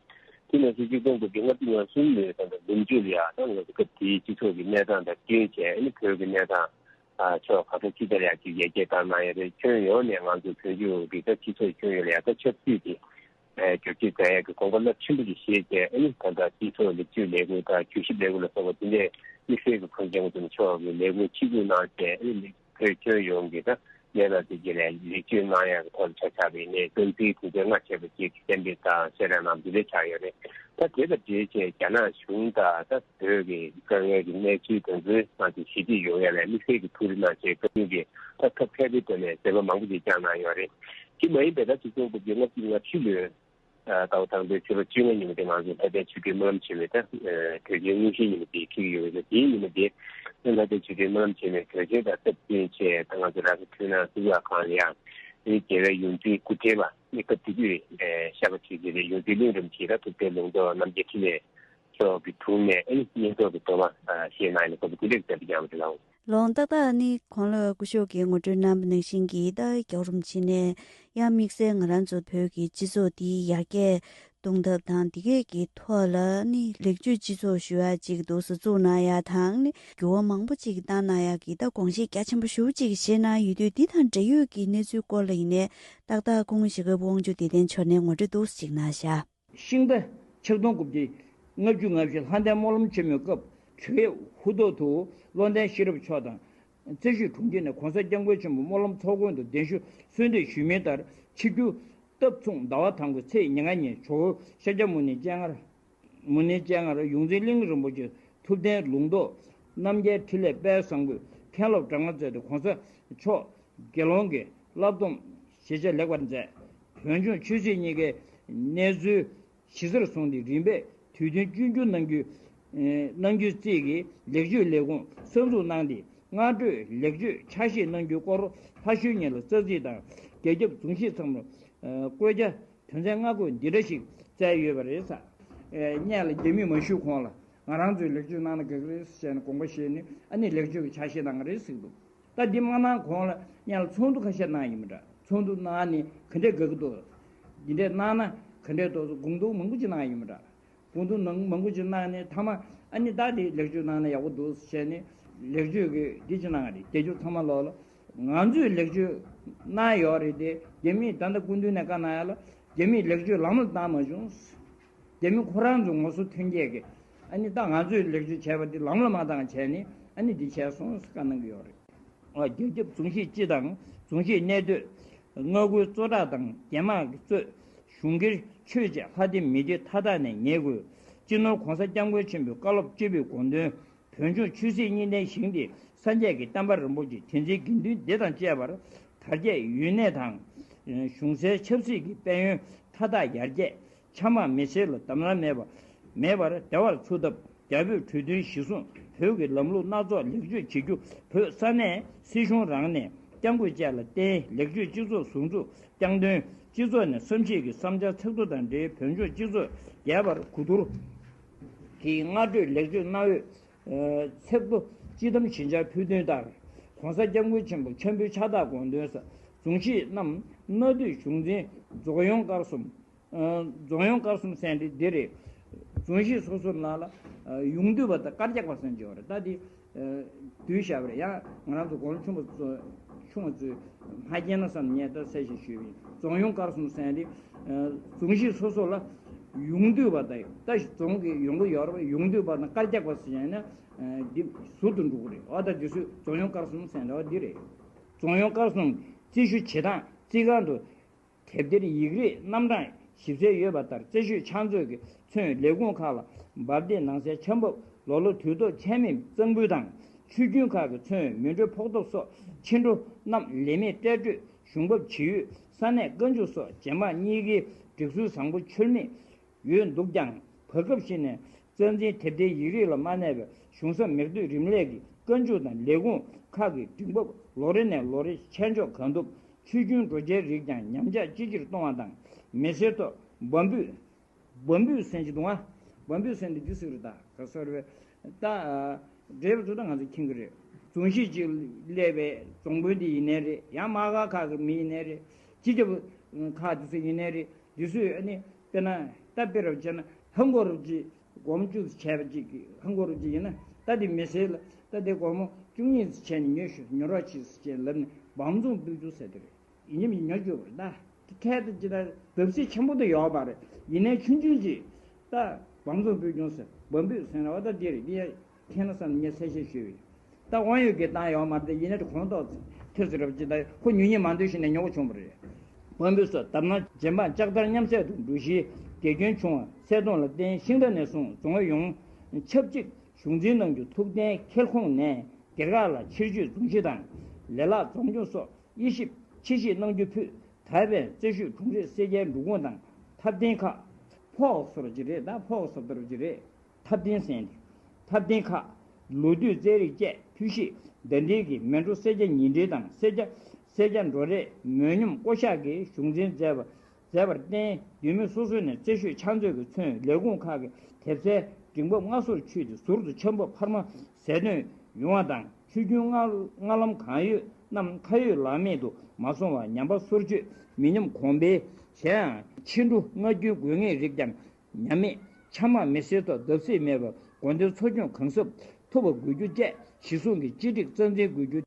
དེ་ནང་བཞིན་ཆིག་སྟོང་དགུ་བརྒྱ་ལྔ་བཅུ་ང་གསུམ་ལོའི་ཟླ་འདི་ལོ་མཇུག་ལ་ཡ་ད་ང་ཚོ་སྐབས་དེའི་སྤྱི་ཚོགས་ཀྱི་གནས་སྟངས་དང་བསྟུན་བྱས། ཨ་ནི་བོད་ཀྱི་གནས་སྟངས་ཨ་ཕྱོགས་གང་ས་ཅི་ལྟར་ཡག་ཅིག་ཡར་རྒྱས་བཏང་གནང་ཡོད་རེད། ཁྱོན་ཡོངས་ནས་ང་ཚོ་བོད་ལྗོངས་རིགས་ད་སྤྱི་ཚོགས་ཁྱོན་ཡོངས་ལ་ཡག་ད་ཆབ་སྲིད་ཀྱི་ཨ་བསྒྱུར་བཅོས་མཛད་ཡག་གི་དགོངས་པ་རླབས་ཆེན་པོ་ཞིག་བཞེས་བྱས། ཨ་ནི་ད་ལྟ་སྤྱི་ཚོགས་ལེགས་བཅོས་ལས་འགུལ་དང་གྱོད་ཞིབ་ལས་འགུལ་ལ་སོགས་པ་དེ་འདྲས་དམིགས་བསལ་གྱི་ཁོང་སྐྱབས་མགོན་ཆེན་པོ་མཆོག་གིས་ལས་འགུལ་ཆིག་སྒྲིལ་གནང་བྱས། ཨ་ནི་བོད་ཁྱོན་ཡོངས་ཀྱི་ད་གནས་སྟངས་དེ་ག་ལ་ལེགས་བཅོས་གནང་ཡག་གི་ཐོག་ལ་ཆ་བཞག་པ་ཡིན་ནའི། རྐང་འཛིན་དེ་ཚོས་སྔར་བྱས་པ་བཅས་ཀྱི་གཏན་འབེབས་དང་གསལ་བསྒྲགས་གནང་བ་འདི་འདྲས་ཆགས་ཡོད་རེད། ད་དེ་དང་འབྲེལ་བྱས་རྒྱ་ནག་གཞུང་དང་ད་བོད་ཀྱི་དཀའ་ངལ་གྱི་གནས་ཚུལ་དེ་ཚོའི་ནང་དུ་ཞི་བདེ་ཡོང་ཡ་ལ་དམིགས་བསལ་གྱི་ཐུགས་རེ་གནང་བྱས། བཀའ་བློན་གྱིས་ད་ཐབས་མཁས་པོའི་ཐོག་ནས་མཛད་པ་མང་པོ་ཞིག་བསྐྱངས་གནང་ཡོད་རེད། དེ་མ་ཡིན་པའི་ད་ཆིག་སྟོང་དགུ་བརྒྱ་ལྔ་བཅུ་ང་བཞི་ལོའི་ ཟླ་བ་དང་པོའི་ཕྱི་ལོ་བཅོ་ལྔ་ཉིན་མོ་དེ་ང་ཚོ་ལྷ་ལྡན་ཆོས་སྒྲོན་སྨོན་ལམ་ཆེན་མོའི་ད་གྲོལ་ཆེན་དངོས་གཞིའི་ཉིན་མོ་དེ་འཁེལ་གྱི་ཡོད་པས། དེའི་ཉིན་མོ་དེ་ལྷ་ལྡན་ཆོས་སྒྲོན་སྨོན་ལམ་ཆེན་མོའི་གྲོལ་ཆེན་དང་སྟབས་བསྟུན་བྱས། ད་ང་ཚོ་ར་ས་འཕྲུལ་སྣང་གསུམ་ཡག་ཁང་ལ་ཡང་རྒྱལ་བའི་ཡོངས་འཛིན་སྐུ་ཕྲེང་བ་ནི་སྐབས་དེ་དུས་ཤར་པ་ཆོས་རྗེ་རེད། ཡོངས་འཛིན་གླིང་རིན་པོ་ཆེ་ད་ཐུབ་བསྟན་ལུང་རྟོགས་རྣམ་རྒྱལ་འཕྲིན་ལས་མཆོག་གི་དྲུང་ནས་ཨེ་ནི་བསྙེན་རྫོགས་ཀྱི་སྡོམ་པ་བཞེས་གནང་ནས་སྐབས་སྐུ་ལས་ཀྱི་བསྟན་པ་བསྐྱངས་པ་རེད་ལགས། ལོ་ཏག་ཏག་ནི་གོང་ལ་སྐུ་ཞབས་ཀྱིས་ངོ་སྤྲོད་གནང་བ་ནང་བཞིན་གྱི་ད་རྒྱལ་བ་རིན་པོ་ཆེ་ནས་ཡང་དམིགས་བསལ་ང་རང་ཚོ་བོད་ཀྱི་སྤྱི་ཚོགས་འདི་ཡར་རྒྱས་གཏོང་ཐབས་དང་། འདི་གས་ཀྱི་ཐོག་ལ་ནི་ལེགས་བཅོས་སྤྱི་ཚོགས་ཞུ་ཡ་ཅིག་འདུག་སེ་བཙུགས་གནང་ཡ་དང་ནི་འགྱུར་བ་མང་པོ་ཅིག་བཏང་གནང་ཡ་གི་ད་དགོངས་བཞེས་རྒྱ་ཆེན་པོ་ཞེ་པོ་ཅིག་བཞེས་གནང་ཡོད་དུས། འདི་དང་འབྲེལ་ཡོད་ཀྱི་གནས་ཚུལ་སྐོར་ལ་ཡིན་ནའི་ཏག་ཏག་སྐུ་ངོ་ཞྭ་སྒབ་དབང་ཕྱུག་བདེ་ལྡན་མཆོག་ནས་ངོ་སྤྲོད་འདུག་སེ་ཅིག་གནང་ཤག་ཤིང་རྟ་ཆིག་སྟོང་དགུ་བརྒྱ་ལྔ་བཅུ་ང་བཞི་ལྷ་ལྡན་སྨོན་ལམ་ཆེན་མོའི་སྐབས། དྲེལ་ཧུ་ཐོག་ཏུ་བློ་ལྡན་ཤེས་རབ་མཆོག་དང་། རྩེ་ཤོད་གྲོང་ཁྱེར་ནས་༸གོང་ས་༸སྐྱབས་མགོན་ཆེན་པོ་སྨོན་ལམ་ཚོགས་དགོན་དུ་གདན་ཞུ་གསོལ་འདེབས་ཞུས་མིན་ལྟར། ཆིབས་བསྒྱུར་སྟབས་མཚུངས་ཟླ་བ་དང་པོའི་ཚེས་ཉེར་ལྔ་ཉིན་ཇོ་བོ་ཤཱཀྱ་མུ་ནེའི་སྤྱན་སྔར། མུ་ནེའི་སྤྱན་སྔར་ཡོངས་འཛིན་གླིང་རིན་པོ་ཆེ་ཐུབ་བསྟན་ལུང་རྟོགས་རྣམ་རྒྱལ་འཕྲིན་ལས་དཔལ་བཟང་པོས་མཁན་སློབ་གྲངས་ཀ་བསྩལ་ཏེ། ༸གོང་ས་མཆོག་དགེ་སློང་གི་བསླབ་སྡོམ་ཞལ་ཆད་ལེགས་པར་མཛད། བོད་ལྗོངས་ཆོས་སྲིད་གཉིས་ཀའི་གནས་ཚུལ་ཇི་ལྟར་བཟུང་སྟེ་རིམ་པས་དུས་མཐུན་བཅོས་བསྒྱུར་གནང་རྒྱུ། ཨེ་གནང་རྒྱུའི་རྩིས་ཀྱི་ལེགས་བཅོས་ལས་ཁུངས་གསར་འཛུགས་གནང་སྟེ། སྔ་དྲོའི་ལེགས་བཅོས་ཕྱག་བཞེས་གནང་རྒྱུའི་སྐོར་ལྷ་ཞུ་ཉིན་ལ་རྩ་ཚིག་དང་རྒྱ་ཁྱབ་རྫོང་གཞིས་ཚང་མར་ཨ་བཀོད་རྒྱ་དོན་ཚན་ལྔ་བཀོད་འདི་འདྲ་ཞིག་བསྩལ་ཡོད་པ་རེད་ཟེར། ཨེ་སྔོན་ལ་རྒྱ་མིས་མ་ཞུས་གོང་ལ་ང་རང་ཚོས་ལེགས་བཅོས་གནང་ན་དགའ་གི་རེད་ཟེར་ནས་དགོངས་པ་བཞེས་ནས། ཨ་ནི་ལེགས་བཅོས་ཀྱི་ཕྱག་བཞེས་གནང་གི་རེད་ཟེར་གི་འདུག་ད་འདི་མ་གནང་གོང་ལ་སྔོན་ལ་ཚོགས་འདུ་ཁ་ཤས་གནང་ཡིན་མི་འདྲ། ཚོགས་འདུ་གནང་ནས་ག་འདྲས་དགའ་གི་འདུག་འདི་འདྲས་གནང་ན་ག་འདྲས་འདུག་དགོངས་འདུག་མང་པོ་ཅིག་གནང་ཡིན་མི་འདྲ། དགོངས་འདུག་གནང་མང་པོ་ཅིག་གནང་ནས་མཐའ་མ་ཨ་ནི་ད་དེ་ལེགས་བཅོས་གནང་ན་ཡག་པོ་འདུག་ཟེར་ནས་ལེགས་བཅོས་ཀྱི་འདི་ཅིག་གནང་བ་རེད། རྒྱལ་ཁབ་ཚང་མ་ལོག་ལ་ང་ཚོས་ལེགས་བཅོས་གནང་ཡོད་རེད་དེ། རྒྱ་མིས་ད་ལྟ་སྐུ་མདུན་ནས་བཀའ་གནང་ཡ་ལ་རྒྱ་མིས་ལེགས་བཅོས་ལམ་ལ་བཏང་མ་བྱུང་། རྒྱ་མི་ཁོ་རང་ཚོ་ངོ་སོ་ཐོན་སྐྱེད་ཀྱི་ཨ་ནི་ད་ང་ཚོས་ལེགས་བཅོས་བྱས་པ་འདི་ལམ་ལ་མ་བཏང་བྱས་ནས་ཨ་ནི་འདི་བྱས་སོང་ཟེར་བཀའ་གནང་གི་ཡོད་རེད། ཨ་རྒྱལ་ཁབ་རྫོང་གཞིས་སྤྱི་དང་རྫོང་གཞིས་གནས་སྡོད། མངའ་ཁུལ་གཙོ་བདག་དང་རྒྱ་དམག་གི་གཙོས་གཞུང་སྒེར་ཆོས་བཅས་ལྷ་སྡེ་མི་སྡེ་མཐའ་དག་ནས་ངེད་སྐུ་སྤྱི་ནོར་༸གོང་ས་༸སྐྱབས་མགོན་ཆེན་པོའི་བཀའ་སློབ་སྤྱི་པའི་དགོངས་དོན། བོད་ལྗོངས་ཆོས་སྲིད་གཉིས་ལྡན་ཞིང་འདི་སངས་རྒྱས་ཀྱི་བསྟན་པ་རིན་པོ་ཆེ་དེ་འཛིན་དགེ་འདུན་སྡེ་དང་བཅས་པར་དར་རྒྱས་ཡུན་གནས་དང་། གཞུང་སའི་ཆབ་སྲིད་ཀྱི་དཔལ་ཡོན་མཐའ་དག་ཡར་རྒྱས། ཆགས་དམག་མི་སེར་ལ་དམ་ལ་མེད་པ་མེད་པར་བདེ་བར་འཚོ་ཐབས། རྒྱ་བོད་གྲོས་མཐུན་གཞི་བཟུང་། བོད་ཀྱི་ལམ་ལུགས་སྣ་ཚོགས་ལེགས་བཅོས་བྱེད་རྒྱུ། བོད་ས་གནས་སྲིད་གཞུང་རང་ནས་སྐྱབས་མགོན་བཅས་ལ་བརྟེན་ལེགས་བཅོས་སྤྱི་ཚོགས་ཟུར་འཛུགས་རྐྱང་འདོན། སྤྱི་ཚོགས་ནས་བསམ་ཤེས་ཀྱི་བསམ་འཆར་ཚིག་ཐོ་དང་འབྲེལ་བོད་ལྗོངས་སྤྱི་ཚོགས་རྒྱས་པར་གོ་བསྡུར་གྱིས་སྔ་དྲོའི་ལེགས་བཅོས་གནང་འོས་ཚིག་ཐོ་སྤྱི་བསྡོམས་ཞིབ་ཆ་ཕུལ་དོན་ལྟར། ༸གོང་ས་༸སྐྱབས་མགོན་ཆེན་པོ་འཆམ་པོའི་ཕྱག་རྟགས་དགོངས་དོན་ས་རྫོང་གཞིས་རྣམས་སྣ་འདུས་གཞུང་འཛིན་རྫོང་ཡོངས་བཀར་གསུམ། རྫོང་ཡོངས་བཀར་གསུམ་ཟེར་འདི་འདི་རེད། རྫོང་གཞིས་སོ་སོ་ནང་ལ་ཡོངས་འདུས་པ་དང་བཀར་རྒྱག་པ་ཟེར་གྱི་ཡོད་རེད། ད་འདི་བསྡུས་བཞག་པ་རེད། ཡང་ང་རང་ཚོ་དགུང་ལོ་ཆུང་བ་ཚོ་ཆུང་བ་ཚོས་མ་མཁྱེན་ན་བསམ་ངས་ད་གསལ་བཤད་ཞུས་པ་ཡིན། རྫོང་ཡོངས་བཀར་གསུམ་ཟེར་འདི་རྫོང་གཞིས་སོ་སོ་ལ་ཡོངས་འདུས་པ་དང་ད་རྫོང་གི་ཡོང་གི་ཡོད་རེད་པ། ཡོངས་འདུས་པ་དང་བཀར་རྒྱག་པ་ཟེར་ཡང་ན་འདི་ཟུར་དུ་འགྲོ་གི་རེད། འོ་ད་འདི་ཚོས་རྫོང་ཡོངས་བཀར་གསུམ་ཟེར་འདི་བ་འདི་རེད། རྫོང་ཡོངས་བཀར་གསུམ་རྩིས་ཞུ་བྱེད་སྟངས་རྩིས་ཁང་དུ་དེབ་ཐེར་ཡིག་རིགས་རྣམ་གྲངས་ཞིབ་གསལ་ཡོད་པ་ལྟར། རྩེ་ཤོད་ཕྱག་མཛོད་ཀྱིས་མཚོན་ལས་ཁུངས་ཁག་ལ་འབབ་སྡེ་ནང་སའི་ཆམ་ཕབ། ལོ་ལོ་དུས་ཐོག་ཆད་མེད་གཙང་འབུད་དང་། ཆུ་རྒྱུན་ཁག་གིས་མཚོན་མེ་དྲོད་ཕོག་ཐབས་སོགས་ཕྱི་འགྲོ་རྣམས་ལས་མེད་སྤྲད་སྤྲོད་གཞུང་འབབ་ཇི་ཡོད་ས་གནས་བཀའ་འཇུག་སོགས་རྗེས་མ་གཉིས་ཀའི་སྒྲིག་སྲོལ་བཟང་པོ་འཆོལ་མེད་ཡོད་འདུག་ཀྱང་། བར་སྐབས་ཤིག་ནས་རྩ་འཛིན་དེབ་ཐེར་ཡིག་རིགས་ལ་མ་གནས་པའི་གཞུང་ས་མེད་དུས་རིམ་ལས་ཀྱི་བཀའ་འཇུག་དང་ལས་ཁུངས་ཁག་གི་སྒྲིག་འབབ་ལོ་རེ་ནས་ལོ་རེ་ཆད་འཇོག་གང་ཐུབ། ཆུ་རྒྱུན་འགྲོ་འཆར་རིགས་ཀྱང་ཉམས་ཆག་ཅི་ཆེར་གཏོང་བ་དང་། མི་སེར་ཐོག་འབབ་འབུད། འབབ་འབུད་ཟེར་གྱི་འདུག་ཨ། འབབ་འབུད་ཟེར་འདི་འདི་ཟེར་རེད། ད་ག་ཟེར་བས་ད་འབྲས་བུ་ཚོ་ད་ང་ཚོ་མཁྱེན་གྱི་རེད། རྫོང་གཞིས་གཅིག་སླེབས་པའི་རྫོང་དཔོན་འདི་ཡིན་ནའི་རེད། ཡང་དམག་སྒར་ཁག་གི་མི་ཡིན་ནའི་རེད། སྤྱི་ཁྱབ་ཁག་འདི་ཚོ་ཡིན་ནའི་རེད། འདི་ཚོས་ཨ་ནི་དཔེར་ན་ད་དཔེ་རུ་བྱས་ན་ཧང་གོ་རུ་ཅིག་སྒོར་མོ་བཅུ་ཙམ་བྱས་པ་ཅིག་གི་ཧང་གོ་རུ་ཅིག་ཡིན་ན་ད་དེ་མི་སེར་ལ་ད་དེ་སྒོར་མོ་བཅུ་གཉིས་ཙམ་བྱས་ནས་ཉོ་ཤོག་ཉོ་རོགས་གྱིས་ཟེར་ཅེས་ལབ་ནས་འབམ་རྫོང་སྤོས་རྒྱུ་ཟེར་དེ་རེད། ཡིན་ཉམས་ཉོ་རྒྱུ་རེད་ད། དེ་ཁྲལ་དེ་ཅི་ལྟར་བབས་ཚིགས་ཆེན་པོ་དེ་ཡོད་པ་རེད། ཡིན་ནའི་ཆུང་ཆུང་ཅིག་ད་འབམ་རྫོང་སྤོས་རྒྱུ་ཟེར་འབམ་སྤོས་ཟེར་ན་བ་ད་དེ་རེད། དེ་ཡ་མཁྱེན་ན་བསམ་ངས་གསལ་བཤད་ཞུས་པ་ཡིན། ད་དབང་ཡོད་ཀྱིས་བཏང་ཡོད་མ་རེད། ཡིན་ན་དེ་གོང་ཏོག་ཙམ་ཐེབས་ཟེར་བ་ཅིག་ད་ཁོ་ཉོ་ཉེས་མ་འདོད་ཞིག་ནས་ཉོ་གི་བྱུང་བ་རེད། འབམ་སྤོས་སོགས་དར་ནག་རྗེན་པ་ལྕགས་དར་མཉམ་བསྲེས་དང་འགྲོ་གཞིའི་དགེ་སྐྱོན་བྱུང་བ་གསལ་སྟོན་ལ་བརྟེན་ཤིང་རྟ་ནས་བཟུང་རྫོང་ཡོངས་ཆབས་ཅིག་གཞུང་འཛིན་གནང་རྒྱུ་ཐུབ་བསྟན་ཁྱེར་ཁོངས་ནས་སྒེར་ཁག་ལ་ཕྱིར་བཅོས་རྫོང་གཞི་དང་ལེ་ལག་འཛོམས་སྐྱོང་སོགས་དབྱེ་ཞིབ་ཕྱིར་བཤིག་གནང་རྒྱུ་ཕུད། ད་ཕན་རྩེ་ཤོད་གྲོང་རིག་སེར་སྐྱའི་འགྲོ་ཁུངས་དང་ ཐབ་ལྡན་ཁག་ཕོགས་སོར་གྱི་རེད། ད་ཕོགས་སོར་དར་གྱི་རེད། ཐབ་ལྡན་ཟེར་ཏེ། ཐབ་ལྡན་ཁག་ལོ་དུས་རྩེད་རིགས་བཅས་ཕུལ་བྱེད་འདི་འདྲའི་གི་མེ་འབྲོག་སེར་སྐྱ་ཉིན་སྒྲིལ་དང་སེར་སྐྱ་སེར་སྐྱ་འབྲོག་རས་མོས་སྙོམས་བསྐོ་གཞག་གི་གཞུང་འཛིན་མཛད་པ་མཛད་པར་བརྟེན། ཡུལ་མི་སོ་སོ་ནས་རྩེ་ཤོད་ཕྱག་མཛོད་ཀྱིས་མཚོན་ལས་ཁུངས་ཁག་གི་དེབ་རྩའི་འབྲིང་བབ་སྔ་སོར་ཆུད་དེ་ཟུར་དུ་འཆམ་པོ་འཕར་མ་ཟད་དོན་ཡོང་བ་དང་། ཆུ་རྒྱུན་སྔར་སྔར་ལམ་གང་ཡོད་རྣམས་ཁ་ཡོད་ལག་མེད་དུ་མ་སོང་བར་ཉམས་པ་སོར་ཆུད་མི་ཉམས་གོང་འཕེལ། གཞན་ཡང་ཕྱི་འབྲུ་མངར་སྐྱུར་དགོས་ངེས་རིགས་ཀྱང་ཉམས་མེད། ཆ་མ་མེད་སེལ་ཐོག་བརྡབ་གསིག་མེད་པར་དགོས་འདོད་འཚོ་སྐྱོང་གང་ཟབ་ཐུབ་པ་དགོས་རྒྱུ་བཅས་གཞི་བཟུང་གི་སྤྱི་སྒྲིག་རྩ་འཛིན་དགོས་རྒྱུ།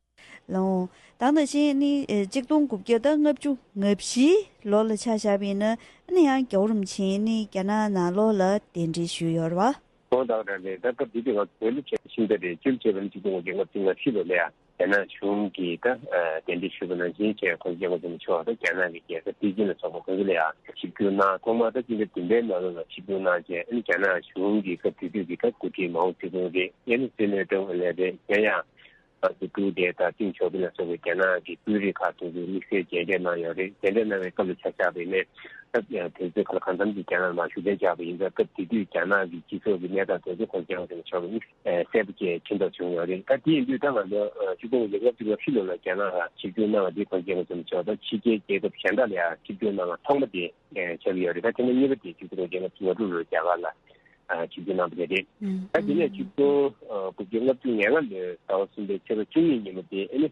ལོང་། ད་ནང་བཞིན་ནི་ཨེ་གཅིག་སྟོང་དགུ་བརྒྱ་དང་ལྔ་བཅུ་ང་བཞི་ལོ་ལ་ཆ་བཞག་པ་ཡིན་ན་ནི་ཡང་རྒྱལ་བ་རིན་པོ་ཆེ་ནི་རྒྱ་ནག་ནང་ལོགས་ལ་གདན་འདྲེན་ཞུས་ཡོད་རེད་བ། ཁོང་དག་རང་རེད། ད་སྐབས་འདི་དུས་ང་ཚོ་བོད་ལ་བྱས་ཤིང་རྟ་རེད། སྤྱིར་བྱས་པ་ནི་གཅིག་སྟོང་དགུ་བརྒྱ་ལྔ་བཅུ་ང་བཞི་ལོ་ལ་ཡ་རྒྱ་ནག་གཞུང་གིས་ད་གདན་འདྲེན་ཞུས་པ་ནང་བཞིན་བྱས་ཁོང་སྐྱབས་མགོན་ཆེན་པོ་མཆོག་ད་རྒྱ་ནག་གི་རྒྱལ་ས་པེ་ཅིང་ལ་སོགས་པ་ཁོང་ཚོ་ལ་ཡ་ཆིབས་བསྒྱུར་གནང་། ཐོག་མར་ད་སྤྱི་ཟླ་བདུན་པའི་ནང་ལོགས་ལ་ཆིབས་བསྒྱུར་གནང་རྗེས་ཨ་ནི་རྒྱ་ནག་གཞུང་གི་སྐབས་དེ་དུས་ཀྱི་ད་འགོ་ཁྲིད་མའོ་ཙེ་ཏུང་རེད། ཨ་ནི་སྲིད་བློན་ཀྲང་ཨུན་ལེན་རེད། གཞན་ཡང་ང་ཚོ་ཀྲུའུ་ཏེ་དང་ཏེང་ཞའོ་ཕིང་ལ་སོགས་པའི་རྒྱ་ནག་གི་དཔོན་རིགས་ཁག་དེ་ཚོས་དམིགས་བསལ་མཇལ་འཕྲད་གནང་ཡོད་རེད། མཇལ་འཕྲད་གནང་བའི་སྐབས་ལ་ཆ་བཞག་པ་ཡིན་ན་སྐབས་དེ་ཚོའི་ཁ་ལ་གང་འཚམ་གྱིས་རྒྱ་ནག་ལ་མར་བཞུགས་གདན་འཇགས་པ་ཡིན་ཙང་། སྐབས་དེ་དུས་རྒྱ་ནག་གི་སྤྱི་ཚོགས་ཀྱི་གནས་སྟངས་དེ་ཚོ་ཁོང་སྐྱབས་མགོན་ཆེན་པོ་མཆོག་གིས་གསལ་པོ་བཅས་མཁྱེན་རྟོགས་བྱུང་ཡོད་རེད། ད་དེ་ཡིན་དུས་ད་ང་ཚོ་ཆིག་སྟོང་དགུ་བརྒྱ་ལྔ་བཅུ་ང་བཞི་ལོ་ལ་རྒྱ་ནག་ལ་ཆིབས་བསྒྱུར་གནང་བ་དེ་ཁོང་སྐྱབས་མགོན་ཆེན་པོ་མཆོག་ད་ཕྱི་རྒྱལ་རྒྱལ་ཁབ་གཞན་དག་ལ་ཡང་ཆིབས་བསྒྱུར་གནང་བ་ཐོག་མ་དེ་ཆགས་ཀྱི་ཡོད་རེད། ད་ཐེངས་མ་གཉིས་པ་དེ་ཆིག་སྟོང་དགུ་བརྒྱ་ལྔ་བཅུ་ང་དྲུག་ལོར་རྒྱ་གར་ལ་ཨ་ཆིབས་བསྒྱུར་གནང་བ་རེད། ད་དེ་ནས་ཆིག་སྟོང་དགུ་བརྒྱ་ལྔ་བཅུ་ང་ལྔ་ལོའི་ཟླ་བ་གསུམ་པའི་ཚེས་པ་བཅུ་གཉིས་ཉིན་མོ་དེ་ཨ་ནི་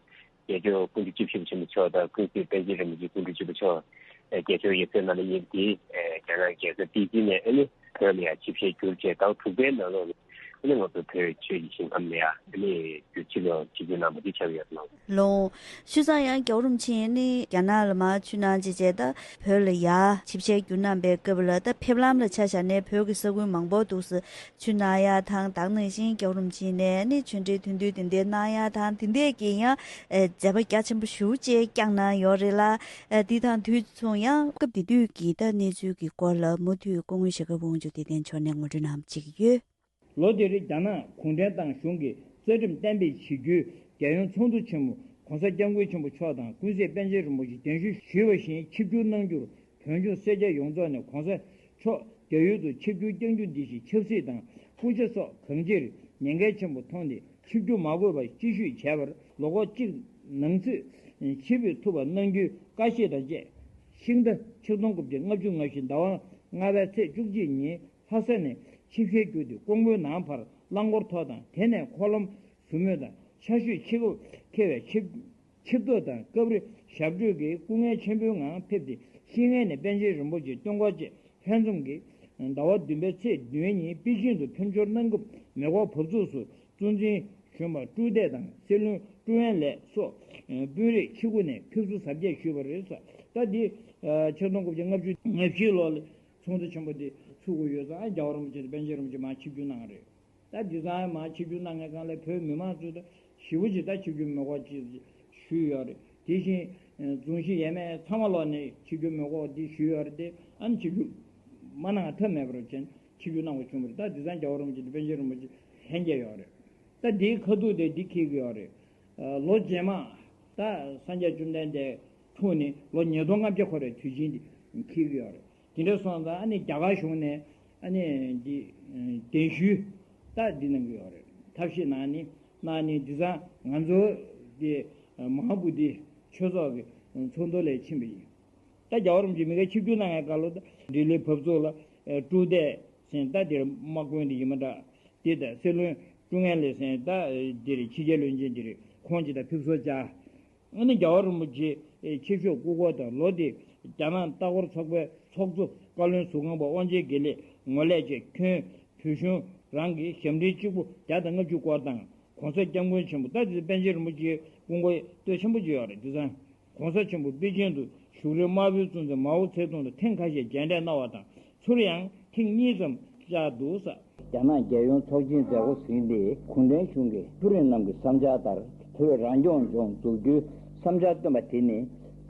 རྒྱལ་མཆོག་སྐུ་ཕྲེང་བཅུ་བཞི་པ་ཆེན་པོ་མཆོག་དང་ཀུན་གཟིགས་པཎ་ཆེན་རིན་པོ་ཆེ་སྐུ་ཕྲེང་བཅུ་པ་མཆོག་རྒྱལ་མཆོག་ཡབ་སྲས་རྣམ་པ་གཉིས་དེ་རྒྱ་ནག་རྒྱལ་ས་པེ་ཅིང་ནས་ཨ་ནི་བོད་ལ་ཡང་ཆིབས་ཞལ་བསྒྱུར་བྱས་ཟླ་བ་དྲུག་པའི་ནང་ལོགས་ལ་ཨ་ནི་ང་ཚོ་བོད་ཆོས་ཀྱི་ཞིང་ཁམས་ལ་ཡང་ཨ་ནི་བསྒྱུར་ཕྱི་ལོགས་ཆིབས་བསྒྱུར་གནང་བ་དེ་ཆགས་ཡོད་ལགས། ལོང་། བྱས་ཙང་ཡང་རྒྱལ་བ་རིན་པོ་ཆེ་ནི་རྒྱ་ནག་ལ་མར་ཆུ་ནང་ཅི་བྱས་ད་བོད་ལ་ཡར་ཆིབས་ཞལ་བསྒྱུར་གནང་པའི་སྐབས་ལ་ད་ཕེབས་ལམ་ལ་ཆ་བཞག་ནས་བོད་ཀྱི་ས་ཁུལ་མང་པོ་འདུག་སེ་ཆུ་གནང་ཡ་དང་། ད་ག་ནང་བཞིན་རྒྱལ་བ་རིན་པོ་ཆེ་ནས་ནི་ཆོས་འབྲེལ་མཐུན་འབྲེལ་དེ་འདྲའི་གནང་ཡ་དང་། དེ་འདྲས་ཀྱི་ཡང་ཨེ་མཛད་པ་རྒྱ་ཆེན་པོ་ཞེ་པོ་ཅིག་བསྐྱངས་གནང་ཡོད་རེད་ལ། ཨེ་འདི་དང་དུས་མཚུངས་ཡང་སྐབས་དེ་དུས་ཀྱི་ད་གནས་ཚུལ་གྱི་སྐོར་ལ་མུ་མཐུད་སྐུ་ངོ་ཞྭ་སྒབ་དབང་ཕྱུག་བདེ་ལྡན་མཆོག་ནས་ངོ་སྤྲོད་གནང་བྱེད་ཀྱི་ཡོད། ལོ་དེར་རྒྱ་ནག་གུང་ཁྲན་ཏང་གཞུང་གི་རྩ་ཁྲིམས་གཏན་འབེབས་བྱེད་རྒྱུའི་རྒྱལ་ཡོངས་ཚོགས་འདུ་ཆེན་མོ་༸གོང་ས་༸སྐྱབས་མགོན་ཆེན་པོ་མཆོག་དང་ཀུན་གཟིགས་པཎ་ཆེན་རིན་པོ་ཆེ་གདན་ཞུ་ཞུས་པ་བཞིན་ཆིབས་བསྒྱུར་གནང་རྒྱུར། བོད་ལྗོངས་སེར་སྐྱ་ཡོངས་རྫོགས་ནས་༸གོང་ས་མཆོག་རྒྱ་ཡུལ་དུ་ཆིབས་བསྒྱུར་བསྐྱང་རྒྱུ་འདི་ཞིག་ཆབ་སྲིད་དང་སྐུ་ཕྱྭ་སོགས་གང་ཅིར་ཉེན་ཁའི་ཆེན་པོ་མཐོང་སྟེ་ཆིབས་བསྒྱུར་མ་དགོས་པར་སྐྱིད་ཤོས་བྱས་པར། ལོ་འཁོར་གཅིག་ནང་ཚུད་ཆིབས་བསྒྱུར་ཐུབ་པ་གནང་རྒྱུའི་བཀའ་བཞེས་དང་བཅས། ཤིང་རྟ་ཆིག་སྟོང་དགུ་བརྒྱ་ལྔ་བཅུ་ང་བཞི་ཟླ་བ་ལྔ་པའི་ཚེས་བཅུ་གཅིག་ཉིན་ལྷ་ས་ནས་ཆིབས་ཞལ་བསྒྱུར་ཏེ་ཀོང་པོའི་ནང་ཕར་རླངས་འཁོར་ཐོག་དང་། དེ་ནས་འཁོར་ལམ་ཟུར་མོས་དང་ཆར་ཞོད་ཆེ་སྐབས་འཁེལ་བའི་ཆིབས་ཆིབས་ཐོག་དང་སྐབས་རེ་ཞབས་བྲོས་ཀྱིས་སྐུ་ངལ་ཆེན་པོའི་ངང་ཕེབས་ཏེ། ཤེས་ངལ་ནས་པཎ་ཆེན་རིན་པོ་ཆེ་སྟོན་ཁ་བཅས་ལྷན་འཛོམས་ཀྱིས་ཟླ་བ་བདུན་པའི་ཚེས་བདུན་ཉིན་པེ་ཅིང་དུ་ཕེབས་འབྱོར་གནང་སྐབས་མེ་འཁོར་འབབ་ཚུགས་སུ་གཙོ་འཛིན་གཞོན་པ་ཀྲུའུ་ཏེ་དང་སྲིད་བློན་ཀྲུའུ་ཨེན་ལེ་སོགས་དཔོན་རིགས་ཆེ་ཁུར་ནས་ཕེབས་བསུ་གཟབ་རྒྱས་ཞུས་པ་རེད། ད་འདི་ཆིག་སྟོང་དགུ་བརྒྱ་ལྔ་བཅུ་ང་བཞི་ལོ་ལ་ཚོགས་འདུ་ཆེན་པོ་འདི་ཚུགས་ཀྱི་ཡོད་ཙང་རྒྱལ་བ་རིན་པོ་ཆེ་དང་པཎ་ཆེན་རིན་པོ་ཆེ་མར་ཆིབས་བསྒྱུར་གནང་བ་རེད། ད་འདི་ཚང་མར་ཆིབས་བསྒྱུར་གནང་མཁན་སྒང་ལ་བོད་མི་མང་ཚོས་ད་ཞེ་པོ་ཅིག་ད་ཆིབས་བསྒྱུར་མེ་འཁོར་ཅིག་ཞུས་ཡོད་རེད། དེ་བཞིན་རྫོང་གཞི་ཡས་མས་ཚང་མ་ལོག་ནས་ཆིབས་བསྒྱུར་མེ་འཁོར་འདི་ཞུས་ཡོད་རེད་དེ། ཨ་ནི་ཆིབས་བསྒྱུར་མ་གནང་ཐབས་མེད་པར་བྱས་ཆིབས་བསྒྱུར་གནང་དགོས་བྱུང་བ་རེད། ད་འདི་ཚང་རྒྱལ་བ་རིན་པོ་ཆེ་དང་པཎ་ཆེན་རིན་པོ་ཆེ་ལྷན་རྒྱས་ཡོད་རེད། ད་འདིའི་ཁ་ཐུག་དེ་འདི་འཁེལ་གྱི་ཡོད་རེད། ལོ་རྗེས་མ་ད་སངས་རྒྱས་བཅོམ་ལྡན་འདས་འཁྲུངས་ནས་ལོ་ཉིས་སྟོང་ལྔ་བརྒྱ་འཁོར་བའི་དུས་ཆེན་འདི་འཁེལ་གྱི་ཡོད་རེད། དེ་འདྲ་སོང་ཙང་ཨ་ནི་རྒྱ་གར་གཞུང་ནས་ཨ་ནི་འདི་གདན་ཞུ་ད་འདི་གནང་གི་ཡོད་རེད། ཐབས་ཤེས་གནང་ནི་གནང་ནི་འདི་ཚང་ང་ཚོ་འདི་མ་ཧཱ་བོ་དྷི་ཆོས་ཚོགས་ཀྱི་ཚོགས་འདུ་ལ་ཕྱིན་པ་ཡིན། ད་རྒྱལ་བ་རིན་པོ་ཆེ་མི་སྒེར་ཆིབས་བསྒྱུར་གནང་བའི་སྐབས་ལ་ད་ལྡི་ལི་བབས་ཚུགས་ལ་ཀྲུའུ་ཏེ་ཟེར་ད་འདིར་དམག་དཔོན་དེ་ཡིན་མ་འདྲ། དེ་ད་སྲིད་བློན་ཀྲུའུ་ཨེན་ལེ་ཟེར་ད་འདིར་ཕྱི་རྒྱལ་བློན་ཆེན་འདིར་ཁོང་ཅིག་ད་ཕེབས་བསུ་བྱ། ཨ་ནི་རྒྱལ་བ་རིན་པོ་ཆེ་ཆེ་ཤོས་སྐུ་འཁོར་དང་ལོ་དེ་རྒྱ་ནག་ལྟ་སྐོར་ཚོགས་པའི་ཚོགས་གཙོ་བཀའ་བློན་ཟུར་ཁང་པ་དབང་ཆེན་དགེ་ལེགས་ངོས་ལེགས་བཅས་ཁྱོན་བོད་གཞུང་རང་གི་ཞབས་འདྲེན་གཅིག་པུ་བརྒྱ་དང་ལྔ་བཅུ་སྐོར་དང་། ༸གོང་ས་༸སྐྱབས་མགོན་ཆེན་པོ་ད་དེ་པཎ་ཆེན་རིན་པོ་ཆེའི་སྐུ་འཁོར་སྟོད་ཆེན་པོ་ཅིག་ཡོད་རེད། དེ་ཚང་༸གོང་ས་ཆེན་པོ་པེ་ཅིང་དུ་བཞུགས་རིང་དམར་པོའི་གཙོ་འཛིན་མའོ་ཙེ་ཏུང་དང་ཐེངས་ཁ་ཤས་མཇལ་འཕྲད་གནང་བ་དང་། ཚུར་ཡང་ཐེངས་གཉིས་ཙམ་བཅར་འདུག་ཟེར། རྒྱ་ནག་རྒྱལ་ཡོངས་ཚོགས་ཆེན་མཛད་སྒོ་ཟིན་ཏེ་གུང་ཁྲན་གཞུང་གི་མཐོ་རིམ་རྣམས་ཀྱི་བསམ་འཆར་ལྟར་བོད་རང་སྐྱོང་ལྗོངས་འཛུགས་རྒྱུའི་བསམ་འཆར་བཏོན་པ་དེ་ནི་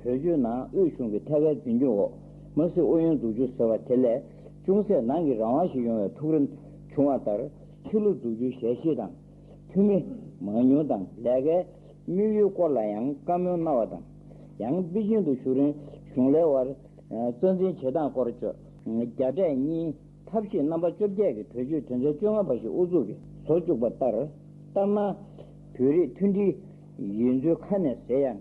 བོད་བརྒྱུད་ནང་དབུས་གཞུང་གི་ཐད་ཀའི་འཛིན་སྐྱོང་འོག་མ་སྲིད་ཨུ་ཡོན་འཛུགས་རྒྱུ་ཟེར་བ་དེ་ལས་ཅུང་ཟད་ནང་གི་རང་དབང་ཞིག་ཡོང་བའི་ཐུགས་རེ་བྱུང་བ་ལྟར་ཕྱི་ལོགས་འཛུགས་རྒྱུའི་ཞལ་བཞེས་དང་། འཐུས་མི་མང་ཉུང་དང་ལས་ཀའི་དམིགས་ཡུལ་སྐོར་ལ་ཡང་བཀའ་མོལ་གནང་བ་དང་། ཡང་པེ་ཅིང་དུ་བཞུགས་རིང་གཞུང་ལས་དབར་རྩ་འཛིན་བྱེད་སྟངས་སྐོར་བརྗོད། རྒྱ་འབྲས་གཉིས་ཐབས་ཤེས་རྣམ་པ་བཅོ་བརྒྱད་ཀྱི་གྲོས་ཆོད་དོན་ཚན་བཅོ་ལྔ་པ་ཞིག་དབུ་འཛུགས་ཀྱིས་བཟོ་བཅུག་པ་ལྟར། ལྟར་ན། བོད་རིགས་མཐུན་སྒྲིལ་ཡོད་ཚུལ་ཁ་ནས་ཟེར་ཡང་།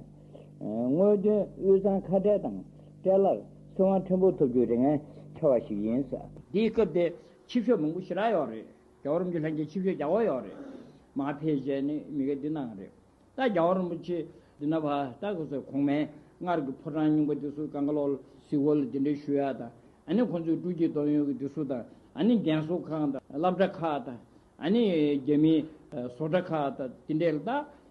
དངོས་དོན་དབུས་གཙང་ཁ་བྲལ་དང་བྲལ་ལར་སྲིད་དབང་ཕྲན་བུ་ཐོབ་རྒྱུའི་རེ་ངན་ཆེ་བ་ཞིག་ཡིན། དེའི་སྐབས་དེ་ཆིབས་ཞབས་མང་པོ་ཞེ་དྲག་ཡོད་རེད། རྒྱལ་བ་རིན་པོ་ཆེ་ལྷན་རྒྱས་ཆིབས་ཞབས་རྒྱག་དགོས་ཡོད་རེད། མར་ཕེབས་བྱས་ནས་མི་སྒེར་འདི་གནང་རེད། ད་རྒྱལ་བ་རིན་པོ་ཆེ་འདི་ན་བ་ད་ཁོ་ཚོས་གོང་མའི་སྔར་གྱི་ཕོ་བྲང་རྙིང་པ་འདི་ཚོ་གང་ག་ལོག་ལ་གཟིགས་སྐོར་ལ་གདན་འདྲེན་ཞུ་ཡ་དང་། ཨ་ནི་ཁོ་ཚོའི་འབྲུག་རྒྱལ་དོན་ཡོད་ཀྱི་འདི་ཚོ་དང་། ཨ་ནི་རྒན་གསོ་ཁང་དང་སློབ་གྲྭ་ཁག་དང་། ཨ་ནི་རྒྱ་མིའི་བཟོ་གྲྭ་ཁག་དང་དེ་འདྲས་ལ་ད་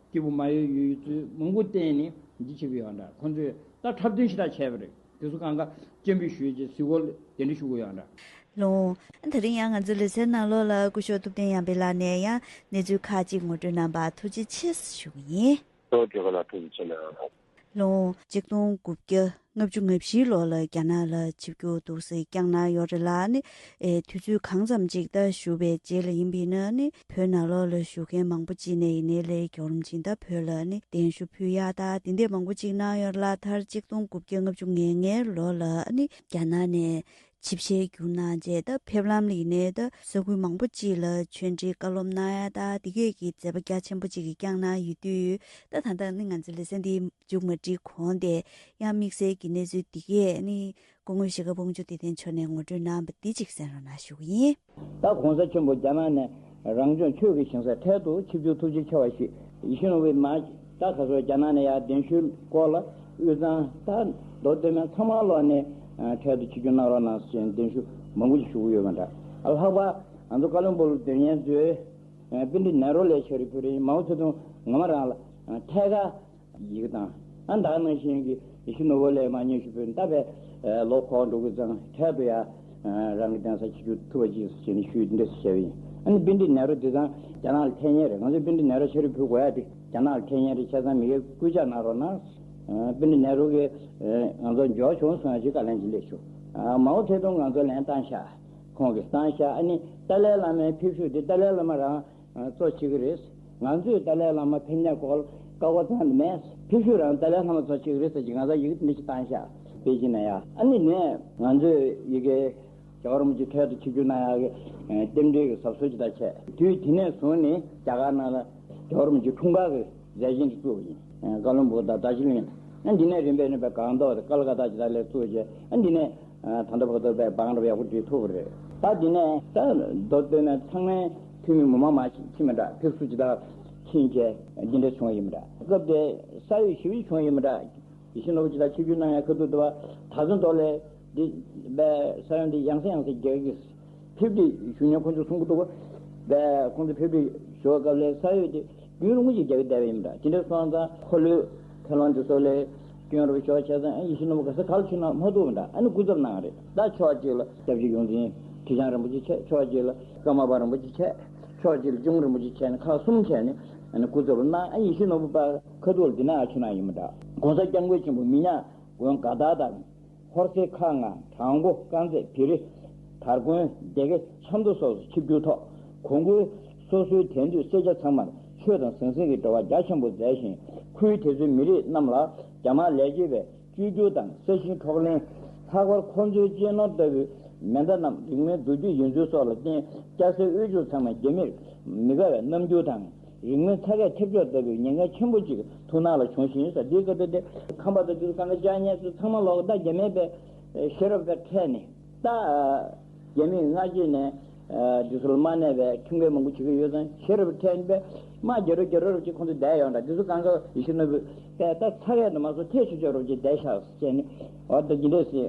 སྐྱིད་པོ་མ་ཡོད་ཡོད་ཚུལ་མང་པོ་བསྟན་ནས་འདི་བྱེད་ཀྱི་ཡོད་འདྲ། ཁོ་ཚོས་ད་འཁྲབ་སྟོན་ཞེ་དྲག་བྱས་པ་རེད། དེ་ཚོ་གང་ག་སྤྱན་འབུལ་ཞུས་རྗེས་གཟིགས་སྐོར་ལ་གདན་འདྲེན་ཞུ་དགོས་ཡོད་འདྲ། ལོ། ད་རིང་ཡང་ང་ཚོའི་ལེ་ཚན་ནང་ལོགས་ལ་སྐུ་ཞབས་ཐུབ་བསྟན་ཡར་འཕེལ་ལགས་ནས་ཡང་གནས་ཚུལ་ཁག་ཅིག་ངོ་སྤྲོད་གནང་བར་ཐུགས་རྗེ་ཆེ་ཞུ་གི་ཡིན། ལོ། བརྒྱུད་ཁ་ལ་ཐུགས་རྗེ་ཆེ་གནང་། ལོ། ཆིག་སྟོང་དགུ་བརྒྱ་ལྔ་བཅུ་ང་བཞི་ལོ་ལ་རྒྱ་ནག་ལ་ཆིབས་བསྒྱུར་འདུག་སེ་བསྐྱངས་གནང་ཡོད་རེད་ལ་ནི། ཨེ། དུས་ཚོད་གང་ཙམ་ཅིག་ད་བཞུགས་པའི་རྗེས་ལ་ཡིན་པ་ཡིན་ན་ནི། བོད་ནང་ལོགས་ལ་བཞུགས་མཁན་མང་པོ་ཅིག་ནས་ཡིན་ནའི་ལས་རྒྱལ་བ་རིན་པོ་ཆེ་ད་བོད་ལ་ནི་གདན་ཞུ་ཕུལ་ཡག་ད་དེ་འདྲས་མང་པོ་ཅིག་གནང་ཡོད་རེད་ལ། མཐར་ཆིག་སྟོང་དགུ་བརྒྱ་ལྔ་བཅུ་ང་ལྔའི་ལོ་ལ་ནི་རྒྱ་ནག་ནས་ཆིབས་ཞལ་བསྒྱུར་གནང་རྗེས་ད་ཕེབས་ལམ་ལ་ཡིན་ནའི་ད་ས་ཁུལ་མང་པོ་ཅིག་ལ་ཆོས་འབྲེལ་བཀའ་སློབ་གནང་ཡག་ད་དེ་གས་ཀྱི་མཛད་པ་རྒྱ་ཆེན་པོ་ཅིག་གི་བསྐྱངས་གནང་ཡོད་དུས། ད་ད་ལྟ་ནི་ང་ཚོའི་ལེ་ཚན་འདི་མཇུག་མ་སྒྲིལ་གོང་དེ་ཡང་དམིགས་བསལ་གྱི་གནས་ཚུལ་འདི་གས་ནི་སྐུ་ངོ་ཞྭ་སྒབ་དབང་ཕྱུག་བདེ་ལྡན་མཆོག་ནས་ངོ་སྤྲོད་གནང་བ་འདི་གཅིག་གསན་རོགས་གནང་ཞུ་གི་ཡིན། ད་གོང་ས་ཆེན་པོ་རྒྱ་ནག་ནས་རང་སྐྱོང་ཆོས་ཀྱི་ཞིང་ས་འཕྲལ་དུ་ཆིབས་བསྒྱུར་ཐུགས་རྗེ་ཆེ་བ་ཞུ། ཡིད་བཞིན་ནོར་བུས་མ་ད་ག་ཚོད་རྒྱ་ནག་ནས་ཡར་གདན་ཞུའི་སྐོར་ལ་དབུས་གཙང་ད་མདོ་སྟོད་སྨད་ཚང་མ་ལོག་ནས་འཕྲལ་དུ་ཆིབས་བསྒྱུར་གནང་རོགས་གནང་ཟེར་གདན་ཞུ་མང་པོ་ཞིག་ཞུ་གི་ཡོད་པ་འདྲ། ལྷག་པར་ང་ཚོ་ཀ་ལོན་སྦུག་ལ་སྡོད་མཁན་ཚོས་དཔེ་འདི་ནེ་རོ་ལས་ཆེ་རུ་ཕུལ་རིང་མའོ་ཙེ་ཏུང་ངོ་མ་རང་ལ་ཐད་ཀར་ཡི་གེ་དང་། ཨ་ད་ནང་བཞིན་གྱི་ཡིད་བཞིན་ནོར་བུ་ལས་མ་ཉེ་ཞུ་བོད་ད་བས་ལོ་འཁོར་འགྲོ་གི་ཙང་འཕྲལ་དུ་ཡ་རང་གི་གདན་ས་ཆིབས་བསྒྱུར་ཐུབ་པ་ཅིག་ཟེར་ནས་ཞུས་འདི་འདྲ་ཞུ་བ་ཡིན། ཨ་ནི་དཔེ་འདི་ནེ་རོ་འདི་ཙང་རྒྱ་ནག་ལ་ཐད་མཁན་རེད། ང་ཚོས་དཔེ་འདི་ནེ་རོ་ཆེ་རུ་ཕུལ་དགོས་ཡ་དེ་རྒྱ་ནག་ལ་ཐད་མཁན་རེད། བྱས་ཙང་མི་སྒེར་སྐུལ་ལྕག་གནང་རོགས་གནང་། དཔེ་འདི་ནེ་རོ་གི་ང་ཚོ་འབྱོར་བྱུང་སོང་ཡ་ཅིག་བཀའ་ལན་ཅིག་སླེབས་བྱུང་། མའོ་ཙེ་ཏུང་ང་ཚོ་ལན་བཏང་ཤག་ཁོང་གིས་བཏང་ཤག་ཨ་ནི་ཏཱ་ལའི་བླ་མའི་ཕེབས་བཞུད་འདི་ཏཱ་ལའི་བླ་མ་རང་གཙོ་བྱེད་ཀྱི་རེད། ང་ཚོས་ཏཱ་ལའི་བླ་མ་ཕེབས་མཁན་སྐོར་བཀའ་བསྒོ་ཚང་མེད། ཕེབས་བཞུད་རང་ཏཱ་ལའི་བླ་མ་གཙོ་བྱེད་ཀྱི་རེད་ཟེར་གྱི་ང་ཚོ་ཡི་གེ་འདི་ཞིག་བཏང་ཤག་པེ་ཅིན་ན་ཡ། ཨ་ནི་ནས་ང་ཚོས་ཡི་གེ་རྒྱལ་བ་རིན་པོ་ཆེ་འཕྲལ་དུ་ཆིབས་བསྒྱུར་གནང་ཡག་གི་རྟེན་འབྲེལ་གྱི་གཟབ་གསོལ་ཅིག་ད་བྱས། དུས་དེ་ནས་བཟུང་ནས་རྒྱ་གར་ནང་ལ་རྒྱལ་བ་རིན་པོ་ཆེ་འཁྲུངས་སྐར་གྱི་མཛད་ཆེན་ཅིག་བཙུགས་པ་ཡིན། ཀ་ལོན་སྦུག་དང་རྡ་རྗེ་གླིང་། ཨ་འདི་ནས་རིམ་པས་རིམ་པས་སྒང་ཏོག་དང་ཀལ་ཀ་ཏ་ཅིག་ད་ལས་བཙུགས་བྱས། ཨ་འདི་ནས་ད་ལྟ་བར་དུ་དཔེ་བང་རབ་ཡག་པོ་སྒྲིག་ཐུབ་པ་རེད། ད་འདི་ནས་ད་མདོ་སྟོད་སྨད་ཚང་མའི་འཐུས་མི་མི་མང་མང་ཕྱིན་མི་འདྲ། ཕེབས་བསུ་ཅིག་ད་ཕྱིན་བྱས་འདི་འདྲ་བྱུང་ཡིན་མི་འདྲ། སྐབས་དེ་ས་ཡོམ་ཞེ་པོ་ཅིག་བྱུང་ཡིན་མི་འདྲ། ཡིད་བཞིན་ནོར་བུ་ཅིག་ད་ཆིབས་བསྒྱུར་གནང་ཡ་ཁ་ཐུག་ཏུ་བ་ད་ཚོད་མདོ་ལས་འདི་དཔེ་ས་ཡོམ་འདི་ཡང་སེ་ཡང་སེ་རྒྱག་གི་ཕེབས་སྒྲིག་ཞུ་མཁན་ཁོང་ཚོས་གསུང་གི་འདུག་ག་དཔེ་ཁོང་ཚོས་ཕེབས་སྒྲིག་ཞུ་བ་སྐབས་ལ་ས་ཡོམ་དེ་རྒྱུན་རིང་པོ་ཞིག་རྒྱག་གི་བསྡད་པ་ཡིན་པ་འདྲ། དེ་འདྲ་སོང་ཙང་འཁོར་ལོའི་ཁ་རླངས་དེ་ཚོ་ལ་སྐྱོན་རུ་ཤོར་བྱས་ཙང་ཡིད་བཞིན་ནོར་བུ་ག་ས་ག་ལ་ཕྱིན་ན་མ་ཐུག་པ་འདྲ། ཨ་ནི་སྐུ་ཚབ་གནང་རེད། ད་ཕྱོགས་གཅིག་ལ་སྐྱབས་རྗེ་ཡོངས་འཛིན་ཁྲི་བྱང་རིན་པོ་ཆེ་བྱས། ཕྱོགས་གཅིག་ལ་ཀརྨ་པ་རིན་པོ་ཆེ་བྱས། ཕྱོགས་གཅིག་ལ་གཅུང་རིན་པོ་ཆེ་བྱས་ནས་ཁག་གསུམ་བྱས་ནས་ཨ་ནི་སྐུ་ཚབ་ལ་གནང་། ཨ་ཡིད་བཞིན་ནོར་བུ་པ་ཁ་ཐུག་ལ་འདི་ན་ཨ་ཆུ་ན་ཡིན་པ་འདྲ། ༸གོང་ས་༸སྐྱབས་མགོན་ཆེན་པོ་མི་ཉག་དགོན་དགའ་ཐང་དང་། ཧོར་སེ་ཁག་ལྔ་བྲག་འགོ་དཀར་མཛེས་བེ་རི་དར་དགོན་སྡེ་དགེ་ཆབ་མདོ་སོགས་སུ་ཆིབས་བསྒྱུར་ཐོག་གོང་བཀུར་སོ་སོའི་དད་འདུས་སེར་སྐྱ་ཚང་མར་ཆོས་དང་ཟང་ཟིང་གི་འབྲེལ་བ་རྒྱ་ཆེན་པོ་མཛད་ཞིང་། ཁུལ་དེ་ཚོའི་མི་རིགས་རྣམས་ལ་རྒྱ་དམར་ལས་བྱེད་པས་བཅོས་བསྒྱུར་དང་ས་ཞིང་འཕྲོག་ལེན། ལྷག་པར་ཁོ་ཚོའི་གཅེས་ནོར་ལྟ་བུའི་མེ་མདའ་རྣམས་རིན་མེད་མདོ་རྒྱུད་ཡིན་ཚུལ་སོགས་ལ་བརྟེན། སྐྱ་སེར་དབུལ་ཕྱུག་ཚང་མས་རྒྱ་མིར་མི་དགའ་བའི་རྣམ་འགྱུར་དང་། རིང་མིན་ཚ་གྱང་ཐེབས་འཁྱོག་ལྟ་བུའི་ཉེན་ཁ་ཆེན་པོ་ཅིག་ཐུགས་སྣང་ལ་བྱུང་ཞིང་། ས་འདིའི་སྐབས་དེ་ཁམས་པ་དང་དུས་སུ་གང་ག་བཅར་མཁན་ཚོ་ཚང་མ་ལོག་ད་རྒྱ་མིའི་པའི་ཤེས་རབ་པའི་ཁྲལ་ནས་ད་རྒྱ་མིའི་སྔ་རྗེས་ནས་དུས་སུ་ལ་མ་གནས་པའི་ཁྲིམས་འགལ་མང་པོ་བྱེད་ཀྱི་ཡོད་ཙང་ཤེས་རབ་ཁྲལ་ནས་པའི་མ་རྒྱ་རོ་རྒྱ་རོ་རུ་ཅིག་ཁོང་ཚོ་བསྡད་ཡོང་འདྲ། དུས་སུ་གང་ག་ཡིད་བཞིན་ནོར་བུ་པས་ད་ཚ་གྱང་དུ་མ་སོང་ཐལ་ཆོག་ཆོག་རུ་ཅིག་བསྡད་ཤག་ཟེར་ནས་འོ་ད་འདི་འདྲས་སེ་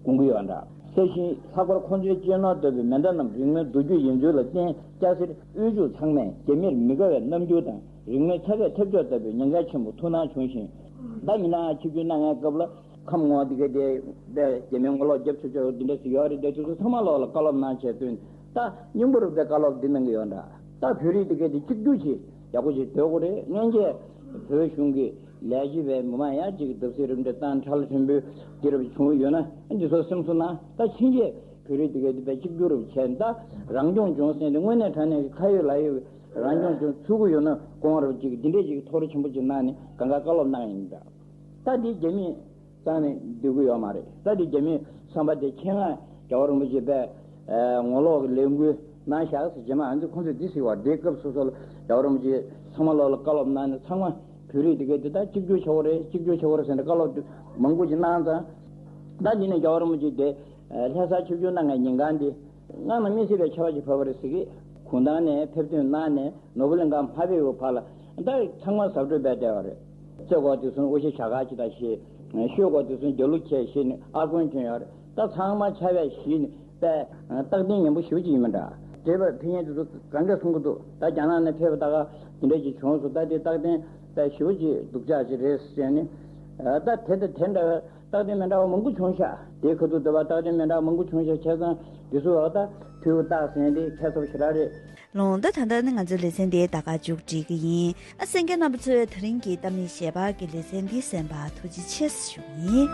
དགོངས་ཀྱི་ཡོད་འདྲ། ས་ཞིང་ལྷག་པར་ཁོང་ཚོའི་གཅེས་ནོར་ལྟ་བུའི་མེ་མདའ་རྣམས་རིན་མེད་མདོ་རྒྱུད་ཡིན་ཚུལ་ལ་བརྟེན། སྐྱ་སེར་དབུལ་ཕྱུག་ཚང་མས་རྒྱ་མིར་མི་དགའ་བའི་རྣམ་འགྱུར་དང་རིང་མིན་ཚ་གྱང་ཐེབས་འཁྱོག་ལྟ་བུའི་ཉེན་ཁ་ཆེན་པོ་ཐུགས་སྣང་བྱུང་ཞིང་། ད་ཉིན་ལ་ཆིབས་བསྒྱུར་གནང་མཁན་སྐབས་ལ་ཁམས་ངོ་དེ་ག་དེ་དཔེ་རྒྱ་མིའི་ངོ་ལོག་རྒྱབ་ཆོག་ཆོག་འདི་འདྲ་ཞིག་ཡོད་རེད། དེ་དུས་ཚོ་ཚང་མ་ལོག་ལ་བཀའ་སློབ་གནང་བྱས་དུས་ད་སྙིང་པོ་རུ་དཔེ་བཀའ་སློབ་འདི་གནང་གི་ཡོད་འདྲ། ད་བོད་རིགས་དེ་ག་དེ་གཅིག་གྱུར་གྱིས་ཡག་པོ་ཞིག་སྡོད་དགོས་རེད། སྔོན་ཆད་བོད་གཞུང་གི་ལས་བྱེད་པའི་མི་མང་ཡང་གཅིག་གི་བརྡབ་གསིག་རིམ་གྲོ་བཏང་ཁྲལ་ཕྲན་བུ་དེ་རུ་བྱུང་ཡོད་ན་འདི་ཚོ་སེམས་གསོ་གནང་། ད་ཕྱིན་ཆད་བོད་རིགས་དེ་ག་དེ་དཔེ་གཅིག་གྱུར་རུ་བྱས། ད་རང་སྐྱོང་ལྗོངས་ཟེར་ནས་དངོས་གནས་དྲང་གནས་ཀྱི་ཁ་ཡོད་ལག་ཡོད་ཀྱི་རང་སྐྱོང་ལྗོངས་ཚུགས་ཀྱི་ཡོད་ན་དགོངས་རུ་གཅིག་འདི་འདྲས་ཅིག་ཐོག་རེ་ཆེན་པོ་ཅིག་གནང་ནས་གང་ག་བཀའ་སློབ་གནང་ཡིན་འདྲ། ད་འདི་རྒྱ་མིས་རྩ་ནས་འདོད་ཀྱི་ཡོད་མ་རེད། ད་འདི་རྒྱ་མིས་ ཚན་པ་དེ་ཁྱེད་རང་རྒྱལ་བ་རིན་པོ་ཆེ་པས་ངོ་ལོག་གི་ལས་འགུལ་གནང་བཞག་ཟེར། རྗེས་མ་ང་ཚོས་ཁོང་ཚོས་འདི་ཟེར་བ། དེའི་སྐབས་སོ་སོ་ལ་རྒྱལ་བ་རིན་པོ་ཆེ་ཚང་མ་ལོག་ལ་བཀའ་སློབ་གནང་ནས། ཚང་མ་བོད་རིགས་དེ་གས་དེ་ད་གཅིག་གྱུར་བྱེད་དགོས་རེད། གཅིག་གྱུར་བྱེད་དགོས་རེད་ཟེར་ནས་བཀའ་སློབ་མང་པོ་ཅིག་གནང་ཙང་། ད་འདི་ནས་རྒྱལ་བ་རིན་པོ་ཆེ་དེ་ལྷ་སར་ཆིབས་བསྒྱུར་གནང་མཁན་ཉིན་གང་དེ། སྔ་ན་མི་སྲིད་པའི་ཆར་པ་ཞིག་བབས་པ་རེད་ཟེར་གི། གུང་ཐང་ནས་ཕེབས་ཐོན་གནང་ནས་ནོར་བུ་གླིང་ག་མ་ཕེབས་པའི་བར་ལ་ད་ཚང་མ་གཟབ་སྤྲོས་འབད་བསྡད་པ་རེད། རྩེ་སྐོར་དེ་ཚོ་དབུ་ཞྭ་བྱ་དཀར་ཅིག་དང་བཞེས། ཤོད་སྐོར་དེ་ཚོ་རྒྱ་ལུག་ཁྱེར་བཞེས་ནས་ཨར་ཀོན་གྱོན་ཡོད་རེད། ད་ཚང་མ་ཆར་པས་ཞིག་ནས་པས་རྟག་བརྟན་ངན་པོ་ཞེ་པོ་ཅིག་ཡིན་མི་འདྲ། འདས་པ་ཕེབས་མཁན་དེ་ཚོ་གང་ག་གསུང་གི་འདུག། ད་རྒྱ་ནག་ནས་ཕེབས་པ་ད་ག་དེ་འདྲ་ཅིག་བྱུང་སོང་། ད་དེ་རྟག་བརྟན་པས་ཞེ་པོ་ཅིག་སྡུག་ཅག་ཅིག་རེད་ཟེར་ནས། ད་དེ་ད་དེ་འདྲ། རྟག་བརྟན་མི་འདྲ་བ་མང་པོ་བྱུང་ཤག། དེའི་ཁ་ཐུག་འདོད་པ་རྟག་བརྟན་མི་འདྲ་བ་མང་པོ་བྱུང་ཤག། བྱས་ཙང་འདི་ཚོ་འོ་ད་ཕུལ་བ་རྟགས་ཟིན་དེ་ཁྱད་མཚར་ཞེ་དྲག་རེད། ལགས་ད། ད་ལྟ་ནི་ང་ཚོའི་ལེ་ཚན་དེ་ད་ག་མཇུག་སྒྲིལ་གྱི་ཡིན། ཨ་གསན་མཁན་རྣམ་པ་ཚོས་དེ་རིང་གི་གཏམ་གླེང་ཞལ་པར་གྱི་ལེ་ཚན་འདི་གསན་པར་ཐུགས་རྗེ་ཆེ་ཞུ་ཡིན།